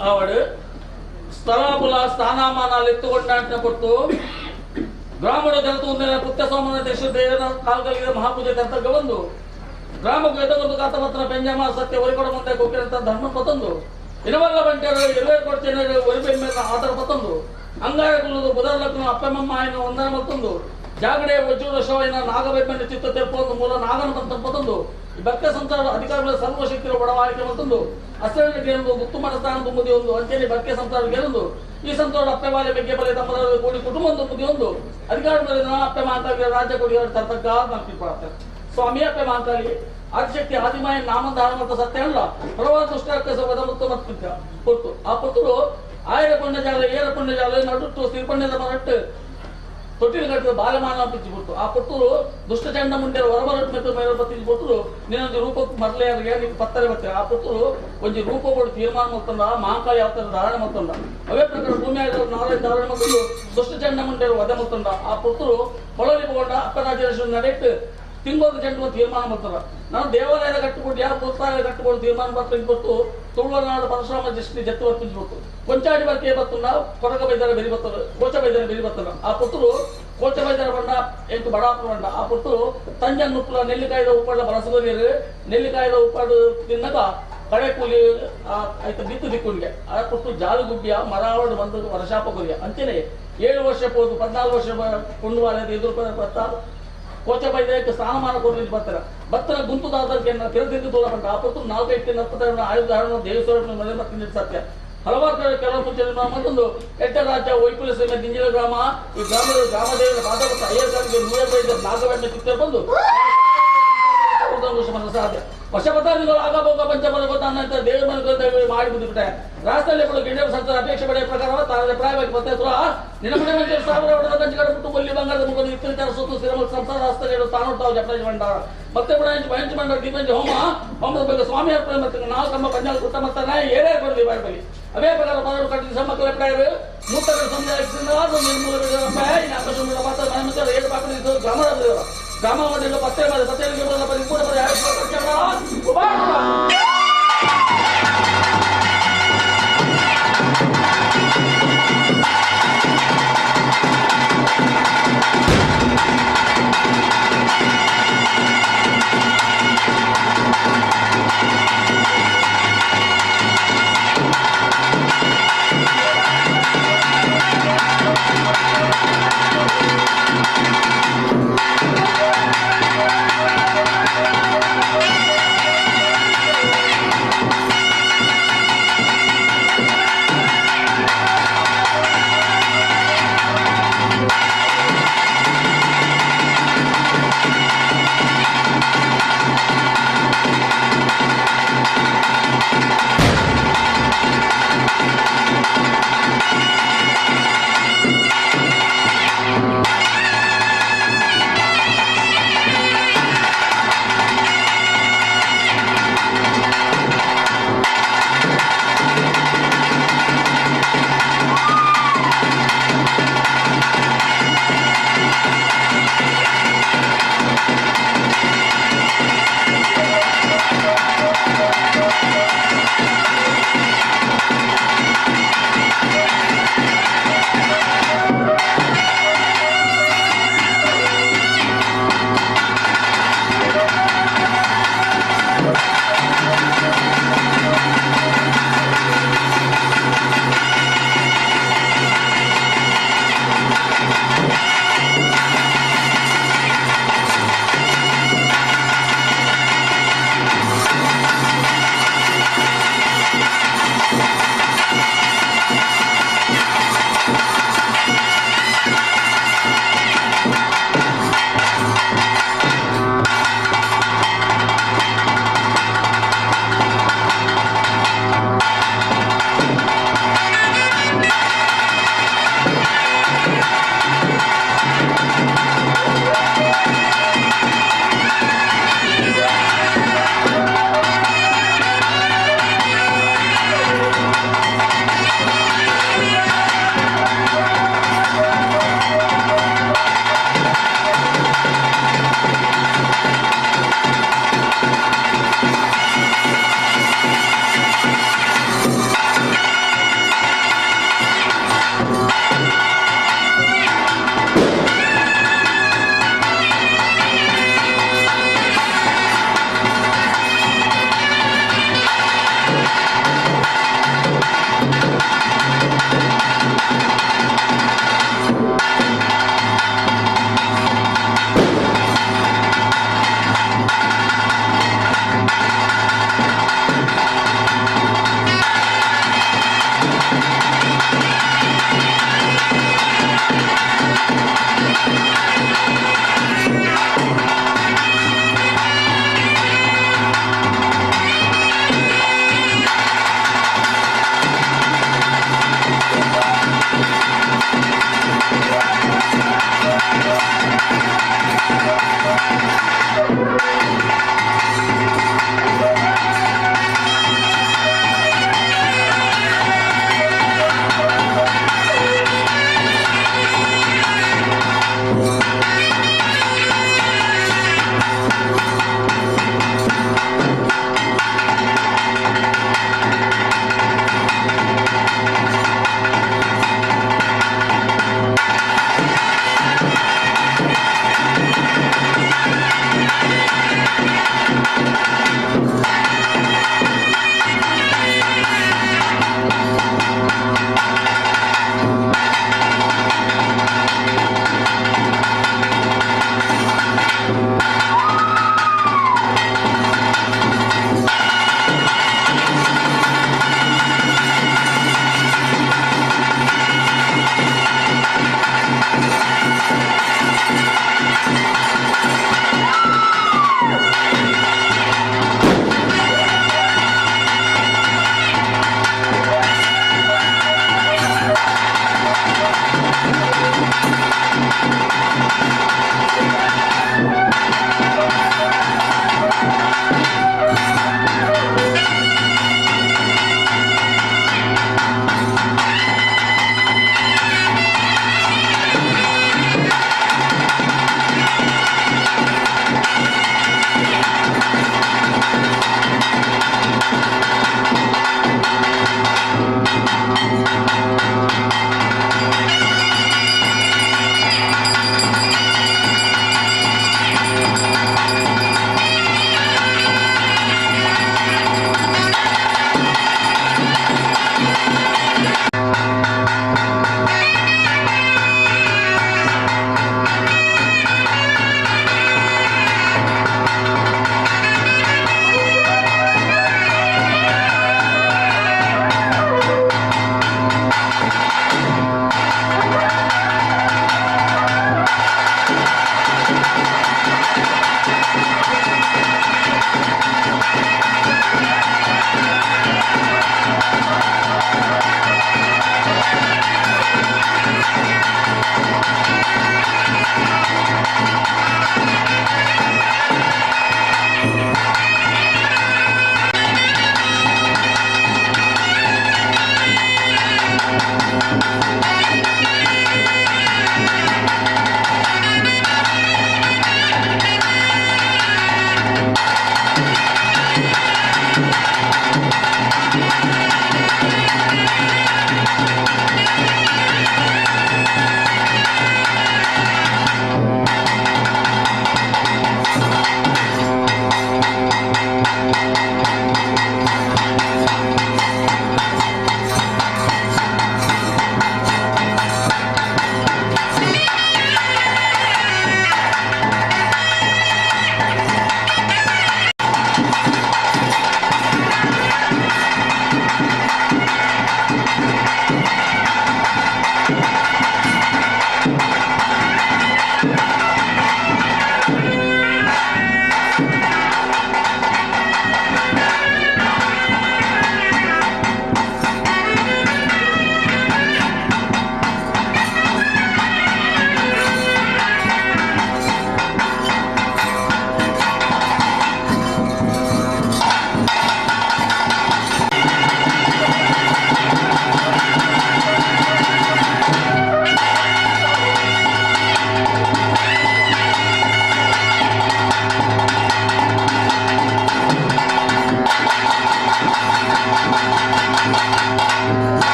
ಆವಡು ಸ್ಥಳಾಬುಲ ಸ್ಥಾನಮಾನಾలు ఎత్తుకొండ ಕೊಟ್ಟು ಗ್ರಾಮದ ಜನತೆ ಪುತ್ತ ಸೋಮನ ದೇಶ ದೇವನ ಕಾಲ್ಗಲಿಗೆ ಮಹಾಪೂಜೆ ಕರ್ತವ್ಯ ಬಂದು ಗ್ರಾಮಕ್ಕೆ ಎದಗೊಂದು ಕಾತಮತ್ರ ಪೆಂಜಮ ಸತ್ಯ ಒರಿಕೊಡ ಮುಂದೆ ಕೊಕ್ಕಿರಂತ ಧರ್ಮ ಪತ್ತೊಂದು ಇನವಲ್ಲ ಬಂಟೆರು ಇರುವೆ ಕೊಡ್ತೇನೆ ಒರಿಬೆ ಮೇಲೆ ಆಧಾರ ಪತ್ತೊಂದು ಅಂಗಾರ ಕುಲದು ಬುಧರ ಲಗ್ನ ಅಪ್ಪಮ್ಮಮ್ಮ ಆಯನ ಒಂದರ ಮತ್ತೊಂದು ಜಾಗಡೆ ವಜ್ರ ಶವೈನ ನಾಗಬೆಮ್ಮನ ಚಿತ್ತ ತೆಪ್ಪೊಂದು ಮೂಲ ನಾಗನ ಬಂತ ಪತ್ತೊಂದು ಈ ಭಕ್ತ ಸಂಸಾರ ಅಧಿಕಾರಿಗಳ ಸರ್ವಶಕ್ತಿಯ ಒಡವಾಳಿಕೆ ಮತ್ತೊಂದು ಅಸರಣ ಗೆಲುವು ಉತ್ತಮ ಸ್ಥಾನ ತುಂಬುದಿ ಒಂದು ಅಂಚೆಲಿ ಭಕ್ತಿ ಸಂಸಾರ ಗೆಲುವು ಈ ಸಂಸಾರ ಅಪ್ಪೆವಾಲೆ ಬೆಗ್ಗೆ ಬಲೆ ತಮ್ಮ ಕೂಡಿ ಕುಟುಂಬ ತುಂಬುದಿ ಒಂದು ಅಧಿಕಾರ ಅಪ್ಪೆ ಮಾತಾಡಿ ರಾಜ್ಯ ಕೊಡಿ ತರ್ತಕ್ಕ ನಾವು ಸ್ವಾಮಿ ಅಪ್ಪೆ ಮಾತಾಡಿ ಆದಿಶಕ್ತಿ ಆದಿಮಾಯ ನಾಮಧಾರ ಮತ್ತು ಸತ್ಯ ಅಲ್ಲ ಪ್ರವಾಹ ದುಷ್ಟಕ್ಕೆ ವದ ಮತ್ತು ಮತ್ತು ಪೊಟ್ಟು ಆ ಪೊಟ್ಟರು ಆಯರ ಪುಣ್ಯಜಾಲ ಏರ ಪುಣ್ಯಜಾಲ ನಡುಟ್ಟು ಸಿರಿಪಣ್ಯದ ಮರಟ್ಟು ತೊಟ್ಟಿಲು ಕಟ್ಟಿದ ಬಾಲಮಾನ ಪಿಚ್ಚಿ ಆ ಪುಟ್ಟರು ದುಷ್ಟ ಚಂಡ ಮುಂಡೆ ಹೊರಬರಟ್ಟು ಮೆತ್ತು ಮೇಲೆ ಬತ್ತಿನ ಪುಟ್ಟರು ನೀನೊಂದು ರೂಪಕ್ಕೆ ಮರಲೇ ಅದಕ್ಕೆ ನೀನು ಪತ್ತರೆ ಬತ್ತೆ ಆ ಪುಟ್ಟರು ಒಂಜಿ ರೂಪ ಕೊಡು ತೀರ್ಮಾನ ಮತ್ತೊಂದ ಮಹಾಕಾಳಿ ಅವತಾರ ಧಾರಣೆ ಮತ್ತೊಂದ ಅವೇ ಪ್ರಕಾರ ಭೂಮಿ ಆಗಿರೋ ನಾರಾಯಣ ಧಾರಣೆ ಮತ್ತೊಂದು ದುಷ್ಟ ಚಂಡ ಮುಂಡೆ ವಧ ಮತ್ತೊಂದ ಆ ಪುಟ್ಟರು ಹೊಳಲಿ ಪಗೊಂಡ ಅಪ್ಪರಾಜೇಶ್ವರ ನಡೆಟ್ಟು ತಿಂಗೋದು ಚೆಂಡು ತೀರ್ಮಾನ ಮಾಡ್ತಾರ. ನಾನು ದೇವಾಲಯದ ಕಟ್ಟಿಕೊಟ್ಟು ಯಾರು ಪುಸ್ತಕ ಕಟ್ಟಿಕೊಂಡು ತೀರ್ಮಾನ ಬರ್ತೀನಿ ಕೊಟ್ಟು ತುಳುವನಾಡು ಪರಶುರಾಮ ದೃಷ್ಟಿ ಜತ್ತು ವರ್ತಿಸ್ಬೇಕು ಕೊಂಚಾಡಿ ಬರ್ಕೆ ಬತ್ತುಂಡ ಕೊರಗ ಬೈದಾರ ಬೆರಿ ಬತ್ತದ ಕೋಚ ಬೈದಾರ ಬೆರಿ ಬತ್ತದ ಆ ಪುತ್ತರು ಕೋಚ ಬೈದಾರ ಬಂಡ ಎಂಟು ಬಡಾಪುರ ಬಂಡ ಆ ಪುತ್ತರು ತಂಜನ್ ಉಪ್ಪುಲ ನೆಲ್ಲಿಕಾಯಿದ ಉಪ್ಪಾಡ ಬರಸಗೋದಿರು ನೆಲ್ಲಿಕಾಯಿದ ಉಪ್ಪಾಡು ತಿನ್ನಗ ಕಡೆ ಕೂಲಿ ಆಯ್ತು ಬಿತ್ತು ದಿಕ್ಕುಂಗೆ ಆ ಪುಟ್ಟು ಜಾಲು ಗುಬ್ಬಿಯ ಮರಾವಡು ಬಂದು ವರ್ಷಾಪ ಗುರಿಯ ಅಂಚನೆ 7 ವರ್ಷ ಪೋದು 14 ವರ್ಷ ಕೊಂಡುವಾರ ಎದುರು ಬತ್ತ ಕೋಚ ಬೈದಕ್ಕೆ ಸ್ಥಾನಮಾನ ಕೊಡಲಿಕ್ಕೆ ಬರ್ತಾರೆ ಭಕ್ತರ ಗುಂತುದಾದಕ್ಕೆ ತಿರುತಿದ್ದು ದೂರ ಬಂದ ಆ ಪುತ್ತು 4 5 ಆಯುಧ ದೇವಸ್ವರ ಮನೆ ಬರ್ತೀನಿ ಸತ್ಯ ಹಲವಾರು ಕಡೆ ಕೆಲವು ಮುಂಚೆ ಮತ್ತೊಂದು ಎಟ್ಟ ರಾಜ್ಯ ವೈಪುಲ ಸೀಮೆ ದಿಂಜಿಲ ಗ್ರಾಮ ಈ ಗ್ರಾಮದ ಗ್ರಾಮದೇವರ ಪಾದಪತ್ರ ಅಯ್ಯರ್ಗಳಿಗೆ ನೂರ ನಾಗಬೆಣ್ಣ ಚಿತ್ರ ಬಂದು ಸಾಧ್ಯ ವಶಪತಾದಿಗಳು ಆಗಭೋಗ ಪಂಚಮನ ಗೊತ್ತಾನ ದೇವ ಮನೆ ಮಾಡಿ ಬಂದುಬಿಟ್ಟೆ ರಾಷ್ಟ್ರದಲ್ಲಿ ಕೂಡ ಗಿಡ ಸಂಚಾರ ಅಪೇಕ್ಷೆ ಪಡೆಯ ಪ್ರಕಾರ ತಾರ ಪ್ರಾಯವಾಗಿ ಮತ್ತೆ ನಿನಪಡೆ ಮಂಚ ಸಾವಿರ ಹೊಡೆದ ಕಂಚಿಕಡೆ ಬಿಟ್ಟು ಕೊಲ್ಲಿ ಬಂಗಾರದ ಮುಖ ಇತರ ಸುತ್ತು ಸಿರಮ ಸಂಸಾರ ರಾಷ್ಟ್ರ ತಾನು ಜಪರಾಜ ಮಂಡಾರ ಮತ್ತೆ ಕೂಡ ಪಂಚ ಮಂಡಳ ದೀಪಂಜ ಹೋಮ ಹೋಮದ ಬಗ್ಗೆ ಸ್ವಾಮಿ ಅರ್ಪಣೆ ಮತ್ತೆ ನಾವು ತಮ್ಮ ಪಂಜಾಬ್ ಕುಟ್ಟ ಮತ್ತೆ ಏರೇ ಕೊಡಲಿ ಬಾಯಿ ಅವೇ ಪ್ರಕಾರ ಪದವರು ಕಟ್ಟಿದ ಮಕ್ಕಳ ಪ್ರಾಯರು ಮೂತಗಳ ಸಮುದಾಯ ಗ್ರಾಮ ಗ್ರಾಮ ಪತ್ತೆ ಪತ್ತೆ Thank you.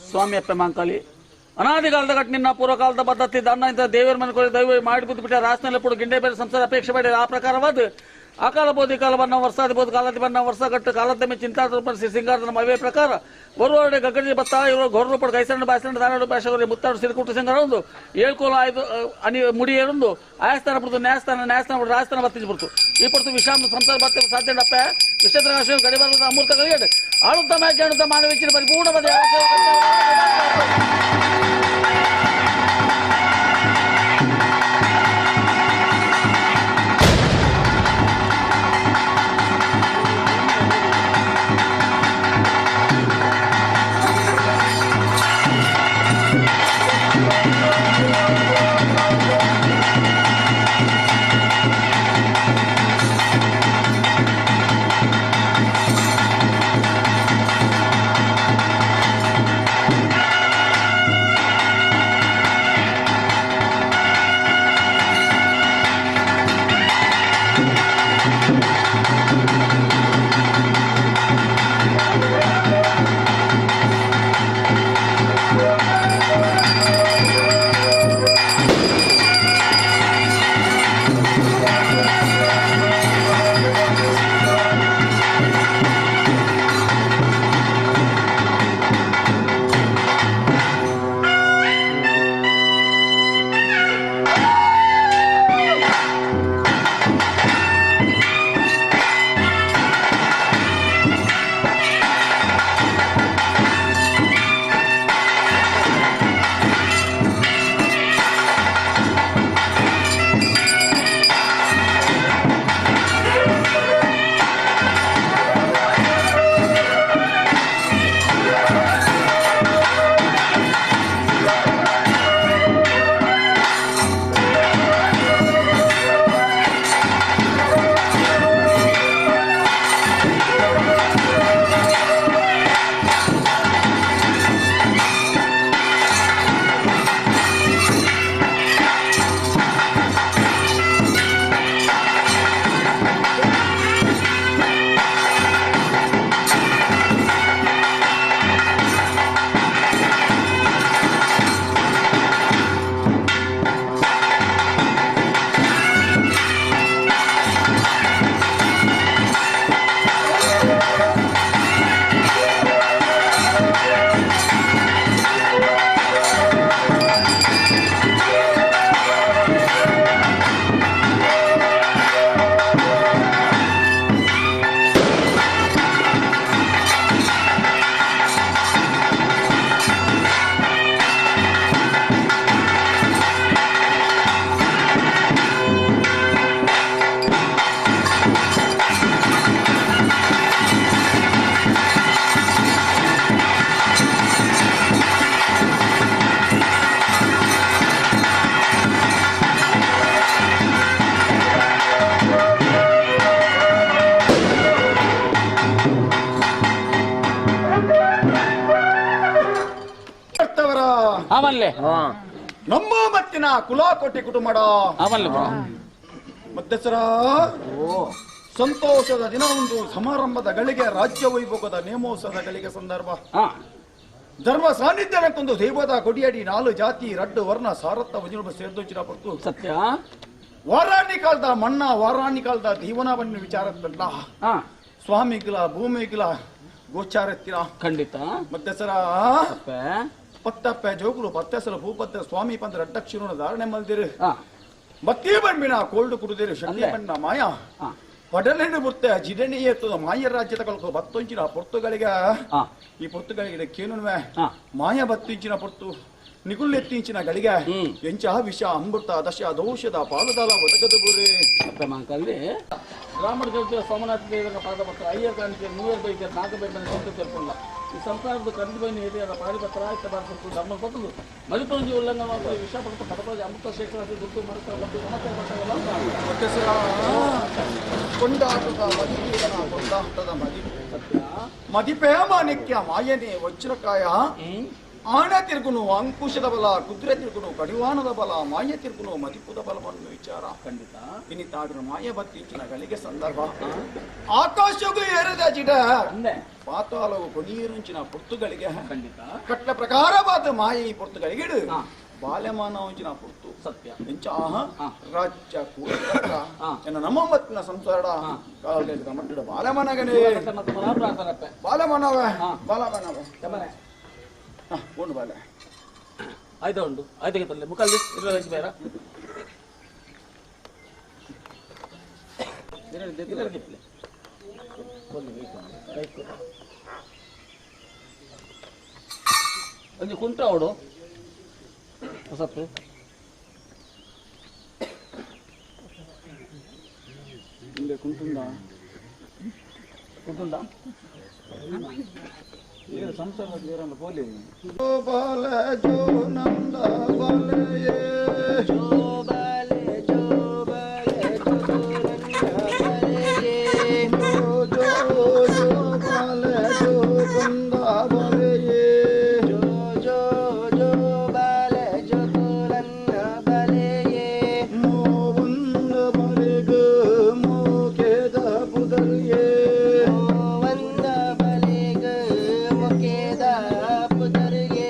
ಸ್ವಾಮಿ ಅಪ್ಪೆ ಮಾಂಕಾಳಿ ಅನಾದಿಕಾಲದ ಘಟ್ ನಿನ್ನ ಪೂರ್ವಕಾಲದ ಪದ್ಧತಿ ದಾನ ಇಂಥ ದೇವರ ಮನೆ ಕೊಡಿ ದೈವ ಮಾಡಿ ಬುದ್ಧಿ ಬಿಟ್ಟ ರಾಸನಲ್ಲಿ ಪುಡು ಗಿಂಡೆ ಬೇರೆ ಸಂಸಾರ ಅಪೇಕ್ಷೆ ಬೇಡ. ಆ ಪ್ರಕಾರವಾದ ಆಕಾಲ ಬೋಧಿ ಕಾಲ ಬನ್ನ ವರ್ಷಾದಿ ಬೋಧ ಕಾಲಾದಿ ಬನ್ನ ವರ್ಷ ಗಟ್ಟು ಕಾಲದ ಮೇಲೆ ಚಿಂತಾದ್ರೂಪ ಶ್ರೀ ಸಿಂಗಾರದ ಮದುವೆ ಪ್ರಕಾರ ಬರುವವರೆಗೆ ಗಗ್ಗಡಿ ಬತ್ತ ಇವರು ಘೋರ ರೂಪದ ಕೈಸಣ್ಣ ಬಾಸಣ್ಣ ದಾನಾಡು ಭಾಷೆಗೌರಿ ಮುತ್ತಾಡು ಸಿರಿಕುಟ್ಟು ಸಿಂಗಾರ ಒಂದು ಏಳ್ಕೋಲ ಆಯ್ದು ಅನಿ ಮುಡಿ ಏರೊಂದು ಆಯಸ್ಥಾನ ಬಿಡ್ತು ನ್ಯಾಯಸ್ಥಾನ ನ್ಯಾಯಸ್ಥಾನ ಬಿಡು ರಾಜಸ್ಥಾನ ಬತ್ತಿಜ್ ಬಿಡ್ತು ಈ ಪಡ್ತು ವಿಷಾಮ ಸಂಸಾರ ಬತ್ತೆ ಸಾಧ್ಯ ಅಪ್ಪ ವಿಷೇತ್ರ ಗಡಿಬಾರದ ಅಮೃತಗಳಿಗೆ ಆಳುತ್ತ ಮ್ಯಾಜ್ಞಾನುತ್ತ ಮಾನವ ಪರಿಪೂರ್ಣವಾದ ಆಮಲ್ಲೆ ನಮ್ಮ ಮತ್ತಿನ ಕುಲಾಕೋಟಿ ಕುಟುಂಬಡ ಆಮಲ್ಲೆ ಮಧ್ಯಸ್ಥರ ಸಂತೋಷದ ದಿನ ಒಂದು ಸಮಾರಂಭದ ಗಳಿಗೆ ರಾಜ್ಯ ವೈಭೋಗದ ನೇಮೋತ್ಸವದ ಗಳಿಗೆ ಸಂದರ್ಭ ಧರ್ಮ ಸಾನ್ನಿಧ್ಯನಕ್ಕೊಂದು ದೈವದ ಕೊಡಿಯಡಿ ನಾಲು ಜಾತಿ ರಡ್ಡು ವರ್ಣ ಸಾರತ್ತ ವಜುನುಬ ಸೇರ್ದೊಂಚಿನ ಪಡ್ತು ಸತ್ಯ ವಾರಾಣಿ ಕಾಲದ ಮಣ್ಣ ವಾರಾಣಿ ಕಾಲದ ದೀವನ ಬಣ್ಣ ವಿಚಾರತ್ತಲ್ಲ ಸ್ವಾಮಿಗಳ ಭೂಮಿಗಳ ಗೋಚಾರತ್ತಿನ ಖಂಡಿತ ಮಧ್ಯಸ್ಥರ ಪತ್ತಪ್ಪೆ ಜೋಗುಲು ಪತ್ತೆಸಲ ಭೂಪತ್ತ ಸ್ವಾಮಿ ಪಂದ್ರ ಅಡ್ಡಕ್ಷಿಣ ಧಾರಣೆ ಮಲ್ದಿರು ಭಕ್ತಿ ಬಣ್ಣಿನ ಕೋಲ್ಡು ಕುಡಿದಿರು ಶಕ್ತಿ ಬಣ್ಣ ಮಾಯ ಪಡಲೆಣ್ಣು ಬುರ್ತೆ ಜಿಡಣಿ ಎತ್ತದ ಮಾಯ ರಾಜ್ಯದ ಕಲ್ಕು ಬತ್ತೊಂಚಿನ ಪೊರ್ತುಗಳಿಗೆ ಈ ಪೊರ್ತುಗಳಿಗೆ ಕೇನುವೆ ಮಾಯ ಬತ್ತಿಂಚಿನ ಪೊರ್ತು ನಿಗುಲ್ಲೆತ್ತಿಂಚಿನ ಗಳಿಗೆ ಎಂಚ ವಿಷ ಅಮೃತ ದಶ ದೋಷದ ಪಾಲುದಾಲ ಒದಗದ ಬುರಿ ಮಾಂಕಲ್ಲಿ ಗ್ರಾಮದ ಜೊತೆ ಸೋಮನಾಥ ದೇವರ ಪಾದಪತ್ರ ಅಯ್ಯರ್ ಕಾಣಿಕೆ ಮೂವರ್ ಬೈಕೆ ನಾಲ್ಕು ಬೈಕನ್ನು ಸಂತ ತೆರ್ಕೊಂಡ ಈ ಸಂಸಾರದ ಕಂದು ಬೈನ ಹಿರಿಯರ ಪಾರಿಪತ್ರ ಆಯ್ತ ಭಾರತ ಧರ್ಮ ಕೊಟ್ಟದು ಮರಿತೊಂಜಿ ಉಲ್ಲಂಘನ ಮಾಡುವ ವಿಷ ಪಡತ ಪದಪದ ಅಮೃತ ಶೇಖರ ದುಡ್ಡು ಕೊಂಡಾಟದ ಮದಿಪೀಡನ ಕೊಂಡಾಟದ ಮದಿ ಮದಿಪೇ ಮಾಣಿಕ್ಯ ಮಾಯನೆ ವಜ್ರಕಾಯ ಆಣ ತಿರುಗುನು ಅಂಕುಶದ ಬಲ ಕುದುರೆ ತಿರುಗುನು ಕಡಿವಾಣದ ಬಲ ಮಾಯ ತಿರುಗುನು ಮದಿಪುದ ಬಲವನ್ನು ವಿಚಾರ ಖಂಡಿತ ಇನಿತಾಡಿನ ಮಾಯ ಬತ್ತೀಚಿನ ಗಳಿಗೆ ಸಂದರ್ಭ ಆಕಾಶಕ್ಕೂ ಏರದ ಜಿಡ ಪಾತಾಳವು ಕೊನೀರುಂಚಿನ ಪೊರ್ತುಗಳಿಗೆ ಖಂಡಿತ ಕಟ್ಟ ಪ್ರಕಾರವಾದ ಮಾಯ ಈ ಪೊರ್ತುಗಳಿಗೆ ಇಡು ಬಾಲ್ಯಮಾನ ಪೊರ್ತು ಸತ್ಯ ಎಂಚ ರಾಜ್ಯ ಕೂಡ ನಮ್ಮ ಮತ್ತಿನ ಸಂಸಾರ ಮಟ್ಟಿಡ ಬಾಲ್ಯಮಾನಗನೇ ಬಾಲಮಾನವ ಬಾಲಮಾನವ ಒಂದು ಬಾಲೆ ಆಯ್ತಾ ಉಂಟು ಆಯ್ತು ಗೊತ್ತಲ್ಲ ಮುಖಲ್ಲಿ ಇರಲ್ಲ ಬೇಡ ಒಂಜಿ ಕುಂಟ ಅವಡು ಹೊಸತ್ತು ಕುಂಟುಂದ ಕುಂಟುಂದ ಸಂಸಾರದ ನೀರನ್ನು ಪೋಲಿ ಬಾಲ ಜೋ ನಂದ ಬಾಲೆಯೇ ಜೋ ಬಾಲೆ ಜೋ ಬಾಲೆ ಜೋ ನಂದ ಬಾಲೆಯೇ ಜೋ ಜೋ ಜೋ ಬಾಲೆ ಜೋ ಕಂದ ಬಾಲೆಯೇ ಜೋ ಜೋ ಜೋ ಬಾಲೆ ಜೋ ನಂದ ಬಾಲೆಯೇ ಮೋವಂದ ಬಲೆಗ ಮೋಕೆದ ಪುದರಿಯೇ ಮೋವಂದ ಬಲೆಗ ಮೊಕೆದ ಪುದರಿಯೇ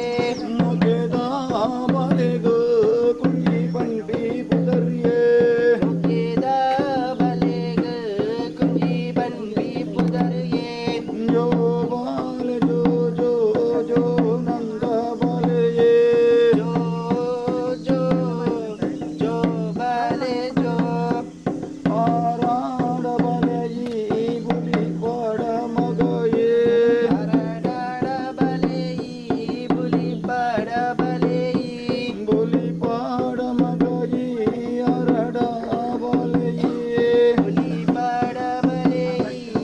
ಮೊಕೆದ ಬಲೆಗ ಕುಂಜಿ ಬಂಡಿ ಪುದರಿಯೇ ಮೊಕೆದ ಬಲೆಗ ಕುಂಜಿ ಬಂಡಿ ಪುದರಿಯೇ ಜೋ ಬಾಲೆ ಜೋ ಜೋ ಜೋ ನಂದ ಬಾಲೆಯೇ ಜೋ ಜೋ ಜೋ ಬಾಲೆ ಜೋ ಆರಾಡ ಬಲೆಯಿ ಬುಲಿ ಪಾಡ ಮಗಯೇ ಅರಡಾಡ ಬಲೆಯಿ ಬುಲಿ ಪಾಡ ಬಲೆಯಿ ಬುಲಿ ಪಾಡ ಮಗಯೇ ಅರಡ ಬಲೆಯೇ ಬುಲಿ ಪಾಡ ಬಲೆಯಿ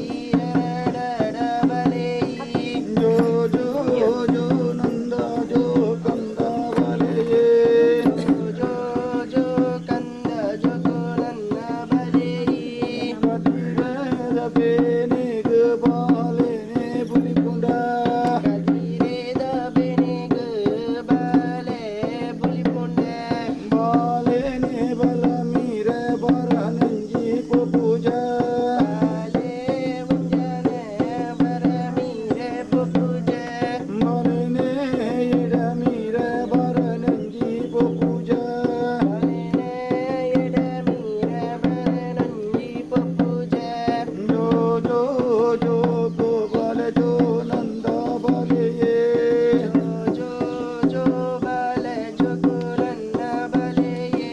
ಅರಡಾಡ ಬಲೆಯಿ ಜೋ ಜೋ ಜೋ ನಂದ ಜೋ ಕಂದ ಬಲೆಯೇ ಜೋ ಜೋ ಕಂದ ಜೋ ನನ್ನ ಬಲೆಯಿ ಕದಿರೇದ ಬೇನಿಗ ಬಾಲೆನೆ ಬುಲಿಪುಂಡ ಕದಿರೇದ ಬೆನಿಗ ಬಾಲೆ ಬುಲಿಪುಂಡ ಬಾಲೆನೆ ಬಲ ಮೀರ ಬರ ನಂಜಿ ಪೂಜ ಬಾಲೆ ಉಂಜನೆ ಬರ ಮೀರೆ ಪೂಜೆ ಬಾಲೆನೆ ಎಡ ಮೀರ ಬರ ನಂಜಿ ಪೂಜ ಬಾಲೆನೆ ಎಡ ಮೀರ ಬರ ನಂಜಿ ಪೂಜೆ ಜೋ ಜೋ ಜೋ ಗೋಪಾಲ ಜೋ ನಂದ ಬಾಲೆಯೇ ಜೋ ಜೋ ಬಾಲೆ ಜೋ ನನ್ನ ಬಲೆಯೇ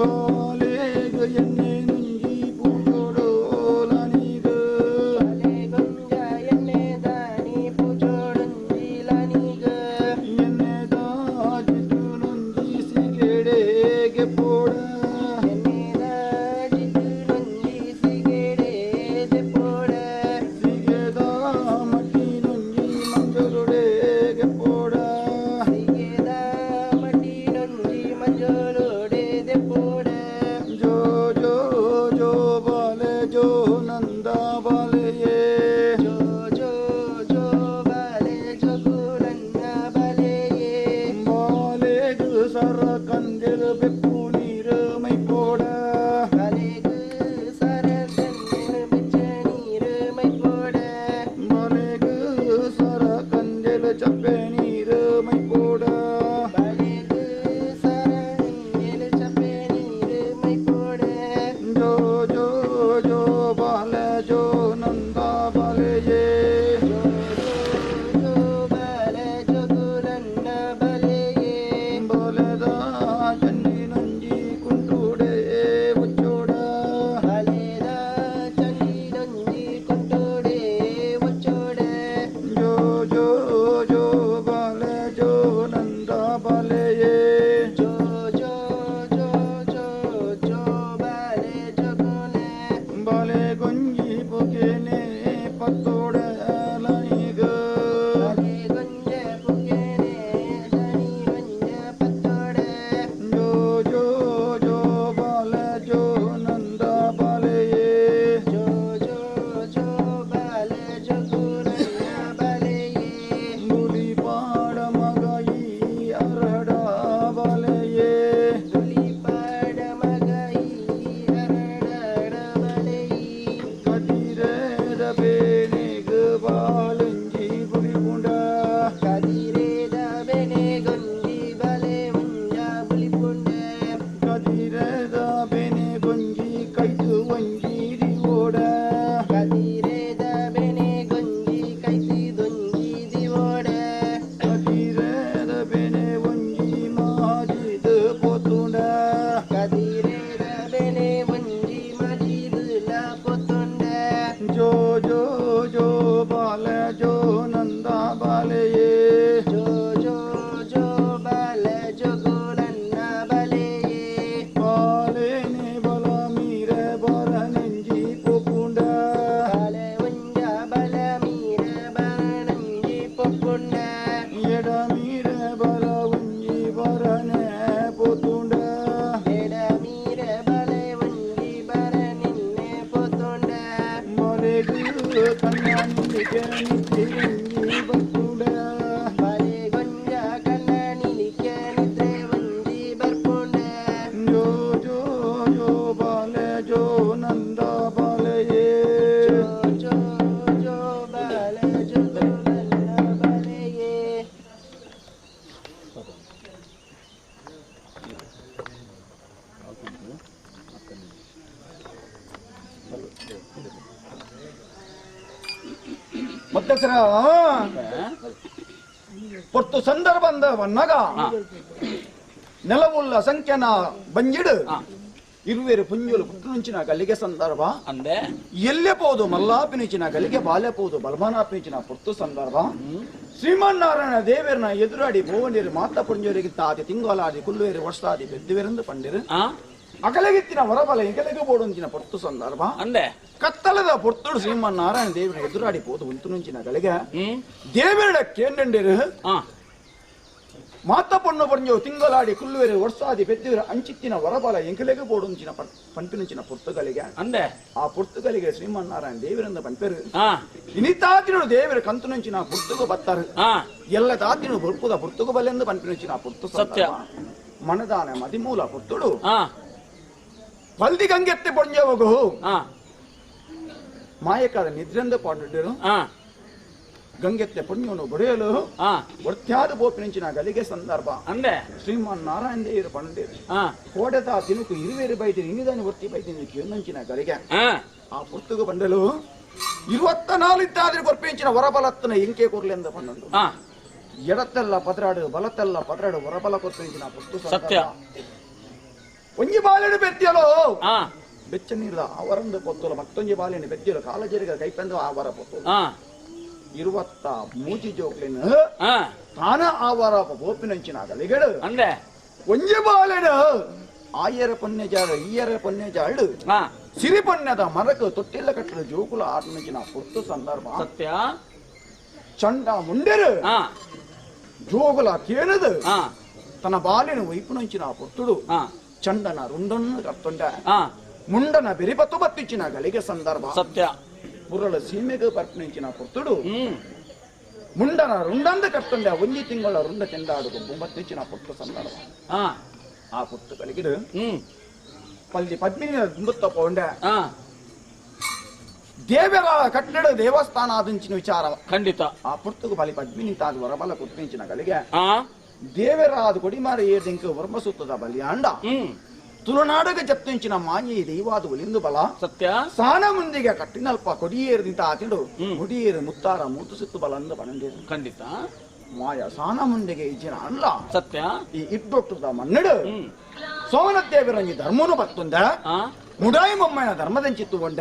ಬಾಲೆಗ ಎಣ್ಣೆ ನಂಜಿ ಪೂಜೋಡೋ ಲನಿಗ ಬಾಲೆ ಗುಂಜ ಎಣ್ಣೆ ದಾನಿ ಪೂಜೋಡುಂಜಿ ಲನಿಗ ಎಣ್ಣೆ ದಾಜಿತು ನಂಜಿ ಸಿಗೆಡೆಗೆ ಪೋಡ ಎಣ್ಣೆ ದಾಜಿತು ನಂಜಿ ಸಿಗೆಡೆಗೆ ಪೋಡ ಸಿಗೆದ ಮಟ್ಟಿ ನಂಜಿ ಮಂಜುರುಡೆಗೆ ಪೋಡ ಸಿಗೆದ ಮಟ್ಟಿ ನಂಜಿ ಮಂಜುರುಡೆಗೆ ಪೋಡ ಮಧ್ಯಸ್ಥರ ಪೊರ್ತು ಸಂದರ್ಭ ವನ್ನಗ ನೆಲವುಳ್ಳ ಸಂಖ್ಯನ ಬಂಜಿಡು ಇರುವೇರು ಪುಂಜುಲು ಪುಟ್ಟುನುಂಚಿನ ಗಲಿಗೆ ಸಂದರ್ಭ ಅಂದೆ ಎಲ್ಲೆ ಪೋದು ಮಲ್ಲಾಪಿನಿಚಿನ ಗಲಿಗೆ ಬಾಲ್ಯ ಪೋದು ಬಲ್ಮಾನಾಪಿನಿಚಿನ ಪೊರ್ತು ಸಂದರ್ಭ ಶ್ರೀಮನ್ನಾರಾಯಣ ದೇವರನ ಎದುರಾಡಿ ಬೋವನಿರು ಮಾತ ಪುಂಜರಿಗೆ ತಾತಿ ತಿಂಗಳಾದಿ ಕುಲ್ಲುವೇರು ವರ್ಷಾದಿ ಬೆದ್ದುವೆರೆಂದು ಪಂಡಿರು ಅಕಲಗಿತ್ತಿನ ಹೊರಬಲ ಇಕಲಿಗೆ ಬೋಡುಂಚಿನ ಪೊರ್ತು ಸಂದರ್ಭ ಅಂದೆ ಕತ್ತಲದ ಪೊರ್ತುಡು ಶ್ರೀಮನ್ನಾರಾಯಣ ದೇವರ ಎದುರಾಡಿ ಪೋದು ಉಂತುನುಂಚಿನ ಗಲಿಗೆ ದೇವರ ಕೇಂಡಂಡಿರು ಮಾತ ಪೊಣ್ಣು ಪೊಂಜೋ ತಿಂಗಳಾಡಿ ಕುಲ್ಲುವೆರು ವರ್ಷಾದಿ ಪೆದ್ದುವೆರು ಅಂಚಿತ್ತಿನ ಹೊರಬಲ ಎಂಕಲೆಗೆ ಬೋಡುಂಚಿನ ಪಂಪಿನುಂಚಿನ ಪೊರ್ತುಗಳಿಗೆ ಅಂದೆ ಆ ಪೊರ್ತುಗಳಿಗೆ ಶ್ರೀಮನ್ನಾರಾಯಣ ದೇವರಿಂದ ಪಂಪೆರು ಇನಿತಾತಿನು ದೇವರ ಕಂತುನುಂಚಿನ ಪೊರ್ತುಗು ಬತ್ತಾರೆ ಎಲ್ಲ ತಾತಿನು ಬೊರ್ಪುದ ಪೊರ್ತುಗು ಬಲೆಂದು ಪಂಪಿನುಂಚಿನ ಪೊರ್ತು ಸತ್ಯ. ಮನದಾನ ಮದಿಮೂಲ ಪೊರ್ತುಡು ಪಲ್ದಿ ಗಂಗೆತ್ತೆ ಪೊಂಜೋಗು ಮಾಯಕಾರ ನಿದ್ರೆಂದ ಪಾಂಡಿರು ಗಂಗೆತ್ತೆ ಪುಣ್ಯವನ್ನು ಬಡಿಯಲು ಒರ್ತ್ಯಾದ ಬೋಪಿನಿಂಚಿನ ಗಲಿಗೆ ಸಂದರ್ಭ ಅಂದೆ ಶ್ರೀಮಾನ್ ನಾರಾಯಣ ದೇವರು ಪಂಡೇರು ಕೋಡೆದ ತಿನುಕು ಇರುವೇರು ಬೈದಿನ ಇನಿದಾನಿ ಒರ್ತಿ ಬೈದಿನ ಕೇಂದಂಚಿನ ಗಲಿಗೆ ಆ ಪುರ್ತುಗು ಬಂಡಲು 24 ಇದ್ದಾದ್ರೆ ಕೊರ್ಪಿಂಚಿನ ಹೊರಬಲತ್ತನ ಇಂಕೆ ಕೊರ್ಲೆಂದ ಪಂಡಂದು ಎಡತ್ತೆಲ್ಲ ಪದರಾಡು ಬಲತ್ತೆಲ್ಲ ಪದರಾಡು ಹೊರಬಲ ಕೊರ್ಪಿಂಚಿನ ಪುರ್ತು ಸತ್ಯ. ಒಂಜಿ ಬಾಲೆಡು ಬೆತ್ತಿಯಲೋ ಬೆಚ್ಚ ನೀರ್ದ ಆವರಂದು ಪೊತ್ತಲು ಮತ್ತೊಂಜಿ ಬಾಲೆಣ್ಣು ಬೆತ್ತಿಯಲು ಕಾಲಜರಿಗ ಕೈಪೆಂದು ಆವರ ಪೊತ್ತಲು 23 ಜೋಕ್ಲಿನ ತಾನ ಆವರ ಬೋಪಿನಂಚಿನ ಗಲಿಗಳು ಅಂದೆ ಒಂಜಿ ಬಾಲೆಡು ಆಯರ ಪೊನ್ನೆ ಜಾಡು ಈಯರ ಪೊನ್ನೆ ಜಾಡು ಸಿರಿ ಪೊನ್ನೆದ ಮರಕು ತೊಟ್ಟಿಲ್ಲ ಕಟ್ಟಲು ಜೋಕುಲ ಆಟನಂಚಿನ ಪೊರ್ತು ಸಂದರ್ಭ ಸತ್ಯ ಚಂಡ ಮುಂಡೆರು ಜೋಗುಲ ಕೇನದು ತನ್ನ ಬಾಲಿನ ವೈಪುನಂಚಿನ ಪೊರ್ತುಡು ಚಂಡನ ರುಂಡನ್ನು ಕರ್ತೊಂಡ ಮುಂಡನ ಬೆರಿಬತ್ತು ಬತ್ತಿಂಚಿನ ಗಲಿಗೆ ಸಂದರ್ಭ ಸತ್ಯ ಪುರಳ ಸೀಮೆಗೆ ಪರ್ಪಿನಿಂಚಿನ ಪೊರ್ತುಡು ಮುಂಡನ ರುಂಡಂದ ಕರ್ತೊಂಡ ಒಂಜಿ ತಿಂಗಳ ರುಂಡ ಚೆಂಡಾಡು ಬೊಂಬತ್ತಿಂಚಿನ ಪೊರ್ತು ಸಂದರ್ಭ ಆ ಪೊರ್ತು ಗಲಿಗಿಡು ಪಲ್ಲಿ ಪದ್ಮಿನಿ ದುಂಬತ್ತ ಪೌಂಡ ದೇವರ ಕಟ್ಟಡ ದೇವಸ್ಥಾನ ಆದಿಂಚಿನ ವಿಚಾರ ಖಂಡಿತ ಆ ಪೊರ್ತುಗು ಬಲಿ ಪದ್ಮಿನಿ ತಾದು ಹೊರಬಲ ಕೊಟ್ಟಿಂಚಿನ ಗಲಿಗೆ ದೇವರ ಅದು ಕೊಡಿಮಾರಿ ಏರ್ದಿಂಕ ವರ್ಮ ಸುತ್ತದ ಬಲಿಯಾಂಡ ತುಳುನಾಡಗ ಜಪ್ತಿಂಚಿನ ಮಾಯಿ ದೈವಾದ ಒಲಿಂದು ಬಲ ಸತ್ಯ ಸಾನ ಮುಂದಿಗೆ ಕಟ್ಟಿನಲ್ಪ ಕೊಡಿಯೇರಿದಿಂತ ಆತಿಡು ಕೊಡಿಯೇರು ಮುತ್ತಾರ ಮೂತು ಸುತ್ತು ಬಲ ಅಂದ ಬಣಂದಿರು ಖಂಡಿತ ಮಾಯ ಸಾನ ಮುಂದಿಗೆ ಇಜ್ಜಿನ ಅಲ್ಲ ಸತ್ಯ ಈ ಇಟ್ಟೊಟ್ಟದ ಮನ್ನಡು ಸೋಮನದೇವರಂಜಿ ಧರ್ಮನು ಬತ್ತುಂದ ಮುಡಾಯಿ ಮೊಮ್ಮನ ಧರ್ಮದಂಚಿತ್ತುಕೊಂಡ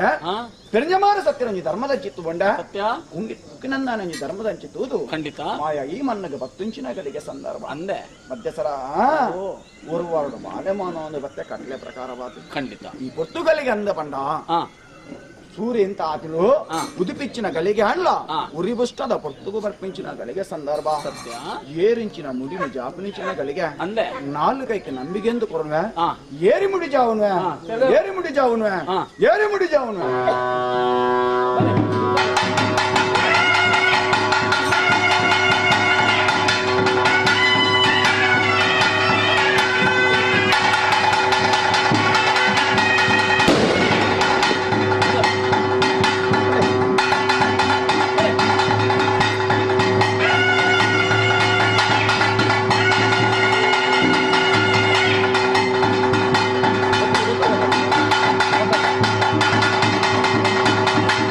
ಪೆರಂಜಮಾರ ಸತ್ಯರಂಜಿ ಧರ್ಮದಂಚಿತ್ತುಕೊಂಡ ಸತ್ಯ ಉಕ್ಕಿನಂದಾನಂಜಿ ಧರ್ಮದಂಚಿತ್ತುವುದು ಖಂಡಿತ ಮಾಯ ಈ ಮನ್ನಗ ಬತ್ತುಂಚಿನ ಗಲಿಗೆ ಸಂದರ್ಭ ಅಂದೆ ಮಧ್ಯಸರ ஒரு ವಾರಡು ಮಾಲೆಮಾನ ಒಂದು ಬತ್ತೆ ಕಟ್ಲೆ ಪ್ರಕಾರವಾದ ಖಂಡಿತ ಈ ಪೊರ್ತುಗಲಿಗೆ ಅಂದ ಪಂಡ ಸೂರ್ಯ ಎಂತ ಆತನು ಉದುಪಿಚ್ಚಿನ ಗಲಿಗೆ ಅಲ್ಲ ಉರಿಬುಷ್ಟದ ಪೊರ್ತುಗು ಬರ್ಪಿಂಚಿನ ಗಲಿಗೆ ಸಂದರ್ಭ ಸತ್ಯ ಏರಿಂಚಿನ ಮುಡಿನ ಜಾಪನಿಂಚಿನ ಗಲಿಗೆ ಅಂದೆ ನಾಲ್ಕೈಕ್ಕೆ ನಂಬಿಗೆಂದು ಕೊರನ್ವೆ ಏರಿ ಮುಡಿ ಜಾವನ್ವೆ ಏರಿ ಮುಡಿ ಜಾವನ್ವೆ ಏರಿ ಮುಡಿ ಜಾವನ್ವೆ Thank you.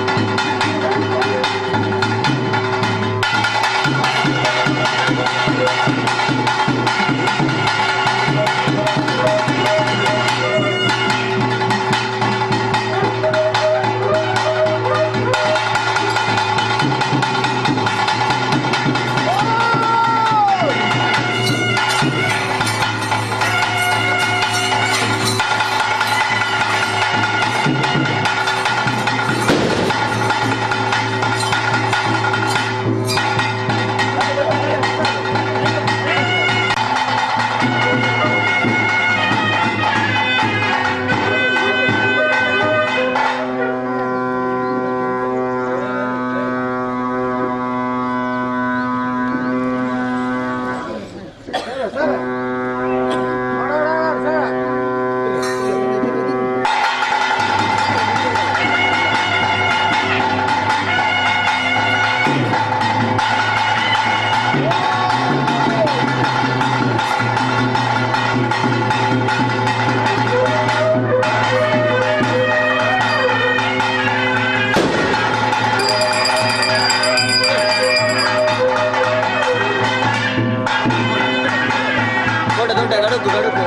ಗಡುಕು.